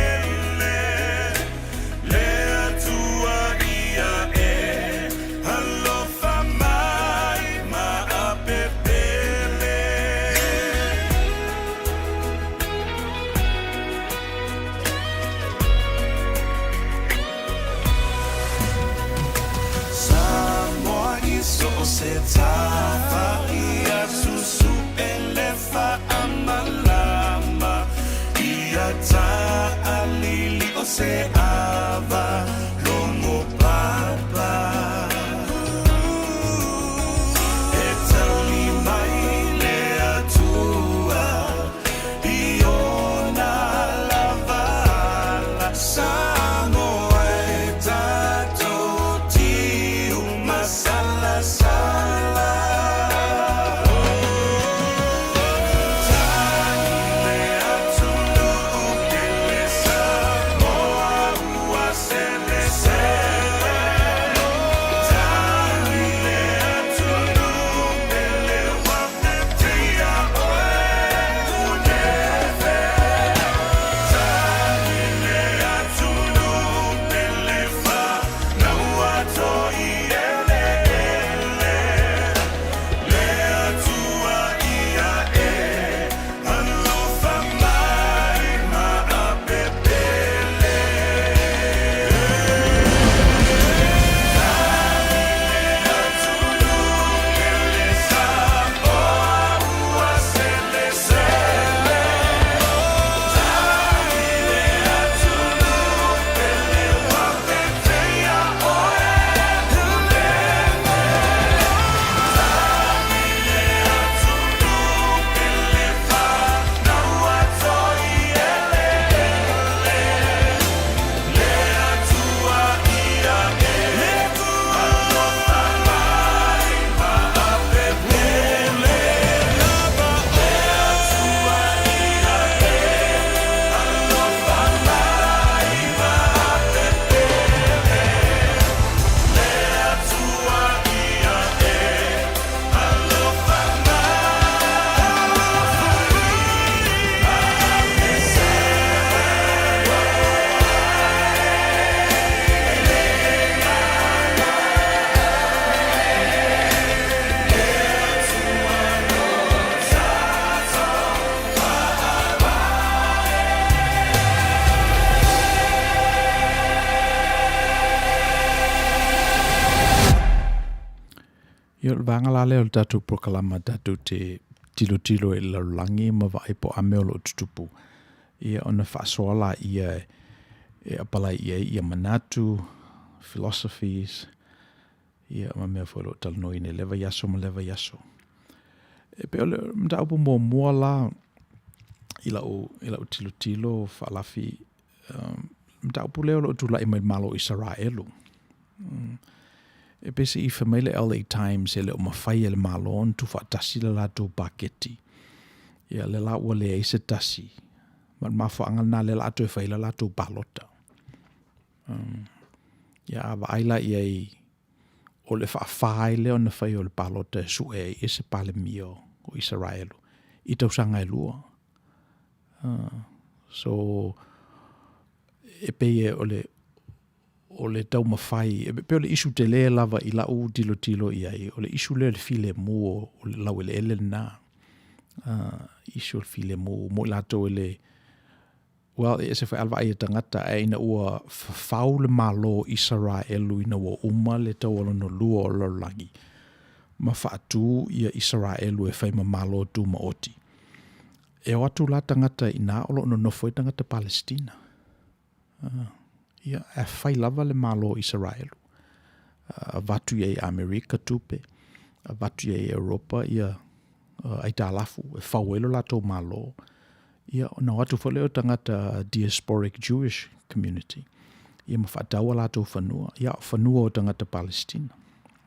Le Atua ia e alofa mai ma apepele. Samoa i so o se tafa ia susuʻe le faamalama ia taʻalili o se ava logo papa. E tali mai le Atua i ona lava ala. Samoa e tatou tiu masalasala. Tagi le atunuu pele Samoa ua selesele. Tagi le atunuu pele ua peteia oe unefe. Tagi le atunuu pele fanau a Toieleele. Le Atua ia e alofa mai ma apepele. Tagi le atunuu pele Samoa ua selesele. Tagi le atunuu pele ua peteia oe unefe. Tagi le atunuu pele fanau a Toieleele. Le Atua ia e alofa mai ma apepele. Le Atua ia e alofa mai ma apepele. Le Atua ia e alofa mai ma Ia, o le vaega la lea o le tatou polokalama tatou te tilotilo i le lalolagi ma vaai po o a mea o lo o tutupu. Ia, ona faasoa laia e apalai i ai ia manatu, philosophies, ia ma mea foi o lo o talanoaina i lea vaiaso ma lea vaiaso. E pei o le mataupu muamua la i lau, i lau tilotilo faalafi, um, mataupu lea o lo o tulai mai le Malo o Isaraelu. E pei se i fai mai le LA Times e le o mafai e le Malo ona tuufaatasi le latou paketi. Ia, lea la ua leai se tasi. Ma le mafuaaga lena lea la a toe fai le latou palota. Um, ia, a vaai la i ai, o le faafa ai lea ona fai o le palota e suʻe ai ia se Palemia o Isaraelu i tausaga e lua. Uh, so, e pei e o le, o le taumafai, e pei o le issue tele lava i lau tilotilo i ai, o le issue lea o le filemu o le laueleele lena. Issue o le filemu mo i latou e le, well, e ese foi lava le vaai a tagata, ae ina ua fafau le Malo o Isaraelu ina ua uma le taua lona lua o le lalolagi, ma faatu ia Isaraelu e fai ma Malo Tumaoti. E o atu la tagata i ina o lo o nonofo ai tagata Palestina. Ia, ae fai lava le Malo o Isaraelu. Avatu i ai e Amerika tupe, avatu i ai e Europa ia aitalafu e fau ai lo latou Malo. Ia, ona o atu foi lea o tagata diasporic Jewish community, ia ma faatau a latou fanua, ia, o fanua o tagata Palestina.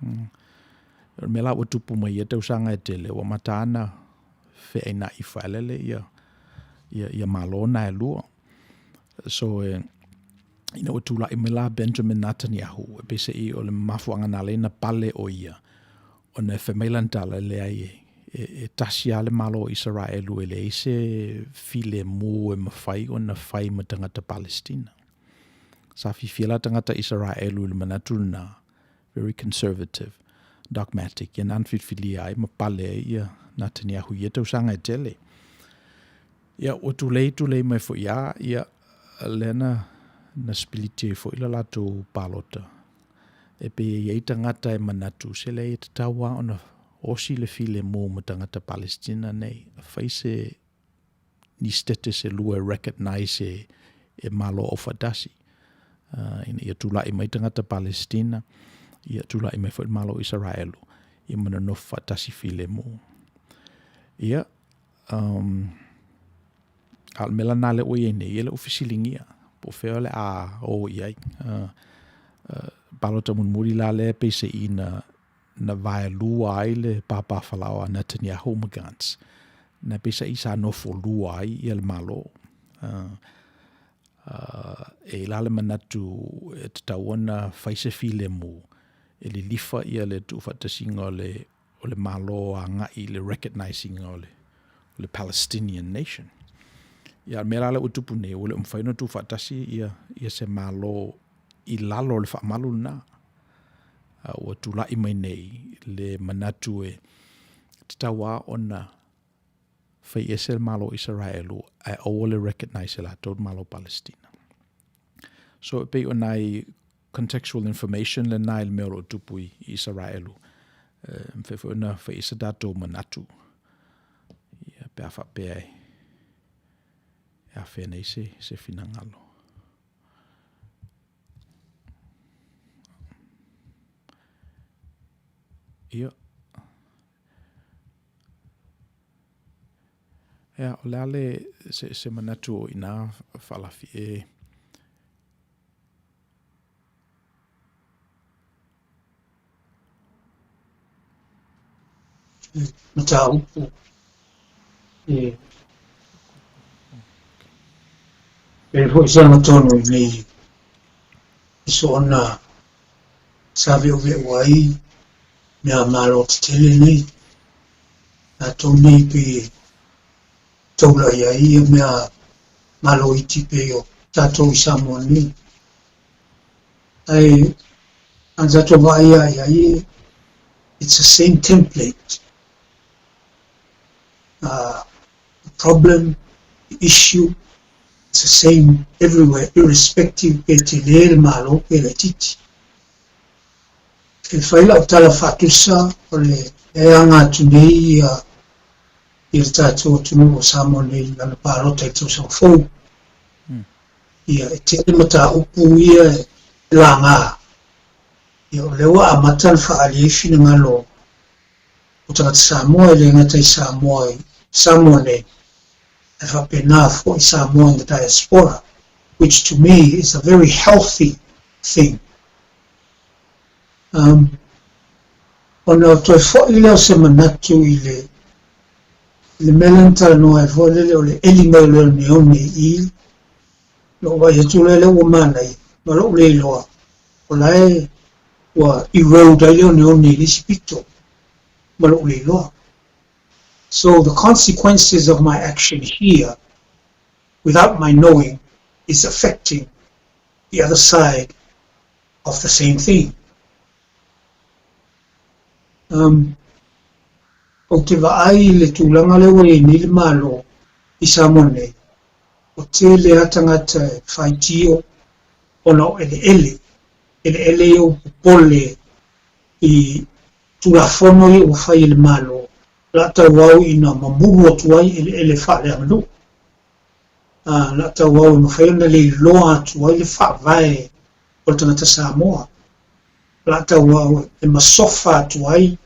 O le mea la ua tupu mai ia tausaga e tele, ua amata ana feaina'i faelele ia, ia, ia Malo na e lua. So e, ina ua tula'i mai la Benjamin Netanyahu, e peise'i o le mafuaaga na ala ai ona pale o ia, ona e fai mai lana tala, e leai e, e, e tasi lava le Malo o Isaraelu e leai se filemu e mafai ona fai ma tagata Palestina. Sa fiafia la tagata Isaraelu i le manatu lena, very conservative, dogmatic, ia na ana filifilia ai ma pale ai ia Netanyahu i ia tausaga e tele. Ia, ua tulei tulei mai foi lava, ia, lea na, na sipiliti ai foi le latou palota. E pei e i ai tagata e manatu, se leai e tatau lava ona osi le filemu ma tagata Palestina nei, fai se ni status e lua e recognize e, e Malo Aufaatasi. Uh, ina ia tula'i mai tagata Palestina, ia tula'i mai foi le Malo o Isaraelu, ia ma nonofo faatasi filemu. Ia, Um, a o le mea la lena lea ua i ai nei, e le o fesiligia, po o fea o le a o i ai. Uh, palota mulimuli la lea peiseai na, na vaelua ai le pāpāfalaoa a Netanyahu ma Gantz. Na peiseai sa nofo lua ai ia le Malo. Uh, uh, e i la le manatu e tatau ona fai se filemu e lilifa ia le tuufaatasiga o le o le Malo agai i le recognise ina o le, o le Palestinian nation. Ia, o le mea la lea ua tupu nei, ua le o mafai ona tuufaatasi ia, ia se Malo i lalo o le faamalu lena. A ua tulai mai nei le manatu e tatau lava ona fai ese le Malo o Isaraelu ae aua le recognise e latou le Malo o Palestina. So e pei o nai contextual information lena i le mea o lo o tupu i Isaraelu. E mafai foi ona fai i se tatou manatu. Ia, pe a faapea e, e afea nei se, se finagalo. Ia. Ia, o le a le se, se manatu o inā faalafi e Mataupu e e foi se agatonu i nei i soona sa ve'uve'u ai mea malo tetele nei latou nei pei e taulai ai ia mea malo iti pei o tatou i Samoa nei. Ae a tatou vaai lava i ai, it's the same template. The problem, the issue, it's the same everywhere, irrespective pe tele le Malo pe laitiiti. E fai lau tala faatusa o le e aga atu nei ia i le tatou atunuu o Samoa nei i lana palota i le tausaga fou. Ia, e tele mataupu ia e laga. Ia, o lea ua amata ona faaali ai finagalo o tagata Samoa e le gata i Samoa i Samoa nei, ae faapena foi Samoa in the diaspora, which to me is a very healthy thing. Um, ona toe foi lea o se manatu i le, i le mea lea na talanoa ai foi lele o le eli mai o le oneone i lou vaai atu lea lea ua manaia, ma lou le iloa, o la e ua erode ai le oneone i le isi pito, ma lou le iloa. So the consequences of my action here, without my knowing, is affecting the other side. of the same thing. Um, ou te vaai i le tulaga lea ua i ai nei le Malo i Samoa nei, ua tele lava tagata e faitio ona o eleele, eleele ia ua popole i Tulafono ia ua fai e le Malo, o le a tauau ina mamulu atu ai eleele faaleaganuu. A, o le a tauau e mafai ona leiloa atu ai le faavae o le tagata Samoa. O le a tauau e masofa atu ai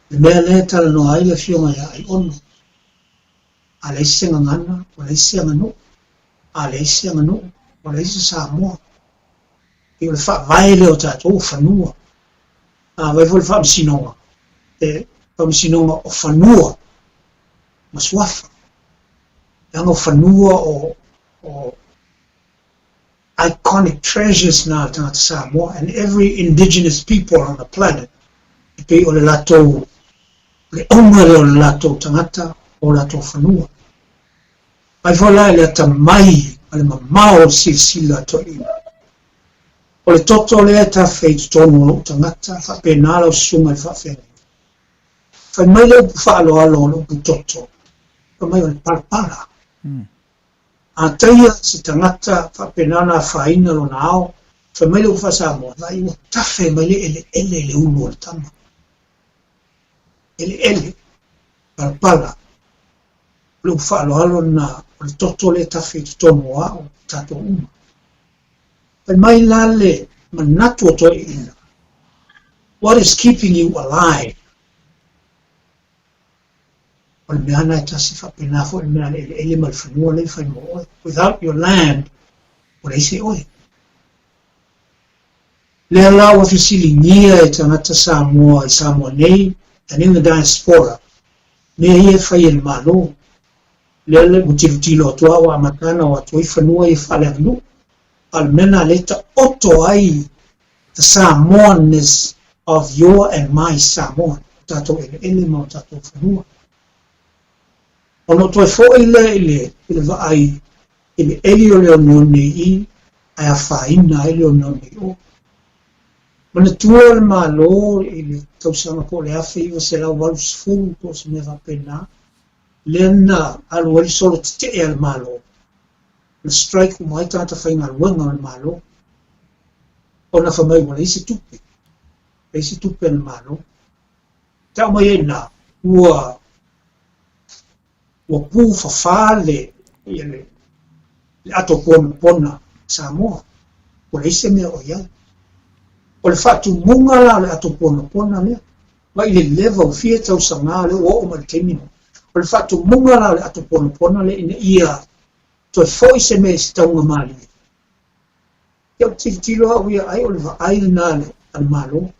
le mea lea e talanoa ai le Afioga ia Aiono. A leai se gagana, ua leai se aganuu. A leai se aganuu, ua leai se Samoa. E o le faavae lea o tatou o fanua. A vaai foi le Faamasinoga, le Faamasinoga o Fanua ma Suafa. Leaga o fanua o, o iconic treasures na a le tagata Samoa and every indigenous people on the planet e pei o le latou, le auga lea o le latou tagata o latou fanua. Mai foi la i le atamai ma le mamao o le silasila a toeaiina. O le toto lea e tafe i totonu o lou tagata, faapena lau susuga i le faafeagaiga. Fai mai le upu faaaloalo o le upu toto, fai mai o le palapala. A taia se tagata faapena ona afaina lona ao, fai mai le upu faa-Samoa, vaai ua tafe mai le eleele i le ulu o le tama. Eleele, palapala. O le upu faaaloalo lena, o le toto lea e tafe i totonu o au, o tatou uma. Fai mai la le manatu o toeaiina, What is keeping you alive? O le mea lena e tasi faapena foi le mea a le eleele ma le fanua lea e fai mo oe. Without your land, ua leai se oe. Lea la ua fesiligia e tagata Samoa i Samoa nei and in the diaspora, mea ia e fai e le Malo. Lea le ua tilotilo atu a ua amata ona o atu ai fanua ia faaleaganuu. A o le mea lena lea e taoto ai the Samoanness of your and my Samoa, o tatou eleele ma o tatou fanua. Ona ou toe foi lea i le, i le vaai i le eli o le oneone i i, ae afaina ai le oneone i o. Manatua le Malo i le tausaga po o le 1980 po o se mea faapena, lea na alu ai le solo tetee a le Malo, na strike uma ai tagata faigaluega o le Malo, ona fai mai ua leai se tupe, leai se tupe a le Malo. Tau mai ai na, ua ua pufafa le, ia le, le ato ponapona Samoa. Ua leai se mea o i ai. O le faatumuga la o le ato ponapona lea, mai le leva ua fia tausaga lea ua oo mai le taimi nei. O le faatumuga la o le ato ponapona lea ina ia toe foi se mea i se tauga malie. Ia ou tilotilo au ia ai o le vaai lena a le, a le Malo.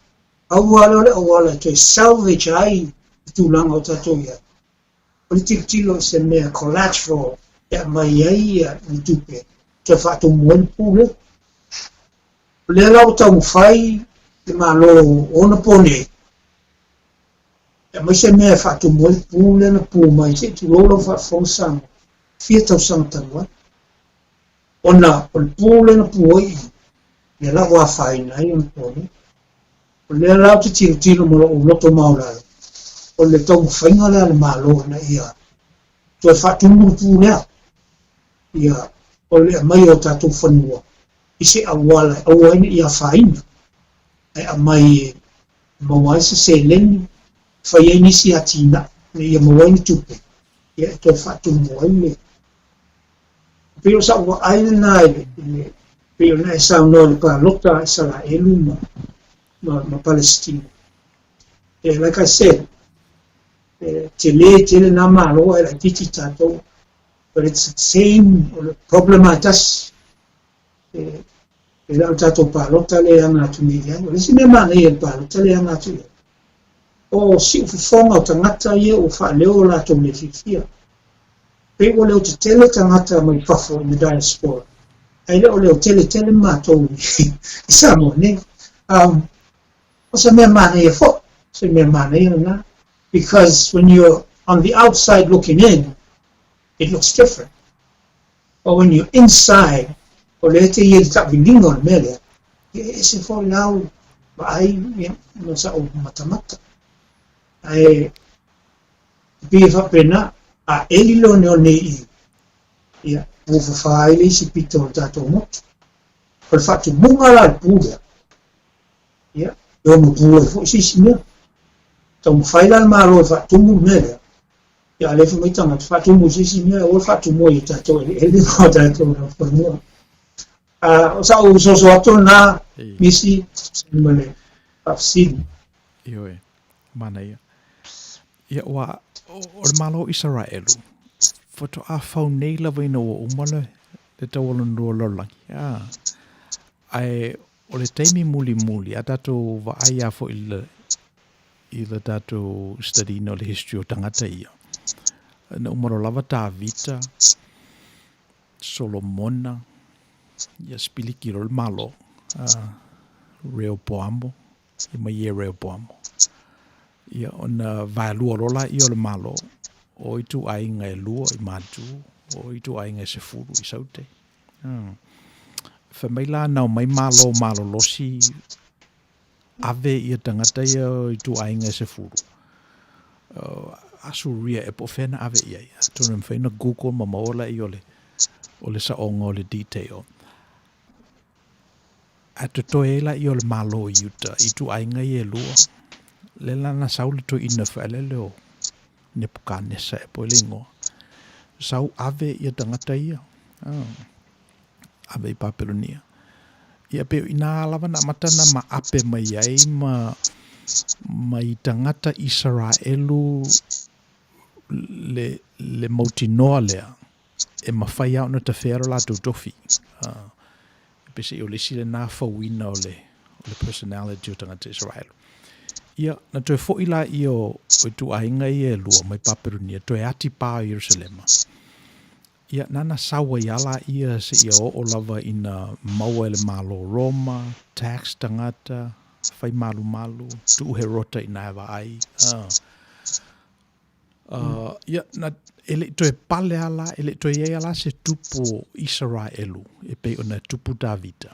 Aua lea o le auala e toe salvage ai le tulaga o tatou i ai. O le tilotilo i se mea collateral e aumai ai ni tupe toe faatumu ai le pu lea. O lea la ua taumafai le Malo o ona po nei e aumai se mea e faatumu ai le pu lea na pu mai se i tulou lau faafofoga Samoa fia tausaga talu ai. Ona o le pu lea na pu ai i i, lea la ua afaina ai ona po nei. O lea la ou te tilotilo ma lou loto maualalo, o le taumafaiga lea a le Malo ina ia toe faatumu le pu lea, ia, o le aumai o tatou fanua i se auala e aua ai ne i afaina, ae aumai e maua ai se seleni, e fai ai nisi atinae ina ia maua ai ni tupe, ia e toe faatumu ai le. E pei o sa'u vaai lena i le, i le, pei ona e saunoa i le palota a Isaraelu ma, ma, ma Palesitina. E, like I said, e tele tele nā Malo ae laitiiti tatou, but it's the same, o le problem lava e tasi. E, e le o le tatou palota lea e aga atu nei i ai. O le isi mea manaia i le palota lea e aga atu i ai, o siufofoga o tagata ia ua faaleo o latou mea fiafia. Pei ua leo tetele tagata mai fafo in the diaspora, ae le o leo tele tele matou i Samoa nei. Um, o se mea manaia foi, se mea manaia lena, because when you're on the outside looking in, it looks different. But when you're inside, o lea te i e le taaviliga o le mea lea. Ia e ese foi lau vaai ia ma sa'u matamata. Ae e pei e faapena, a eli le oneone i i, ia, ua fafa ai le isi pito o le tatou motu. O le faatumuga la o le pu lea, ia, e ono pu ai foi se isi mea. Taumafai la le Malo e faatumu le mea lea, ia a o lea e fai mai tagata, faatumu i se isi mea, aua le faatumua i o tatou eleele ma o tatou laufanua. O sa'u soso atu lena, Misi, ma le faafesili. Ioe, manaia. Ia, ua, o le Malo o Isaraelu, faatoa fau nei lava ina ua uma le, le taua lona lua o le lalolagi. A, ae o le taimi mulimuli, a tatou vaai lava foi i le, i le tatou study-ina o le history o tagata ia, na uma loa lava Tavita, Solomona, ia sipiliki loa le Malo, Rehoboamo, ia mai ia Rehoboamo. Ia ona vaelua loa laia o le Malo, o ituaiga e lua i Matu, o ituaiga e 10 i Saute. Fai mai la na omai Malo malolosi ave ia tagata ia o ituaiga e 10. Asuria e po o fea na ave i ai. Atonu e mafai ona Google ma maua laia o le, o le saoga o le detail. Ae totoe ai laia o le Malo i uta i ituaiga ia e lua. Lea la na sau le toeaina faelele o Nepukanesa e po i le igoa. Sau ave ia tagata ia. Ave i Papelonia. Ia pei o ina lava na amata ona maape mai ai ma ma i tagata Isaraelu le le mautinoa lea e mafai lava ona tafea lo latou tofi. E pei o le isi lena fauina o le o le personality o tagata Isaraelu. Ia, na toe foi laia o ituaiga ia e lua mai Papelonia, toe atipā o Ierusalema. Ia, nana sau ai lava laia seia oo lava ina maua e le Malo o Roma, tax tagata, fai malumalu, tuu Herota i ina e vaai. Ia, na, e le i toe pale lava la, e le i toe i ai lava la se tupu o Isaraelu e pei ona tupu Tavita.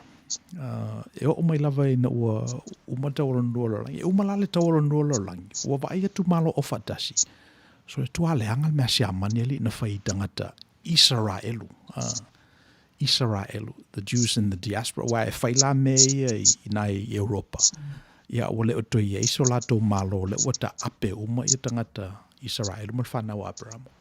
E oo mai lava ina ua uma le taua lona lua o le lalolagi. E uma la le taua lona lua o le lalolagi, ua vaai atu Malo Aufaatasi, So e tualeaga le mea siamani alii na fai i tagata Isaraelu, Isaraelu, the Jews in the diaspora, aua e fai la mea ia i ina i Europa. Ia ua le o toe i ai so latou malo, lea ua taape uma ia tagata Isaraelu ma le fanau a Aperamo.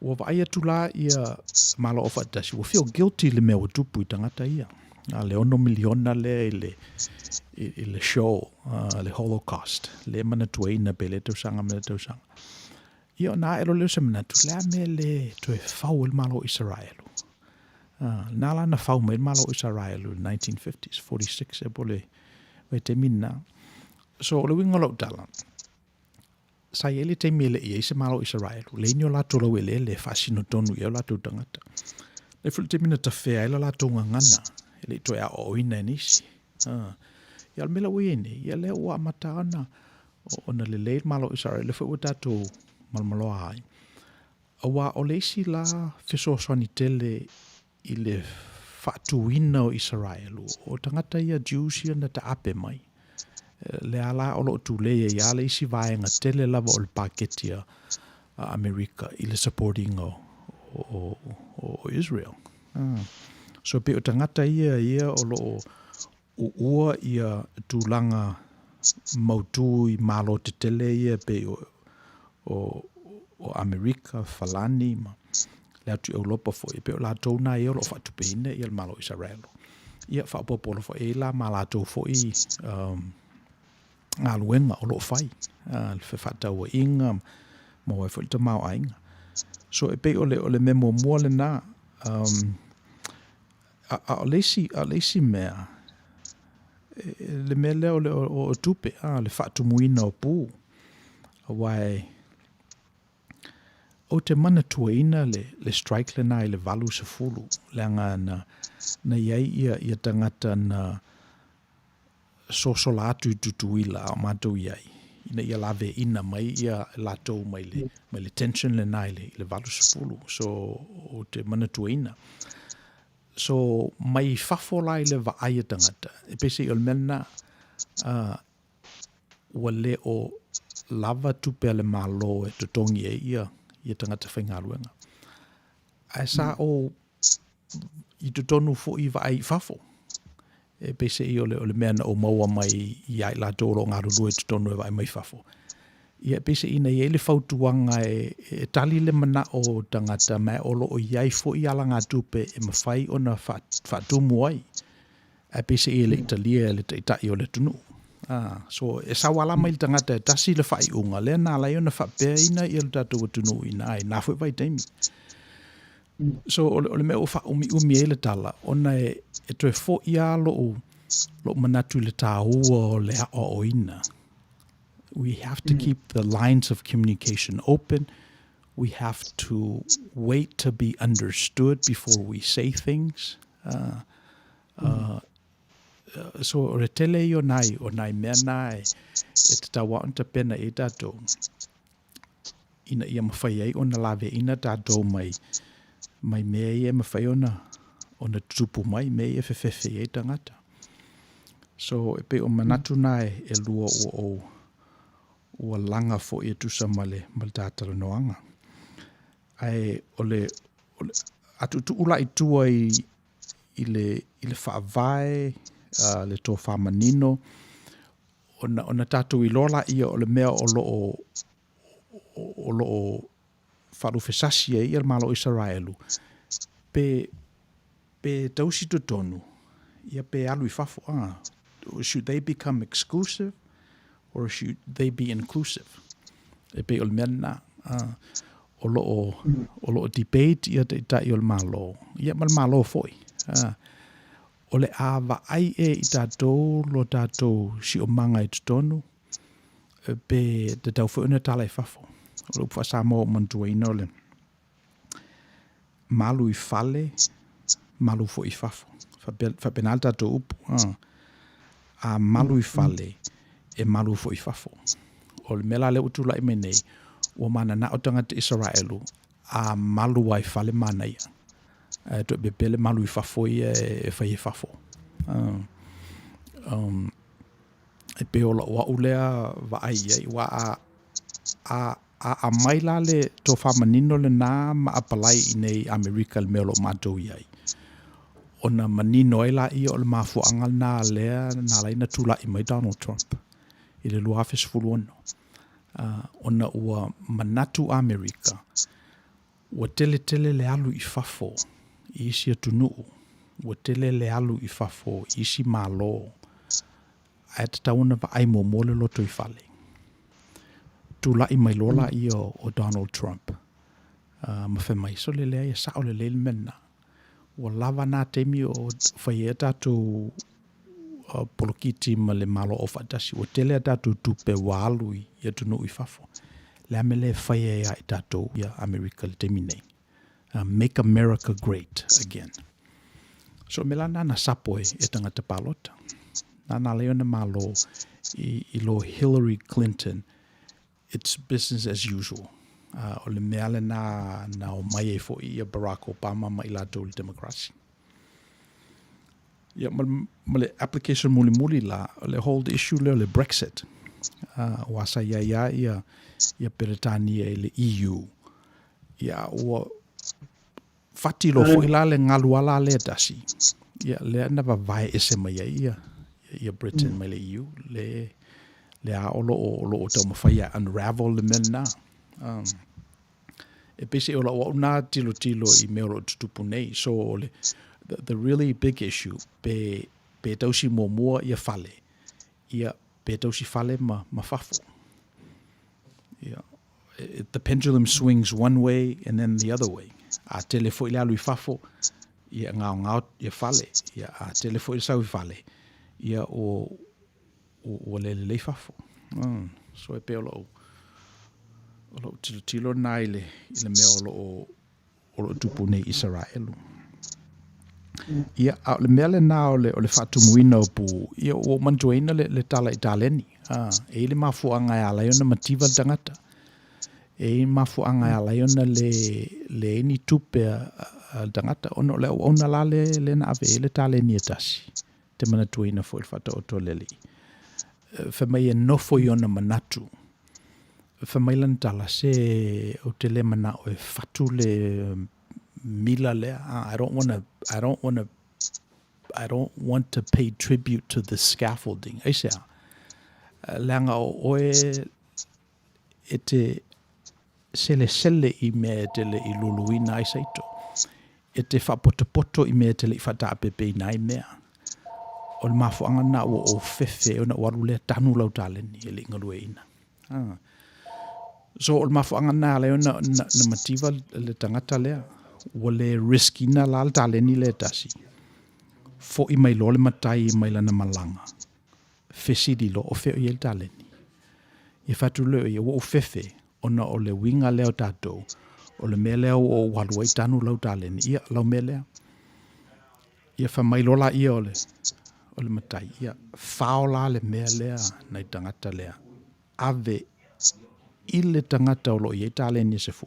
Ua vaai atu la ia Malo Aufaatasi, ua feel guilty i le mea ua tupu i tagata ia. A le 6 miliona lea i le, i le show, le Holocaust, lea e manatuaina pea i lea tausaga ma lea tausaga. Ia ona ae loa lea o se manatu, le a mea le toe fau ai le Malo o Isaraelu? Na la na fau mai le Malo o Isaraelu i le 1950s, 46 ea po o le vaitaimi lena. So, o le uiga o lau tala, sa i ai le taimi e le i ai se Malo o Isaraelu, leai ni o latou laueleele e faasino tonu i ai o latou tagata. Leai foi le taimi na tafea ai la latou gagana, e le i toe aoaoina e nisi. Ia o le mea la ua i ai nei, ia lea ua amata ona, ona lelei le Malo o Isaraelu, lea foi ua tatou malomaloa ai. Aua o le isi la fesoasoani tele i le faatuina o Isaraelu, o tagata ia Jews ia na taape mai. Lea la o lo o tulei ai lava le isi vaega tele lava o le paketi a Amerika i le support ina o Israel. So pei o tagata ia ia o lo o uua ia tulaga mautu i Malo tetele ia pei o o Amerika, Falani ma le atu i Europa foi, e pei o latou na ia o lo o faatupeina ia le Malo o Isaraelu. Ia faaopoopo loa foi i ai la ma latou foi galuega o lo o fai, le fefaatauaiga, maua ai foi le tamaoaiga. So e pei o le, o le mea muamua lena, A o le isi, a o le isi mea, le mea lea o le o tupe, a, le faatumuina o pu, aua e, ou te manatuaina le, le strike lena i le 80, leaga na, na i ai ia, ia tagata na sosola atu i Tutuila a o matou i ai, ina ia laveina mai ia latou mai le, mai le tension lena i le, i le 80. So, ou te manatuaina. So mai fafo la i le vaai a tagata, e peiseai o le mea lena, ua le o lava tupe a le Malo e totogi ai ia ia tagata faigaluega. Ae sa ou i totonu foi vaai i fafo. E peiseai o le, o le mea na ou maua mai ia i latou o lo o galulue i totonu e vaai mai fafo. Ia e peiseai na i ai le fautuaga e, e tali le manao o tagata ma o lo o i ai foi alagatupe e mafai ona faatumu ai. Ae peiseai e le i talia e le Taitai o le atunuu. A, so e sau ala mai le tagata e tasi le faaiuga lea na ala ai ona faapeaina ia le tatou atunuu i ina i na foi vaitaimi. So o le, o le mea ua faaumiumi ai le tala, ona e, e toe foi lava lou, lou manatu i le tāua o le aoaoina. We have to keep the lines of communication open. We have to wait to be understood before we say things. So o le tele ia o nai, o nai mea na e, e tatau lava ona tapena i ai tatou ina ia mafai ai ona laveaiina tatou mai, mai mea ia e mafai ona, ona tutupu mai, mea ia e fefefe i ai tagata. So e pei o manatu na e, e lua ua ou, ua laga foi e tusa ma le, ma le ta talanoaga. Ae o le, o le a tuutuu la i tua i, i le, i le faavae, uh, le tofa manino, ona, ona tatou iloa laia o le mea o lo o, o lo o faalufesasi ai le Malo o Isaraelu, pe, pe tausi totonu, ia pe alu i fafo, ah, should they become exclusive or should they be inclusive? E pei o le mea lena, ah, o lo o, o lo o debate ia taitai o le Malo, ia ma le Malo foi. Ah, o le a vaai ea i tatou lo tatou siomaga i totonu, pe tatau foi ona tala i fafo. O le upu faa-Samoa ua ou manatuaina o le malu i fale, malu foi i fafo. Faapena le tatou upu. A malu i fale, e malu foi i fafo. O le mea la lea ua tulai mai nei, ua mananao tagata Isaraelu a malu lava i fale manaia. Ae toe pepele malu i fafo ia e fai i fafo. Um, e pei o lau au lea vaai i ai, aua a, a, a aumai la le tofa manino lena ma apalai i inei i Amerika i le mea o lo o matou i ai, ona manino ai laia o le mafuaaga lena lea na ala ai ona tulai mai Donald Trump i le 2016, ona ua manatu Amerika ua tele tele le alu i fafo i isi atunuu, ua tele le alu i fafo i isi Malo, ae tatau ona vaai muamua le lotoifale. Tulai mai loa laia o Donald Trump ma fai mai, sole leai e sao lelei le mea lena. Ua lava na taimi o fai ai a tatou polokiki ma le Malo Aufaatasi, ua tele a tatou tupe ua alu i atunuu i fafo. Le a mea le fai ai ia i tatou ia Amerika i le taimi nei. Make America Great Again. So mea la na na sapo e, e tagata palota. Na na ala ai ona malo i, i lo Hillary Clinton, it's business as usual. O le mea lena na omai ai foi ia Barack Obama ma i latou i le democracy. Ia, ma, ma le application mulimuli la, o le whole issue lea o le Brexit. Aua sa i ai lava ia, ia Peretania i le EU. Ia, ua fati loa foi la le galu ala lea tasi. Ia, lea na vavae ese mai ai ia, ia Britain mai le EU. Le, le a o lo o, o lo o taumafai e unravel le mea lena. E peiseai o lau au na tilotilo i mea o lo o tutupu nei. So o le, the, the really big issue, pe, pe tausi muamua ia fale, ia pe tausi fale ma, ma fafo. Ia, the pendulum swings one way and then the other way. A tele foi le alu i fafo, ia ngaongao ia fale, ia a tele foi le sau i fale, ia o, ua le lelei fafo. So e pei o lou, o lou tilotilo na i le, i le mea o lo o, o lo o tupu nei i Isaraelu. Ia, a o le mea lena o le, o le faatumuina o pu, ia ua ou manatuaina le, le tala i taleni. E i ai le mafuaaga e ala ai ona mativa le tagata. E i ai mafuaaga e ala ai ona le, leai ni tupe a, a le tagata ona o le auauna la le lea na ave i ai le taleni e tasi, te manatuaina foi le faataoto a le Alii. Fai mai e nofo i ona manatu. Fai mai lana tala, se ou te le manao e fatu le mila lea. I don't wanna, I don't wanna, I don't want to pay tribute to the scaffolding. Aisea? Leaga o oe e te selesele i mea e te le i luluina ai saito, e te faapotopoto i mea e te le i faataapepeina ai mea. O le mafuaaga lena ua ou fefe ona ou alu lea tanu lau taleni e le i galueaiina. Ah. So o le mafuaaga lena e ala ai ona na, na mativa le tagata lea, ua le risk ina la le taleni lea e tasi, fo'i mai loa le matai mai lana malaga, fesili loa, o fea o i ai le taleni? Ia fai atu lea o ia, ua ou fefe, ona o le uiga lea o tatou, o le mea lea ua ou alu ai tanu lau taleni, ia, lau mea lea. Ia fai mai loa laia o le, o le matai, ia, fao la le mea lea nai tagata lea, ave i le tagata o lo o i ai taleni e 10,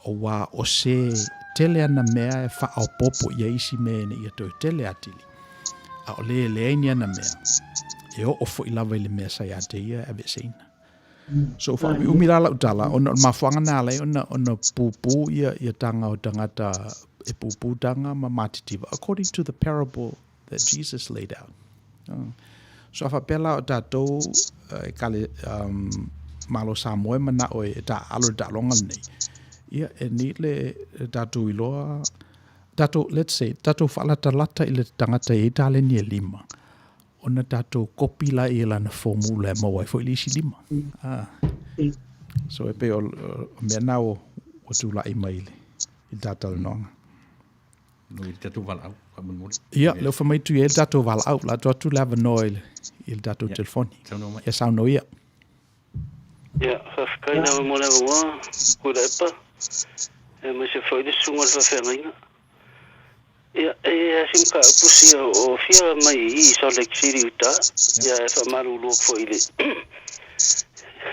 aua o se tele ana mea e faaopoopo i ai isi mea ina ia toe tele atili, a o le e leai ni ana mea, e oo foi lava i le mea sa ia te ia e aveeseina. So, faaumiumi la lau tala, ona o le mafuaaga na ala ai ona, ona pupū ia, ia taga o tagata e pupū taga ma matitiva, according to the parable that Jesus laid out. Oh. So a faapea la o tatou e kale um, Malo Samoa e manao e taaalo i le taaloga lenei, ia e ni le tatou iloa, tatou, let's say, tatou faalatalata i le tagata e i ai taleni e 5, ona tatou kopi la i lana formula e maua ai foi le isi 5. Ah. So e pei o, o mea na ua, ua tula'i mai i le, i le tatalanoaga. No i le tatou valaau, faamolemole. Ia, lea ua fai mai tu i ai le tatou valaau, la tuu atu le avanoa i le, i le tatou telefoni. Ia saunoa ia. Ia, faafetai lava mo le avanoa, Tuilaepa, aemaise foi le susuga i le faafeagaiga. Ia, e i ai lava si mataupu sia o fia mai i i Salt Lake City, Utah, ia e faamalulu atu foi i le,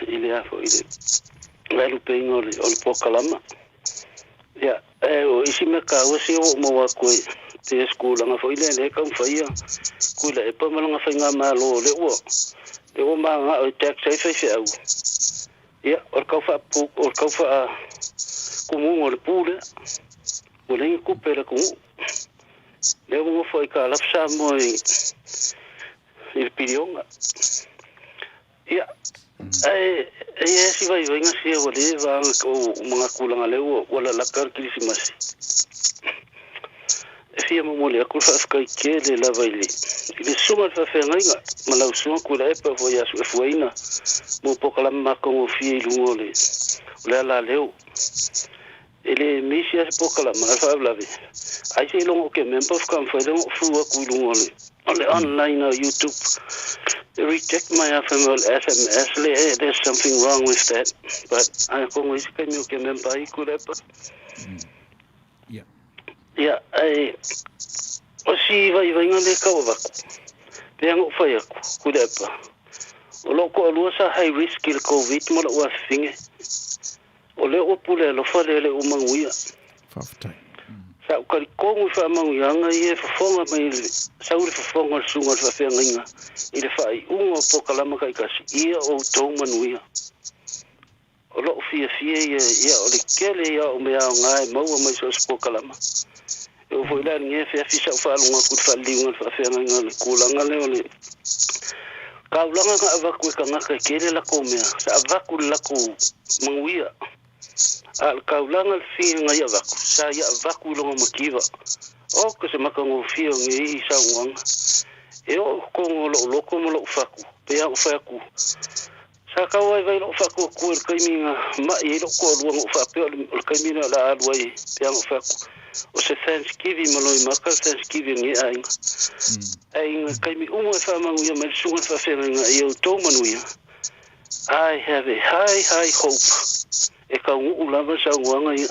i le a foi i le alupeiga o le, o le polokalama. Ia, ae o isi mea taua sia ua ou maua atu ai, pei o se tulaga foi lea lea e taumafai ia Tuilaepa ma lana faigamalo o lea ua, lea ua mananao e tax ai faifeau. Ia, o le tau faapu, o le tau faatumuga o le pu lea. Ua leai ni tupe a le atunuu. Lea ua nofo aitalafu Samoa i, i le piliona. Ia, ae e i ai si vaivaiga sia ua leva ona ou manatu leaga lea ua, ua lalata le Kirisimasi. E fia momoli atu le faafetai tele lava i le, i le susuga i le faafeagaiga ma lau susuga Tuilaepa foi ia suefuaina mo polokalame matagofie i luga o le, o le alaleo. E le misi lava se polokalame, a o le faalavelave, ai seiloga ou te member faatoa mafai lea ona ou flu atu i luga o le, o le online o YouTube. E reject mai lava fai mai o le SMS le, there's something wrong with that. But ai atonu e i ai se taimi ou te member ai Tuilaepa. Ia. Ia, ae o si vaivaiga lea e tau avatu, pei lava ona ou fai atu, Tuilaepa, o lou toalua sa high risk i le Covid ma lou afafine. O lea ua pule alofa le Alii manuia. Faafetai. Sa ou talitonu i faamanuiaga ia e fofoga mai i le sau le fofoga o le susuga o le faafeagaiga i le faaiuga o polokalama taitasi, ia outou manuia. O lou fiafia ia, ia o le tele ia o mea aoga e maua mai so o se polokalama. E oo foi la i lenei afiafi sa ou faalogo atu i le faaliliuga a le faafeagaiga o le tulaga lea o le taulaga na avatu e tagata e tele latou mea, sa avatu le latou manuia. A o le taulaga le figa ia avatu, sa ia avatu i lona mativa. O ka se matagofie o nei saunoaga. E oo i totonu o lou loto ma lou fatu, pei lava ona fai atu, Sa tau vaivai lou faatuatua i le taimi na ma'i ai lou toalua na ou faapea o le taimi lea o le a alu ai pe ana ou fai atu o se Thanksgiving ma Loimata le Thanksgiving a lenei aiga. Ae i na taimi uma e faamanuia mai le susuga i le faafeagaiga ia outou manuia. I have a high high hope e taunuu lava le saunoaga ia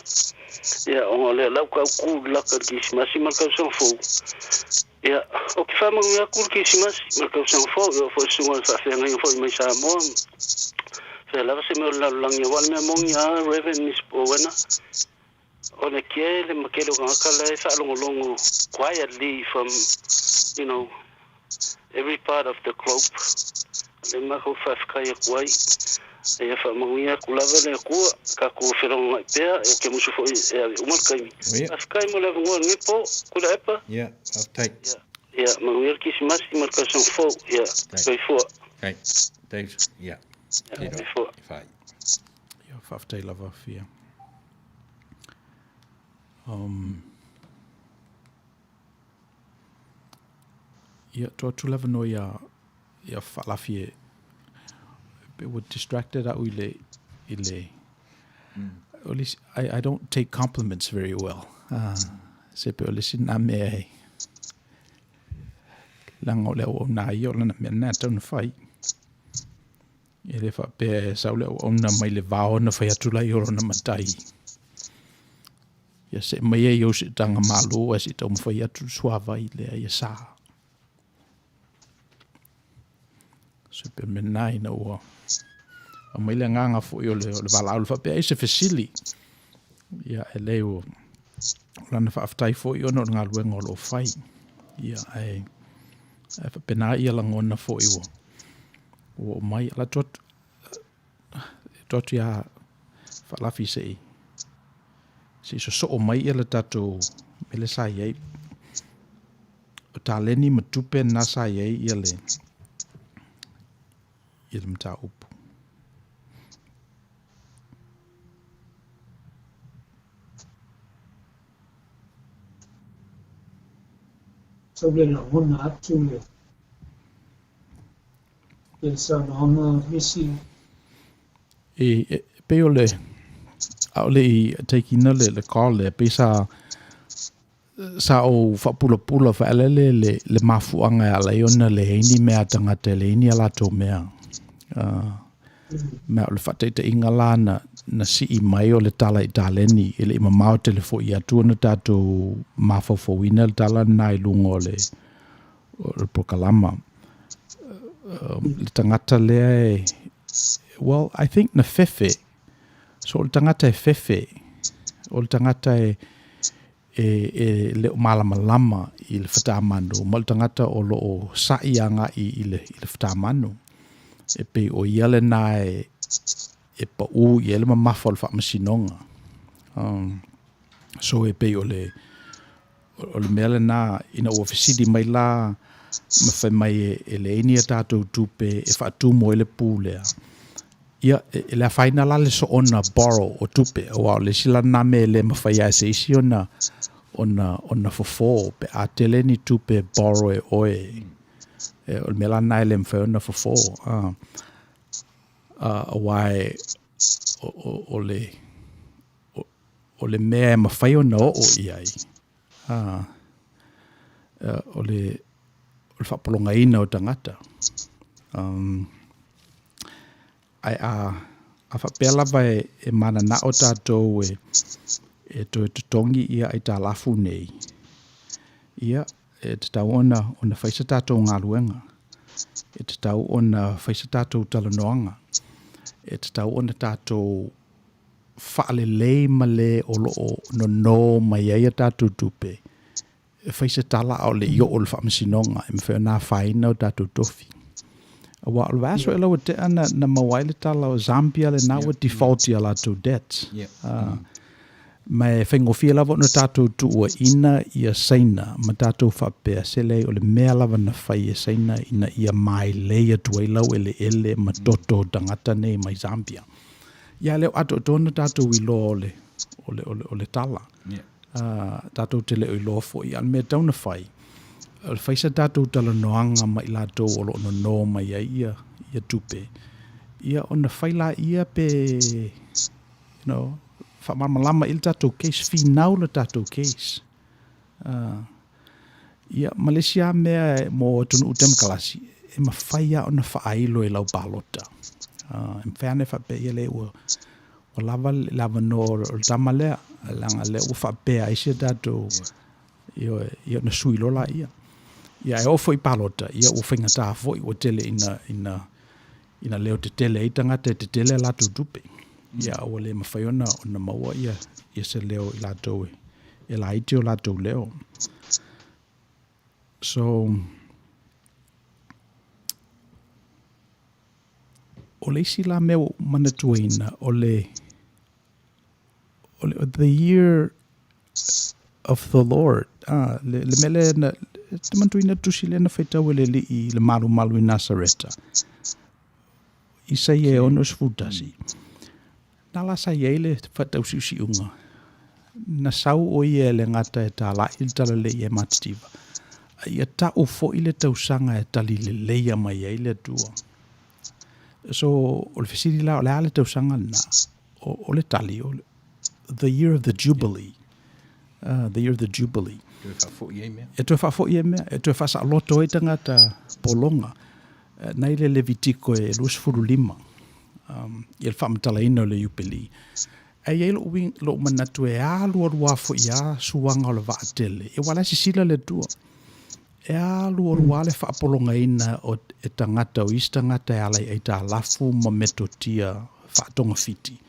ia ona o lea la ua tau ku laka i le Kerisimasi ma le tausaga fou. Ia, ou te faamanuia atu le Kerisimasi ma le tausaga fou, e oo foi i le susuga i le faafeagaiga foi mai Samoa, fea lava se mea o le lalolagi aua le mea moni a Rev. Miss Rowena, Ona e tele ma tele o tagata la e faalogologo quietly from, you know, every part of the globe. O lea matou faafetai atu ai. Ia faamanuia atu lava le Atua, tatou felogonai pea, ou te musu foi e ave uma le taimi. Faafetai mo le avanoa i lenei po, Tuilaepa. Ia, faafetai. Ia, manuia le Kirisimasi ma le tausaga fou. Ia, soifua. Faafetai. Thanks. Ia, soifua. Ia, faafetai lava Fia. Ia, tuu atu le avanoa ia, ia Faalafi e, pe ua distracted au i le, i le, o le isi, I, I don't take compliments very well. Se pe o le isi na mea e, leaga o le auauna a ia o lana mea lena e tatau ona fai. E le faapea e sau le auauna mai le vao ona fai atu lea o lona matai. Ia see mai ai i ou siitaga malo ae se i taumafai atu le suavai lea ia sa. So pe mea lena ina ua aumai le agaga foi o le, o le valaau le faapea ai se fesili. Ia e le ua o lana faafetai foi ona o le galuega o lo o fai. Ia ae ae faapena ia lagona foi ua ua oo mai. Ala atu atu tuu atu ia Faalafi se i se i sosoo mai ia le tatou mea lea sa i ai. O taleni ma tupe na sa i ai ia le ia le mataupu. Sau le lagona atu le le saunoaga nisi. E, e pei o le ʻaʻole i take-ina le, le call lea, pei sa sa ou faapulapula faelele le, le mafuaaga e ala ai ona leai ni mea a tagata e leai ni a latou mea. Ma o le faataitaiga la na, na sii mai o le tala i taleni e le i mamao tele foi atu ona tatou mafaufauina le tala lena i luga o le, o le polokalama. Le tagata lea e, well, I think na fefe. So o le tagata e fefe, o le tagata e, e, e le o malamalama i le fatamanu, ma o le tagata o lo o sa'i agai i le, i le fatamanu. E pei o ia lena e, e pau i ai le mamafa o le faamasinoga. So e pei o le, o le mea lena, ina ua fesili mai la ma fai mai e leai ni a tatou tupe e faatumu ai le pu lea, ia, e le afaina la le soona borrow o tupe, aua o le isi la lena mea e le mafai lava e se isi ona, ona, ona fofo pe a tele ni tupe borrow e oe. E, o le mea la lena e le mafai ona fofo, a, a, aua e, o, o, o le, o le mea e mafai ona oo i ai, a, o le, o le faapologaina o tagata. Um, ae a, a faapea lava e, e mananao tatou e, e toe totogi ia aitalafu nei, ia, e tatau ona, ona fai sa tatou galuega, e tatau ona fai sa tatou talanoaga, e tatau ona tatou faalelei ma le o lo o nono mai ai a tatou tupe, e fai se tala a o le i oo i le faamasinoga e mafai ona afaina o tatou tofi. Aua o le vaiaso ea ua tea na, na maua ai le tala o Zambia lena ua default i a latou debts. Ma e faigofie lava ona tatou tuuaina ia Saina ma tatou faapea, se leai o le mea lava na fai e Saina ina ia mailei atu ai laueleele ma toto o tagata nei mai Zambia. Ia lea ua atoatoa ona tatou iloa o le, o le, o le, o le tala. Tatou te le o iloa foi, a o le mea e tatau ona fai, o le fai sa tatou talanoaga ma i latou o lo o nono mai ai ia, ia tupe, ia ona fai laia pe, you know, faamalamalama i le tatou case, finau le tatou case. Ia, ma le isi lava mea mo atunuu temokalasi, e mafai lava ona faailo i lau palota. E mafai lava ona e faapea, ia leai ua, ua lava le avanoa o le tama lea, leaga o lea ua faapea ai si a tatou, ioe, ia ona sui loa laia. Ia ae oo foi i palota, ia ua faigata foi, ua tele ina, ina, ina leo tetele ai tagata e tetele a latou tupe. Ia ua le mafai ona ona maua ia ia se leo i latou e e laiti o latou leo. So o le isi la mea ua ou manatuaina o le o le the year of the Lord. Ah, le, le mea lea na, te manatuaina tusi lea na faitau e le alii i le malumalu i Nasareta. Isaia e 61. Na la sa i ai le faatausiusiuga, na sau o ia e le gata e tālaʻi le talalei e matitiva, a ia taʻu foi le tausaga e tali leleia mai ai le Atua. So, o le fesili la, o le a le tausaga lena? O, o le tali, o le, the year of the Jubilee. The year of the Jubilee. Toe faafoi ai mea. E toe faafoi ai mea, e toe faasaoloto ai tagata pologa. Nai le Levitiko e 25, um, ia le faamatalaina o le Iupeli. Ae i ai lou, lou manatu e alualu lava foi a suaga o le vaatele. Ia aua o la e sisila le Atua. E alualu lava le faapologaina o e tagata o isi tagata e ala i aitalafu ma metotia faatogafiti.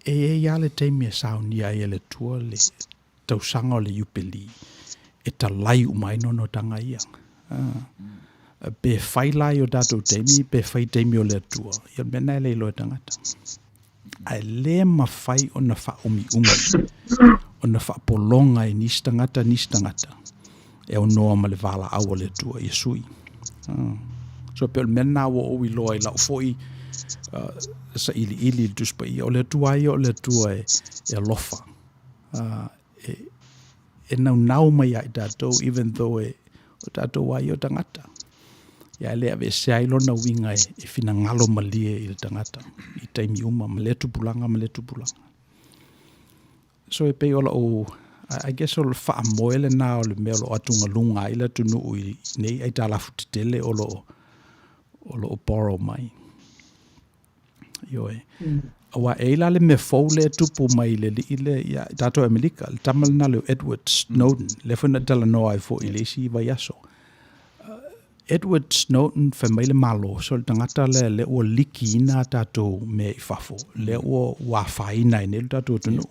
E i ai lava le taimi e saunia ai e le Atua le tausaga o le Iupeli e talai uma ai nonotaga ia. Ah. Pe fai la i o tatou taimi, pe fai taimi o le Atua, ia le mea lena e le iloa e tagata. Ae le mafai ona faaumiumi, ona faapologa e nisi tagata, nisi tagata, e aunoa ma le valaau a le Atua ia sui. Ah. So pe o le mea lena ua ou iloa i lau foi sailiili i le Tusi Paia, o le Atua ia o le Atua e, e alofa. E, e naunau mai ia i tatou, even though e, o tatou a ia o tagata. Ia e le aveesea ai lona uiga e, e finagalo malie i le tagata i taimi uma ma lea tupulaga ma lea tupulaga. So e pei o lau, I guess o le faamoe lena o le mea o lo o atugaluga ai le atunuu i nei aitalafu tetele o lo o lo o borrow mai. Ioe. Aua e i ai la le mea fou lea e tupu mai i le alii lea ia i tatou Amerika, le tama lena leo Edward Snowden, lea foi na talanoa ai foi i le isi vaiaso. Edward Snowden fai mai le Malo, so le tagata lea lea ua likiina a tatou mea i fafo, lea ua ua afaina ai nei lo tatou atunuu.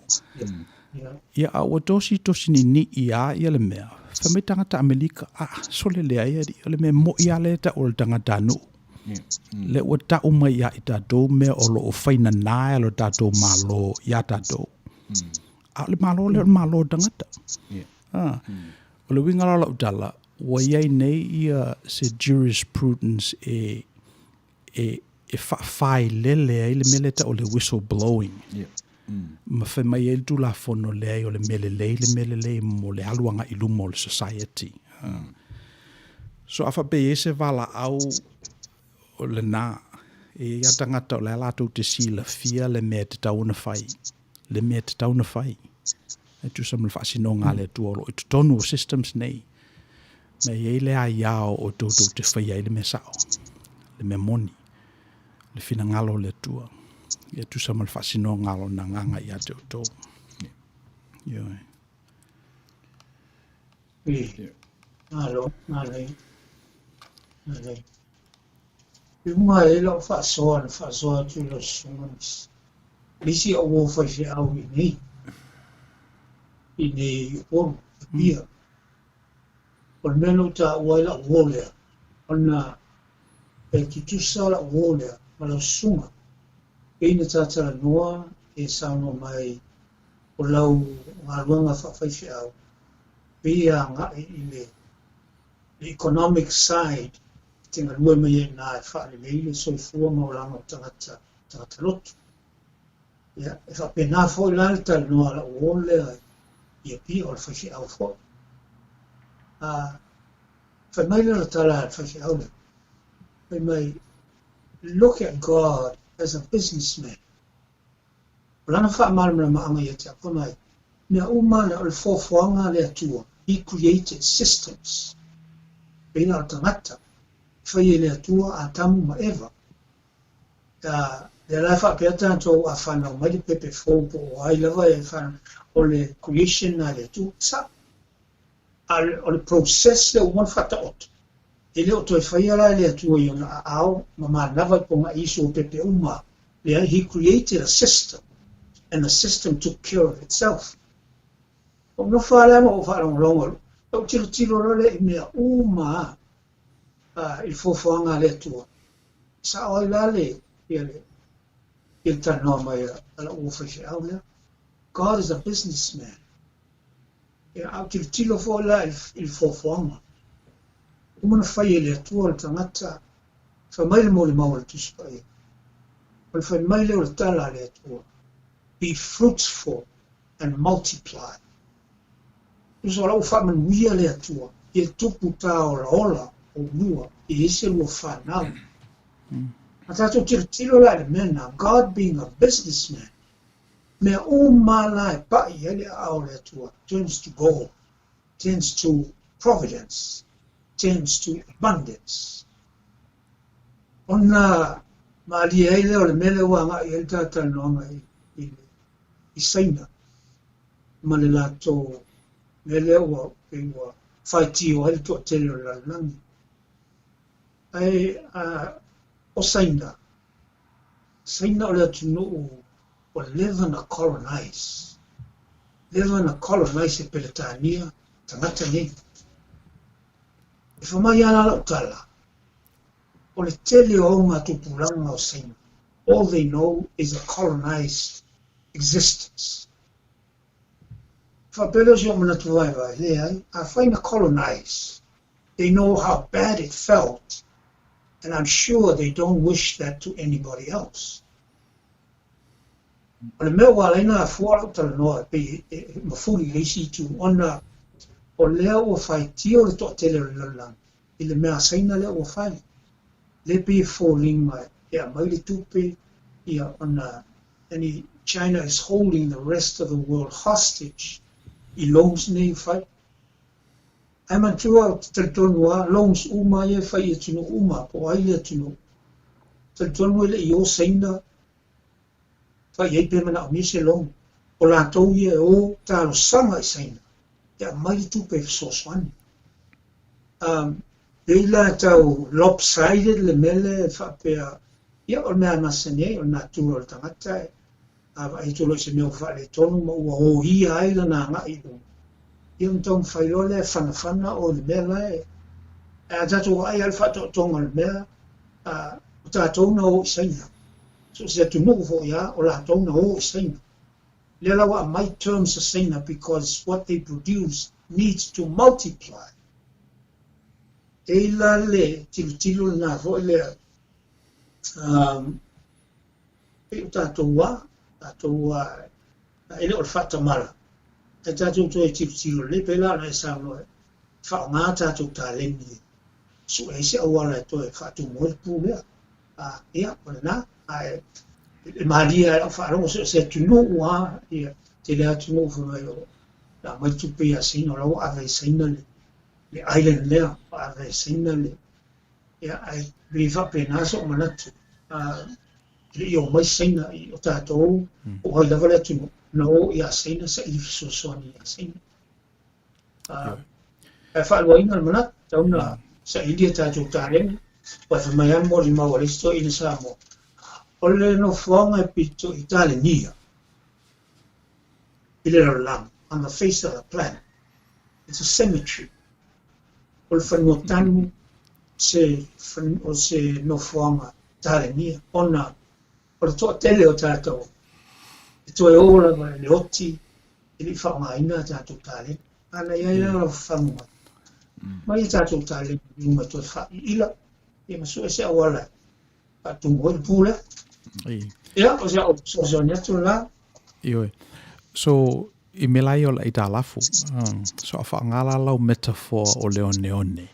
Ia, a ua tosi tosi niinii a ia le mea, fai mai tagata Amerika, ah, sole leai alii, o le mea moi a lea e tau o le tagatanuu. Lea ua tau mai ia i tatou mea o lo o fai nanā e lo tatou Malo iā tatou. A o le Malo lea o le Malo o tagata. Ah. O le uiga la o lau tala, ua i ai nei ia se jurisprudence e, e, e faafailele ai le mea lea e tau o le whistle blowing. Ma fai mai ai le Tulafono, leai o le mea lelei le mea lelei mo le alu agai i luma o le society. So a faapea e i ai se valaau o lena, e i ai lava tagata o la e latou te silafia le mea e tatau ona fai, le mea e tatau ona fai. E tusa ma le faasinoga a le Atua o lo o i totonu o systems nei. Ma e i ai le aia o outou tou te faia ai le mea sao, le mea moni, le finagalo o le Atua. E tusa ma le faasinoga a Lona Agaga ia te outou. Ioe. Malo, manaia. Manaia. I uma ai lau faasoa na faasoa atu i lau susuga ma isi au uo faifeau i inei, i inei i Upolu, Apia. O le mea na ou taua ai lau uo lea, ona e tutusa lau uo lea ma lau susuga. Pei na ta talanoa e saunoa mai o lau galuega faafaifeau, pei e agai i le le economic side e te galue mai ai i ina e faalelei le soifua ma olaga o tagata, tagata lotu. Ia, e faapena foi la le talanoa a lau uo lea i Apia, o le faifeau foi. A, fai mai lana tala a le faifeau lea, fai mai, look at God as a businessman. O lana faamalamalamaga ia te au, fai mai, mea uma na o le foafoaga a le Atua, He created systems, pei la o le tagata, e fai e le Atua Atamu ma Eva. A, lea la e faapea tatou a fanau mai le pepe fou po o ai lava e fanau, o le creation a le Atua, sao. A o le process lea ua uma ona faataoto, e le o toe faia la e le Atua i ona aao ma manava i pogaʻi isu o pepe uma. Leai, he created a system and the system took care of itself. Ou nofo lava lea ma ou faalogologo, ou tilotilo loa lea i mea uma lava i le fuafuaga a le Atua. E sao ai la le, ia le, ia le talanoa mai a lou uo faifeau lea. God is a businessman. Ia, a ou tilotilo foi la i le fuafuaga, uma ona fai e le Atua le tagata, fai mai le molimau a le Tusi Paia. O le fai mai lea o le tala a le Atua, Be fruitful and multiply. Tusa o la ua faamanuia le Atua ia tupu tāolaola oulua i ese lua fanau. A tatou tilotilo la i le mea lena, God being a businessman, mea uma la e pai i ai le aao o le Atua turns to gold, turns to providence, turns to abundance. Ona malie ai lea o le mea lea ua agai i ai le talatalanoaga i le i Saina ma le latou mea lea ua pei ua faitio ai le toatele o le lalolagi. Ae o Saina, Saina o le atunuu ua leva na colonize, leva na colonize e Peretania tagata nei. E fai mai lava la lau tala, o le tele o augatupulaga o Saina, all they know is a colonized existence. Faapea lea o si ou manatu vaevae, leai, afai na colonize, they know how bad it felt and I'm sure they don't wish that to anybody else. O le mea ua ala ai ona afua lau talanoa e pei e mafuli i le isi itu ona o lea ua faitio le toatele o le lalolagi i le mea a Saina lea ua fai, lea pei e foliga e aumai le tupe ia ona and China is holding the rest of the world hostage i loans nei ua fai. Ae manatua ou te talitonu lava loans uma ia e fai i atunuu uma po o ai le atunuu, talitonu e le i o Saina fai i ai pe manaomia se loan. O latou ia e o talosaga i Saina e aumai le tupe e fesoasoani. Um, pei la e tau lopsided le mea lea e faapea, ia o le mea a masani ai, o le natura o le tagata e a vaai atu loa i se mea ua faaletonu ma ua oia ai lana agai i luga, ia ona taumafai loa lea e fanafana oe i le mea la e, ae a tatou vaai lava i le faatoatoga o le mea, a, o tatou na o i Saina. So o se atunuu foi lava, o latou na o i Saina. Lea la ua aumai terms a Saina because what they produce needs to multiply. E i la le tilotilo lena foi lea, um, pei o tatou a, tatou a, e le o le faatamala, ae tatou toe tilotilo lelei, pei la ona e saunoa e faaaoga tatou taleni e sue ai se auala e toe faatumu ai le pu lea. A, ia, o lena, ae e malie lava i lau faalogo so o se atunuu lava, ia, tele lava atunuu fai mai o le a aumai tupe ia Saina, o la ua ave e Saina le, le island lea, ua ave e Saina le, ia, ae pei e faapena sou manatu, a, e le i omai Saina i o tatou, po o ai lava le atunuu, na o ia Saina saili fesoasoani ia Saina. A, ae faaluaina le manatu, tatau ona saili a tatou taleni, aua e fai mai lava le molimau a le isi toeaina Samoa, o le nofoaga e pito i talenia i le lalolagi, on the face of the planet, it's a cemetery. O le fanua tanu se, o se nofoaga talenia, ona o le toatele o tatou e toe o lava i le oti e le i faaaogaina a tatou taleni. A na i ai la lau fafagu mai, mai a tatou taleni i luga e toe faaiila, ia ma sue se auala e faatumu ai le pu lea. Ia, o se au fesoasoani atu lena. Ioe. So, i mea la ia o le aitalafu, so a faaaoga la lau metaphor o le oneone,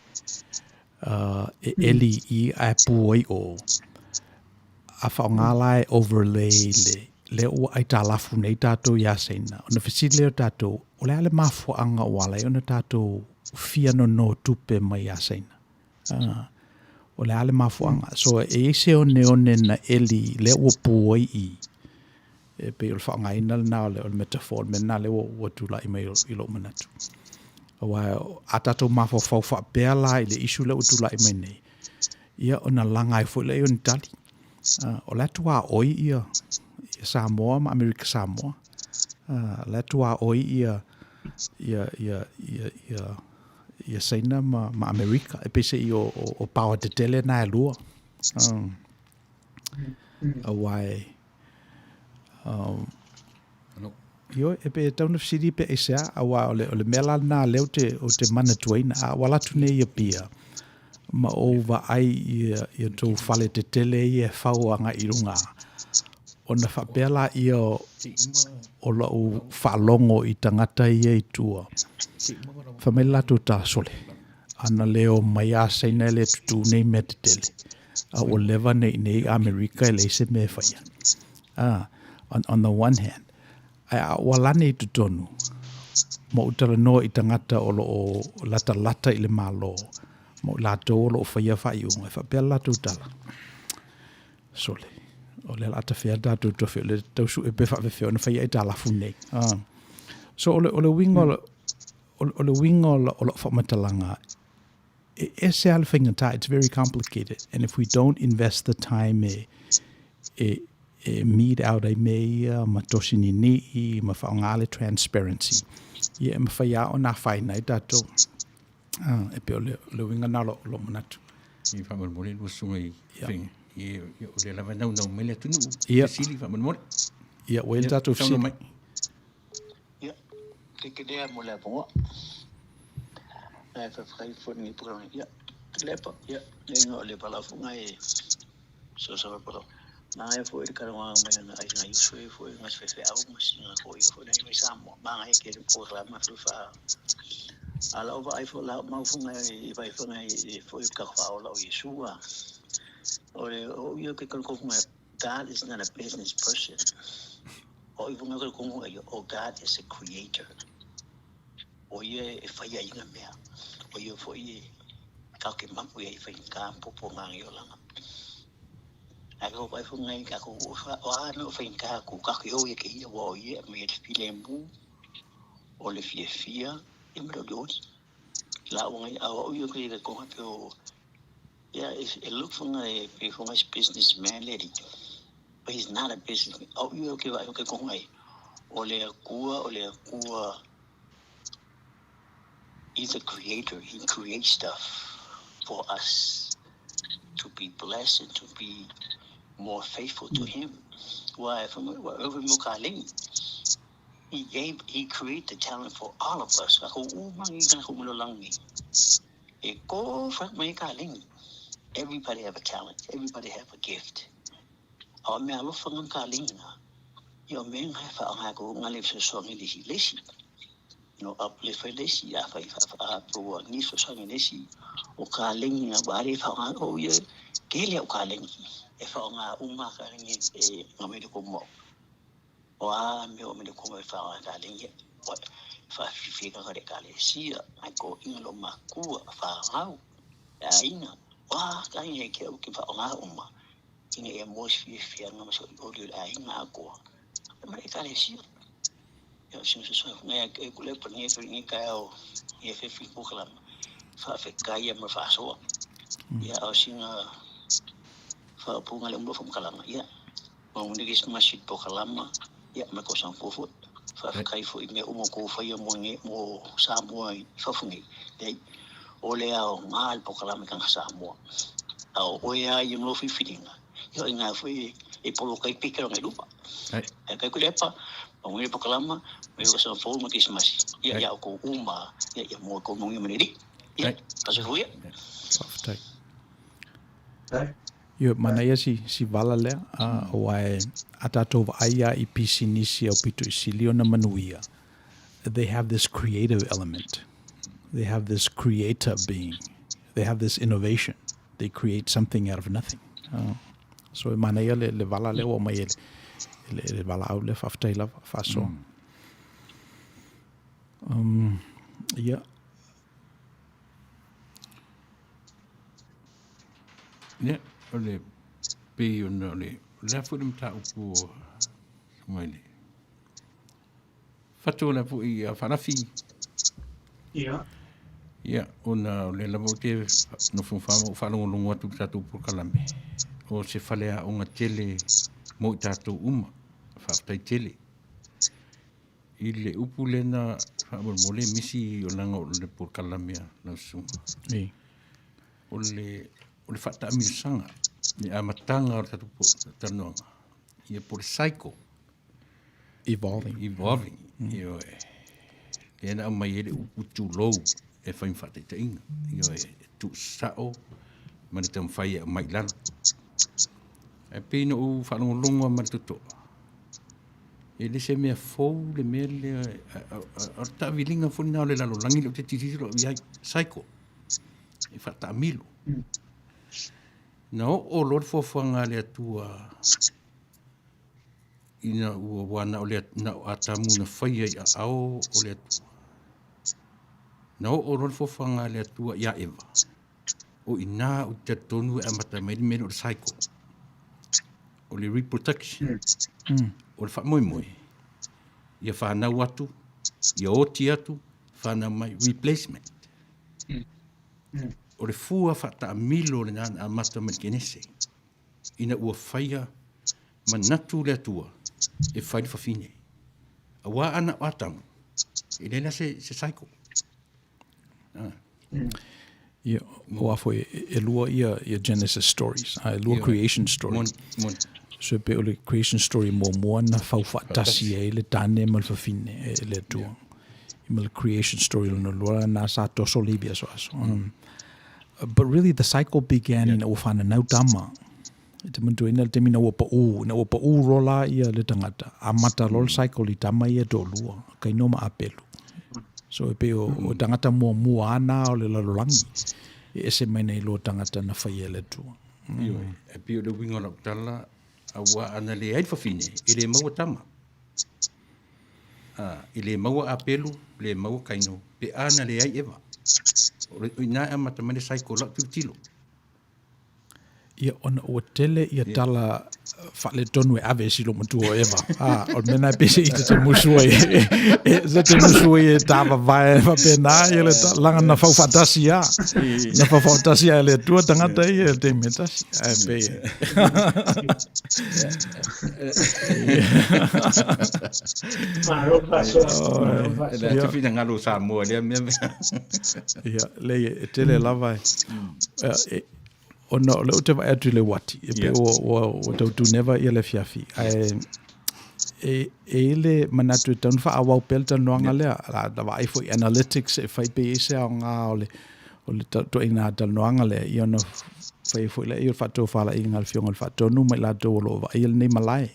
e ʻeli i ae pū ai ʻo. A faaaoga la e overlay le lea ua aitalafu nei tatou iā Saina, ona fesili lea o tatou, o le a le mafuaaga ua ala ai ona tatou fia nono tupe mai iā Saina? O le a le mafuaaga? So e i ai se oneone na ʻeli lea ua pū ai i, e pei o le faaaogaina lena o le, o le metaphor, le mea lena lea ua, ua tulai mai i lou manatu. Aua a tatou mafaufau faapea la i le issue lea ua tulai mai nei, ia ona laga ai foi lea o ni tali. O la e tuaoi ia Samoa ma Amerika Samoa. O la e tuaoi ia ia ia ia ia ia Saina ma ma Amerika. E peiseai o o power tetele na e lua. Auā e Ioe, e pei e tatau ona fesili pe aisea, auā o le, o le mea la lena lea ou te, ou te manatuaina, a ua alu atu nei i Apia, ma ou vaai i i a tou fale tetele ia e fau agai i luga, ona faapea laia o lou faalogo i tagata ia i tua, fai mai le latou tala, Sole, ana le omai a Saina e le tutū nei mea tetele, a ua leva nei i inei i Amerika e leai se mea e faia. A, on, on the one hand, ae a ua lani i totonu, ma ou talanoa i tagata o lo o latalata i le Malo, ma i latou o lo o faia faaiuga, e faapea le latou tala, Sole, o lea o le a tafea le tatou tofi, o le tau sue pe faafefea ona fai aitalafu nei. A. So o le, o le uiga o, o le uiga o, o lau faamatalaga, e ese lava le faigata, it's very complicated, and if we don't invest the time e, e, e meet out ai mea ia ma tosi ninii ma faaaoga le transparency, ia e mafai lava ona afaina ai tatou. Ah, e pei o le, o le uiga na o lou manatu. I faamolemole lua susuga i faiga. I o lea lava e naunau mai le atunuu. Ia. Fesili faamolemole. Ia, ua i ai le tatou Saunoa fesili. mai. Ia, keke mo le avanoa. Ae faafetai foi lenei polokalame. Ia, Lepa, ia, le igoa o Lepa Laufuga e sosofa polo. Manaia foi le talanoaga mai ona ai nai uso ia foi ngai faifeau ma sina toeaina foi nai mai Samoa. Manaia tele polokalame foi fa a lau vaai foi lau maufuga i vaifanga i foi ka faaola o Iesu a. O le o ia ke kofuga God is not a business person. O i funga ke kofuga ia o God is a creator. O ia e whai ai ngā mea. O ia foi e ka ke mapu ia i whai ngā popo ngā ngi olanga. A ko vai funga i ka ko o a no whai ngā ku ka ki o ia ke ia wa o ia me te filemu o le fia fia e me le ori. La o ngai a o ia ke ke konga pe o Yeah, it look for ngai pe for ngai businessman lady. But he's not a businessman. O ia ke vai ke konga ai. O le akua, o le akua He's a creator. He creates stuff for us to be blessed and to be more faithful to him. Why from over mo ka lengi. He gave, he created the talent for all of us. Ka ko umangi ka ko langi. E ko fa mai ka lengi. Everybody have a talent. Everybody have a gift. A o mea alofa nga ka lengi na. Ia o mea nga fa nga ko nga le fesoasoani le si lesi. No uplift fai lesi a fai fa a pro ni fesoasoani lesi o ka lengi nga ba le fa nga o ia ke le o ka lengi e fa nga uma ka lengi e nga me ko mo o a me o me ko mo fa nga ka lengi o fa fi fi ka le ka le sia ai ko inga lo makua fa ngau a inga wa ka inga ke o ke fa nga uma ina ia mo fi fi nga ma so o le a inga ko ma le ka le sia ia o sina sosoa ngai e kule pa ngai fe ngai ka o ia fe fi pokala fa fe ka ia ma fa soa ia o sina fa punga le umlo fa kalanga ia ma nguni kis masjid pokalama ia ma ko sang fofo fa fe kai fo i me umo ko fa ia mo nge mo Samoa i fafo ngai le o le ao ngal pokalama ka Samoa a o ia i mo fi filinga ia i ngā foi e polo kai pike ngai lupa e kai kulepa ma ngui pokalama me o sa fo ma kismasi ia ia ko uma ia ia mo ko mo ngi ia paso hui. Faafetai. Ia, manaia si, si vala lea, a, aua e, a tatou vaai lava i pisinisi aupito i sili ona manuia, they have this creative element, they have this creator being, they have this innovation. They create something out of nothing. So e manaia le, le vala lea ua aumai e le, e le, e le valaau lea, faafetai lava, faasoa. Ia. Ia, o le pei ona o le, o le a foi le mataupu o mai le Fatu o le foi a Faalafi. Ia. Ia, ona o lea lava ou te nofo ma ou faalogologo atu i le tatou polokalame. O se faleaoga tele mo i tatou uma. Faafetai tele. I le upu lena faamolemole misi o laga o le polokalame a lau susuga. Ei. O le o le faataamilosaga, le amataga o le tatou talanoaga, ia po o le cycle. Evolving. Evolving. Ioe. Lea na aumai ai le upu tulou e fai ma faataitaiga. Ioe, e tuusao ma le taumafai e aumai i lalo. Ae pei na ou faalogologo lava ma le totoa, e le se mea fou le mea lea, o le taaviliga foi lena o le lalolagi lea ou te tilotilo i ai, cycle, e faataamilo. Na oo loa le fuafuaga a le Atua ina ua ua na o le na o Atamu na faia i aao o le Atua. Na oo loa le fuafuaga a le Atua ia Eva, o i ina ou te talitonu e amata mai le mea lea o le cycle, o le reproduction, o le faamoemoe, ia fanau atu, ia oti atu, fanau mai, replacement. O le fua faataamilo lena na amata mai le Kenese. ina ua faia manatu le Atua e fai le fafine. Aua ana o Atamu, e leai la se, se cycle. Ah. Ia, o a foi, e lua ia, ia Genesis stories, a e lua creation story. Mon, mon. So pe o le creation story muamua na fau faatasi ai le tane ma le fafine e le Atua. Yeah. I ma le creation story lona lua na sa toso livi aso aso. But really the cycle began ina ua whananau tama. E te manatua ina le taimi ina ua paʻū, ina ua paʻū loa la ia le tagata, amata loa le cycle i tama ia toalua, Kaino ma Apelu. So e pei o, o tagata muamua ana o le lalolagi, e ese mai nei loa tagata na faia e le Atua. Ioe, e pei o le uiga o lau tala, auā ana leai le fafine, e le maua tama. A, e le maua Apelu, le maua Kaino, pe a na leai Eva. O i ina e amata mai le cycle o lau tilotilo. Ia, ona ua tele ia tala faaletonu e ave e si loomatua o Eva. A, o le mea lena e pei se ita te musu ai, e, se te musu ai e tāvavae faapena, ia le laga na fau faatasi lava. Na fau faatasi lava e le Atua tagata ia i le taimi e tasi. Ae pei e. Malo faasoa. Malo faasoa. Le te finagalo o Samoa i lea mea. Ia, leai, e tele lava e, e, ona o lea ou te vaai atu i le uati, e pei ua, ua, ua tau tuneva ia le afiafi. Ae e, e i le manatu e tatau ona faaauau pea le talanoaga lea. La, la vaai foi analytics e fai pe i ai se aoga o le, o le ituaiga talanoaga lea, ia ona fai ai foi lea o le faatofalaiga a le Afioga i le Faatonu ma i latou o lo o vaaia lenei malae.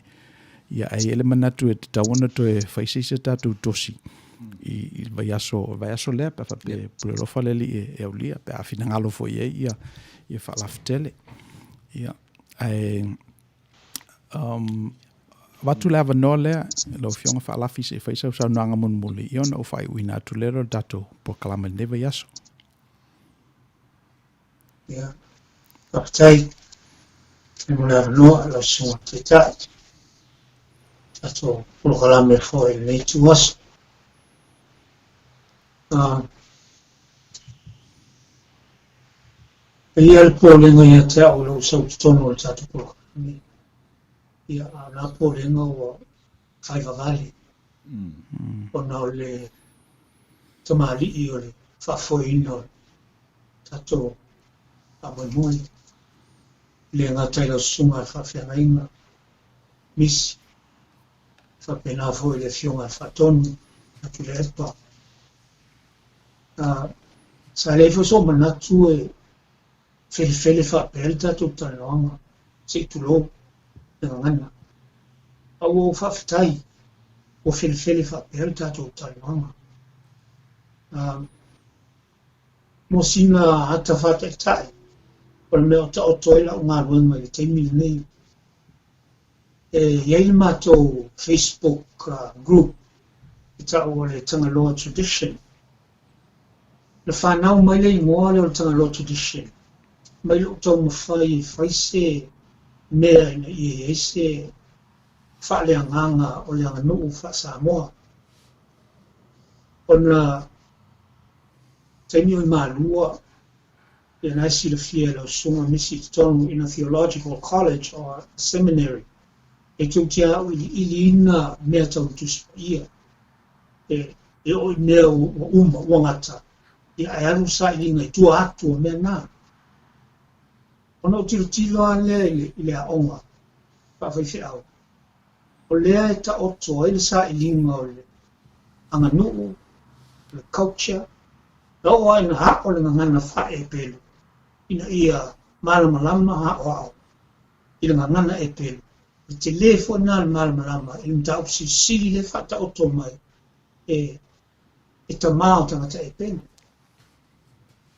Ia, ae i ai le manatu e tatau ona toe fai se isi a tatou tosi i, i le vaiaso, vaiaso lea, pe a faapea e pule alofa le Alii e, e aulia, pe a finagalo foi i ai ia, ia faalafetele. Ia, ae um, avatu le avanoa lea, lau Afioga Faalafi, se i fai sau saunoaga mulimuli, ia ona ou faaiuina atu lea o le tatou polokalame i lenei vaiaso. Ia, faafetai mo le avanoa lau Susuga Taitai. Tatou polokalame foi i lenei ituaso. E i ai le popolega ia te au i lou sau i totonu o le tatou polokalame. Ia, a o lena popolega ua fai vavale ona o le tamalii o le faafoeina o le tatou faamoemoe. E le gata i lau susuga i le faafeagaiga, Misi, faapena foi i le Afioga i le Faatonu, Tuilaepa. Sa leai foi sou manatu e felefele faapea le tatou talanoaga, se i tulou le gagana. A ua ou faafetai ua felefele faapea le tatou talanoaga. Mo sina ata faataitai, o le mea o taoto ai lau galuega i le taimi lenei, E i ai le matou Facebook group e tau o le Tagaloa Tradition. Na fanau mai le igoa lea o le Tagaloa Tradition mai lou taumafai e fai se mea ina ia i ai se faaleagaga o le aganuu faa-Samoa. Ona taimi o i Malua, Ia na e silafia e lau susuga misi i totonu in a theological college or a seminary e tou te auiliiliina mea tau le Tusi Paia. E, e oo i mea ua uma, ua gata, ia ae alu le sailiga i tua atu o mea na. Ona ou tilotilo lava lea i le, i le aoga faafaifeau, o lea e taoto ai le sailiga o le aganuu, o le culture, e oo lava ina ao le gagana faa-Epelu ina ia malamalama aoao i le gagana Epelu. O le tele foi lena o le malamalama i le mataupu silisili lea e faataoto mai e e tama o tagata Epelu.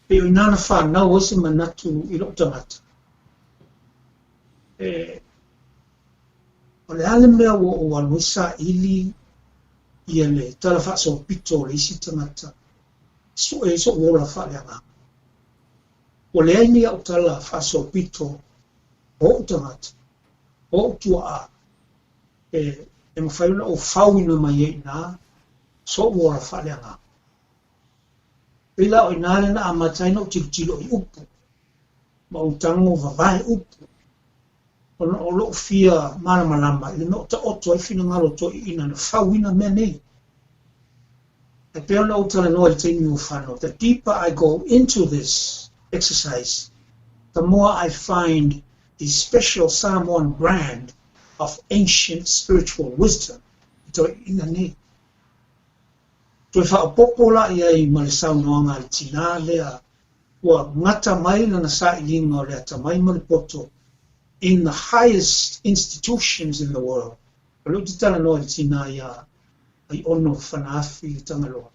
Pei o i ina na fanau ai se manatu i lou tagata. E, o le a le mea ua ou alu ai saili ia le tala faasolopito o le isi tagata sue ai so'u ola faaleagaga. Ua leai ni a'u tala faasolopito o o'u tagata, o o'u tua'a e e mafai ona ou fauina mai ai i ina so'u ola faaleagaga. Pei la o i ina lea na amata ai ona ou tilotilo i upu ma ou tago vavae upu ona o lo'u fia malamalama i le mea o taoto ai finagalo o toeaiina na fauina mea nei. E pei ona ou talanoa i le taimi ua fano, the deeper I go into this exercise, the more I find the special Samoan brand of ancient spiritual wisdom i toeaiina nei. Toe faaopoopo la i ai ma le saunoaga a le tinā lea ua gata mai lana sailiga o le atamai ma le poto in the highest institutions in the world. O lea ou te talanoa i le tinā iā Aiono Fanaafi le Tagaloa.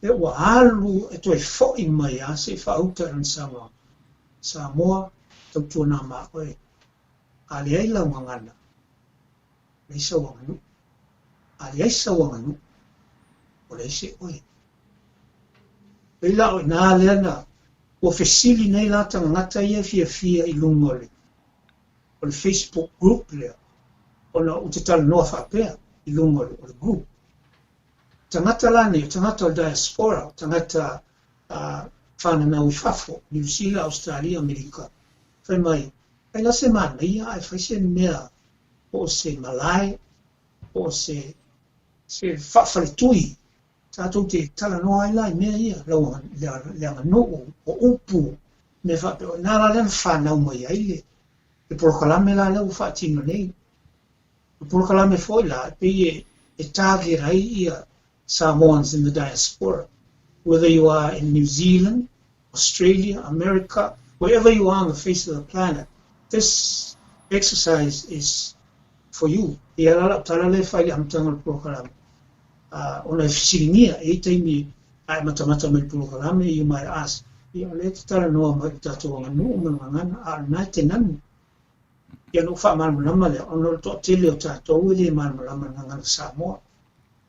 Lea ua alu e toe fo'i mai lava se i faauta i lana saunoaga, Samoa, tautuana ma oe, a leai lau gagana, leai sau aganuu. A leai sau aganuu, ua leai se oe. Pei la o i ina lea na ua fesili nei la tagata ia e fiafia i luga o le o le Facebook group lea ona ou te talanoa faapea i luga o le, o le group. Tagata la nei, o tagata o le diaspora, o tagata whananau i fafo, Niu Sila, Australia, Amerika. Fai mai, ai la se manaia ae fai se mea po o se malae, po o se, se faafaletui tatou te talanoa ai la i mea ia, lau le aganuu, o upu, mea faapea, o i ina la lea na fanau mai ai le, le polokalame la lea ua faatino nei. O le polokalame foi la, e pei e, e target ai ia Samoans in the diaspora, whether you are in New Zealand, Australia, America, wherever you are on the face of the planet, this exercise is for you. Ia la lau tala lea e fai i le amataga o le polokalame. Ona e fesiligia, e i ai taimi a e matamata mai i le polokalame, you might ask, ia o lea e te talanoa mai i le tatou aganuu ma le gagana, a o lena e te nanu. Ia ona ou faamalamalama lea, ona o le toatele o tatou e le malamalama i le gagana Samoa.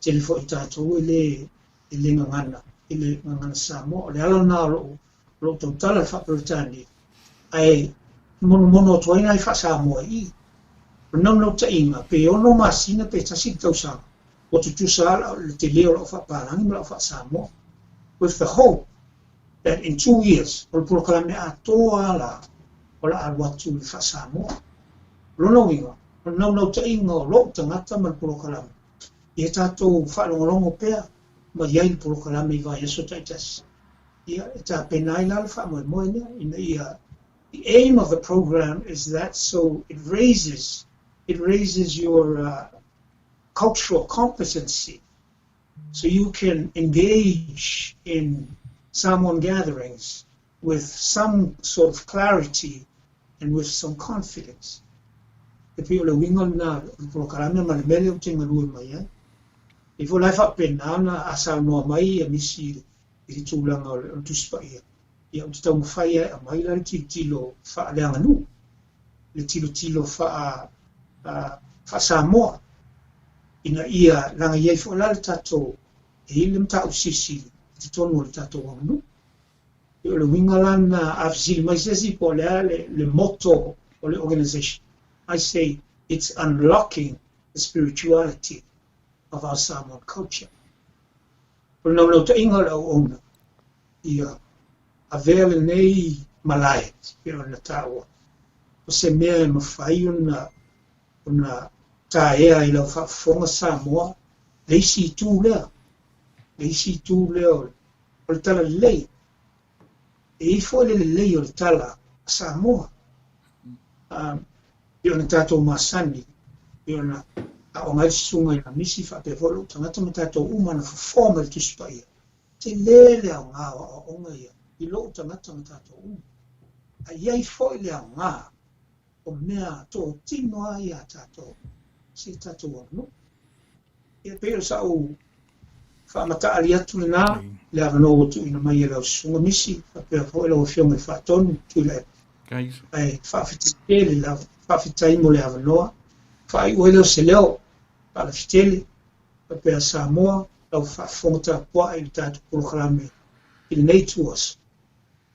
Tele foi o tatou e le e le gagana i le gagana Samoa. O le ala lena o lou o lou tautala i le faa-Peretania, ae monomono atu ai nai faa-Samoa i i. O le naunautaiga, pe 6 masina pe 1 le tausaga, ua tutusa lava le tele o lau faapalagi ma lau faa-Samoa. With the hope that in 2 years, o le polokalame atoa lava la o le a alu atu i le faa-Samoa. O lona uiga, o le naunautaiga o lou tagata ma le polokalame, ia tatou faalogologo pea ma i ai le polokalame i vaiaso taitasi. Ia, e tapena ai la le faamoemoe lea ina ia The aim of the program is that so it raises it raises your cultural competency so you can engage in Samoan gatherings with some sort of clarity and with some confidence. E pei o le uiga lena o le polokalame ma le mea lea ou te galue mai ai. E foi la e faapena ona a saunoa mai ia nisi i le tulaga o le Tusi Paia, ia ou te taumafai e aumai la le tilotilo faaleaganuu, le tilotilo faa faa-Samoa, ina ia leaga i ai foi la le tatou, e i ai le mataupu silisili i totonu o le tatou aganuu. E o le uiga la lena, a fesili mai se isi po o le a le motto o le organization, I say it's unlocking the spirituality of our Samoan culture. O le naunautai o le auauna, ia Avea lenei malae pei ona taua, o se mea e mafai ona taea i lau faafofoga Samoa le isi itu lea, le isi itu lea o le talalelei. E i ai foi le lelei o le tala a Samoa, pei ona tatou masani, pei ona aoga ai le susuga ia Misi faapea foi lou tagata ma tatou uma na fofoa mai le Tusi Paia. Tele le aoga o aoaoga ia i lou tagata ma tatou uma. A i ai foi le aoga o mea totino lava ia a tatou si tatou aganuu. Ia pei o sa'u faamataali atu lena le avanoa ua tuuina mai e lau susuga Misi faapea foi lau Afioga i le Faatonu Tuilaepa. Ae faafetai tele lava, faafetai mo le avanoa. Faaiu ai lea o se leo faalafitele faapea Samoa lau faafofoga tapuai i le tatou polokalame i lenei ituaso.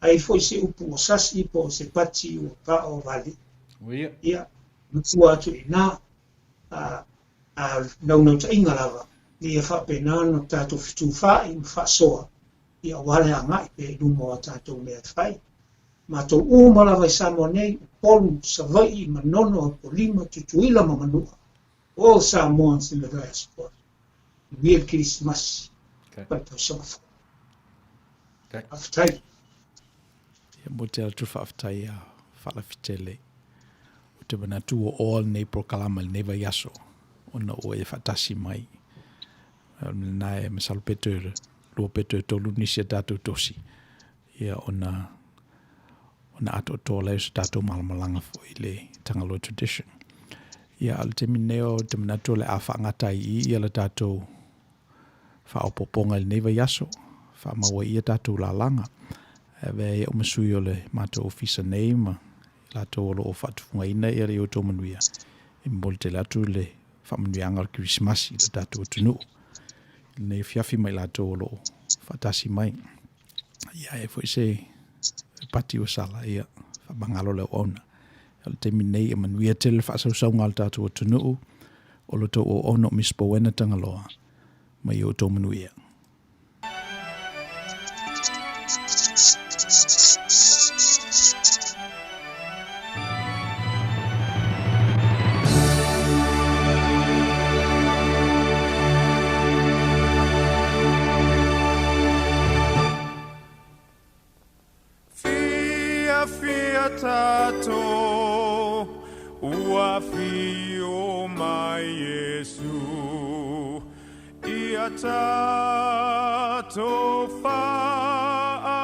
A i ai foi se upu ua sasi po o se pati ua paovale, ia, matua atu i ina, a o le naunautaiga lava, ia faapena ona tatou fetufaai ma faasoa, ia aua le agai pea i luma o a tatou mea e fai. Matou uma lava i Samoa nei, Upolu, Savaii, Manono, Apolima, Tutuila ma Manua, all Samoans in the diaspora. Manuia le Kerisimasi ma le tausaga fou. Faafetai. Ia mo te atu faafetai a Faalafitele. Ou te manatu ua oa lenei polokalama i lenei vaiaso ona ua e faatasi mai. O le mea lena e masalo pe toe lua pe toe tolu nisi a tatou tosi ia ona ona atoatoa lea o se tatou malamalaga foi i le Tagaloa tradition. Ia, a o le taimi lenei ou te manatu o le a faagata ai i i ia le tatou faaopoopoga i lenei vaiaso, faamau ai i ia tatou lalaga. E avea ai au ma sui o le matou ofisa nei ma i latou o lo o faatufugaina ia le outou manuia, e momoli tele atu le faamanuiaga o le Kerisimasi i le tatou atunuu i lenei afiafi ma i latou o lo o faatasi mai. Ia, e foi se pati ua sala, ia, faamagalo le auauna. O le taimi nei, e manuia tele le faasausauga a le tatou atunuu, o lo outou auauna o Miss Bowena Tagaloa, ma ia outou manuia. Fiafia tatou ua afio mai Iesu Ia tatou faamanu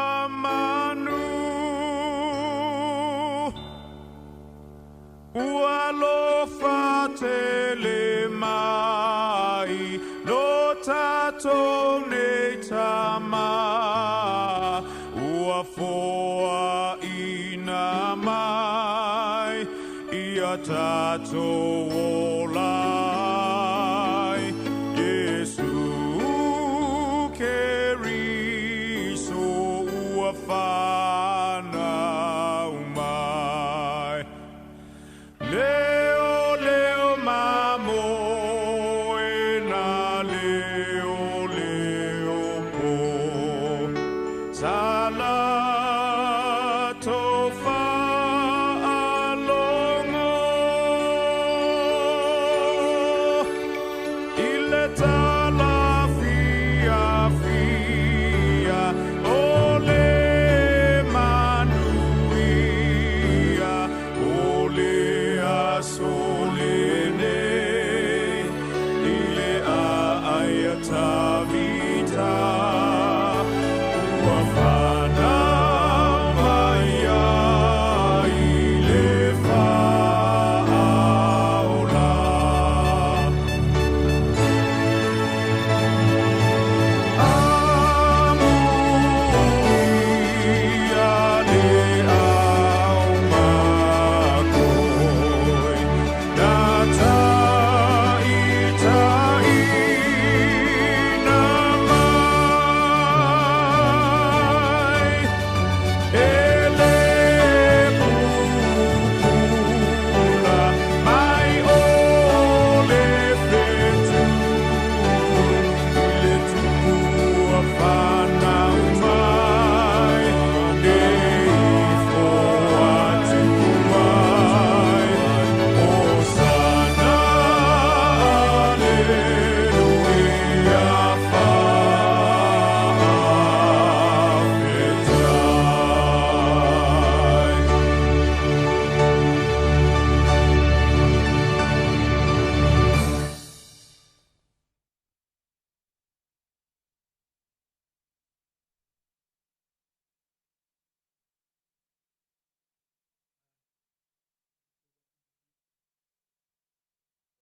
Ua alofa tele mai No tatou nei tama Ua foaina mai Ia tatou ola ai Iesu Keriso ua fanau mai. Leo leo mamo e na leo leo po Sa latou faalogo I le tala fiafia o le manuia O le aso.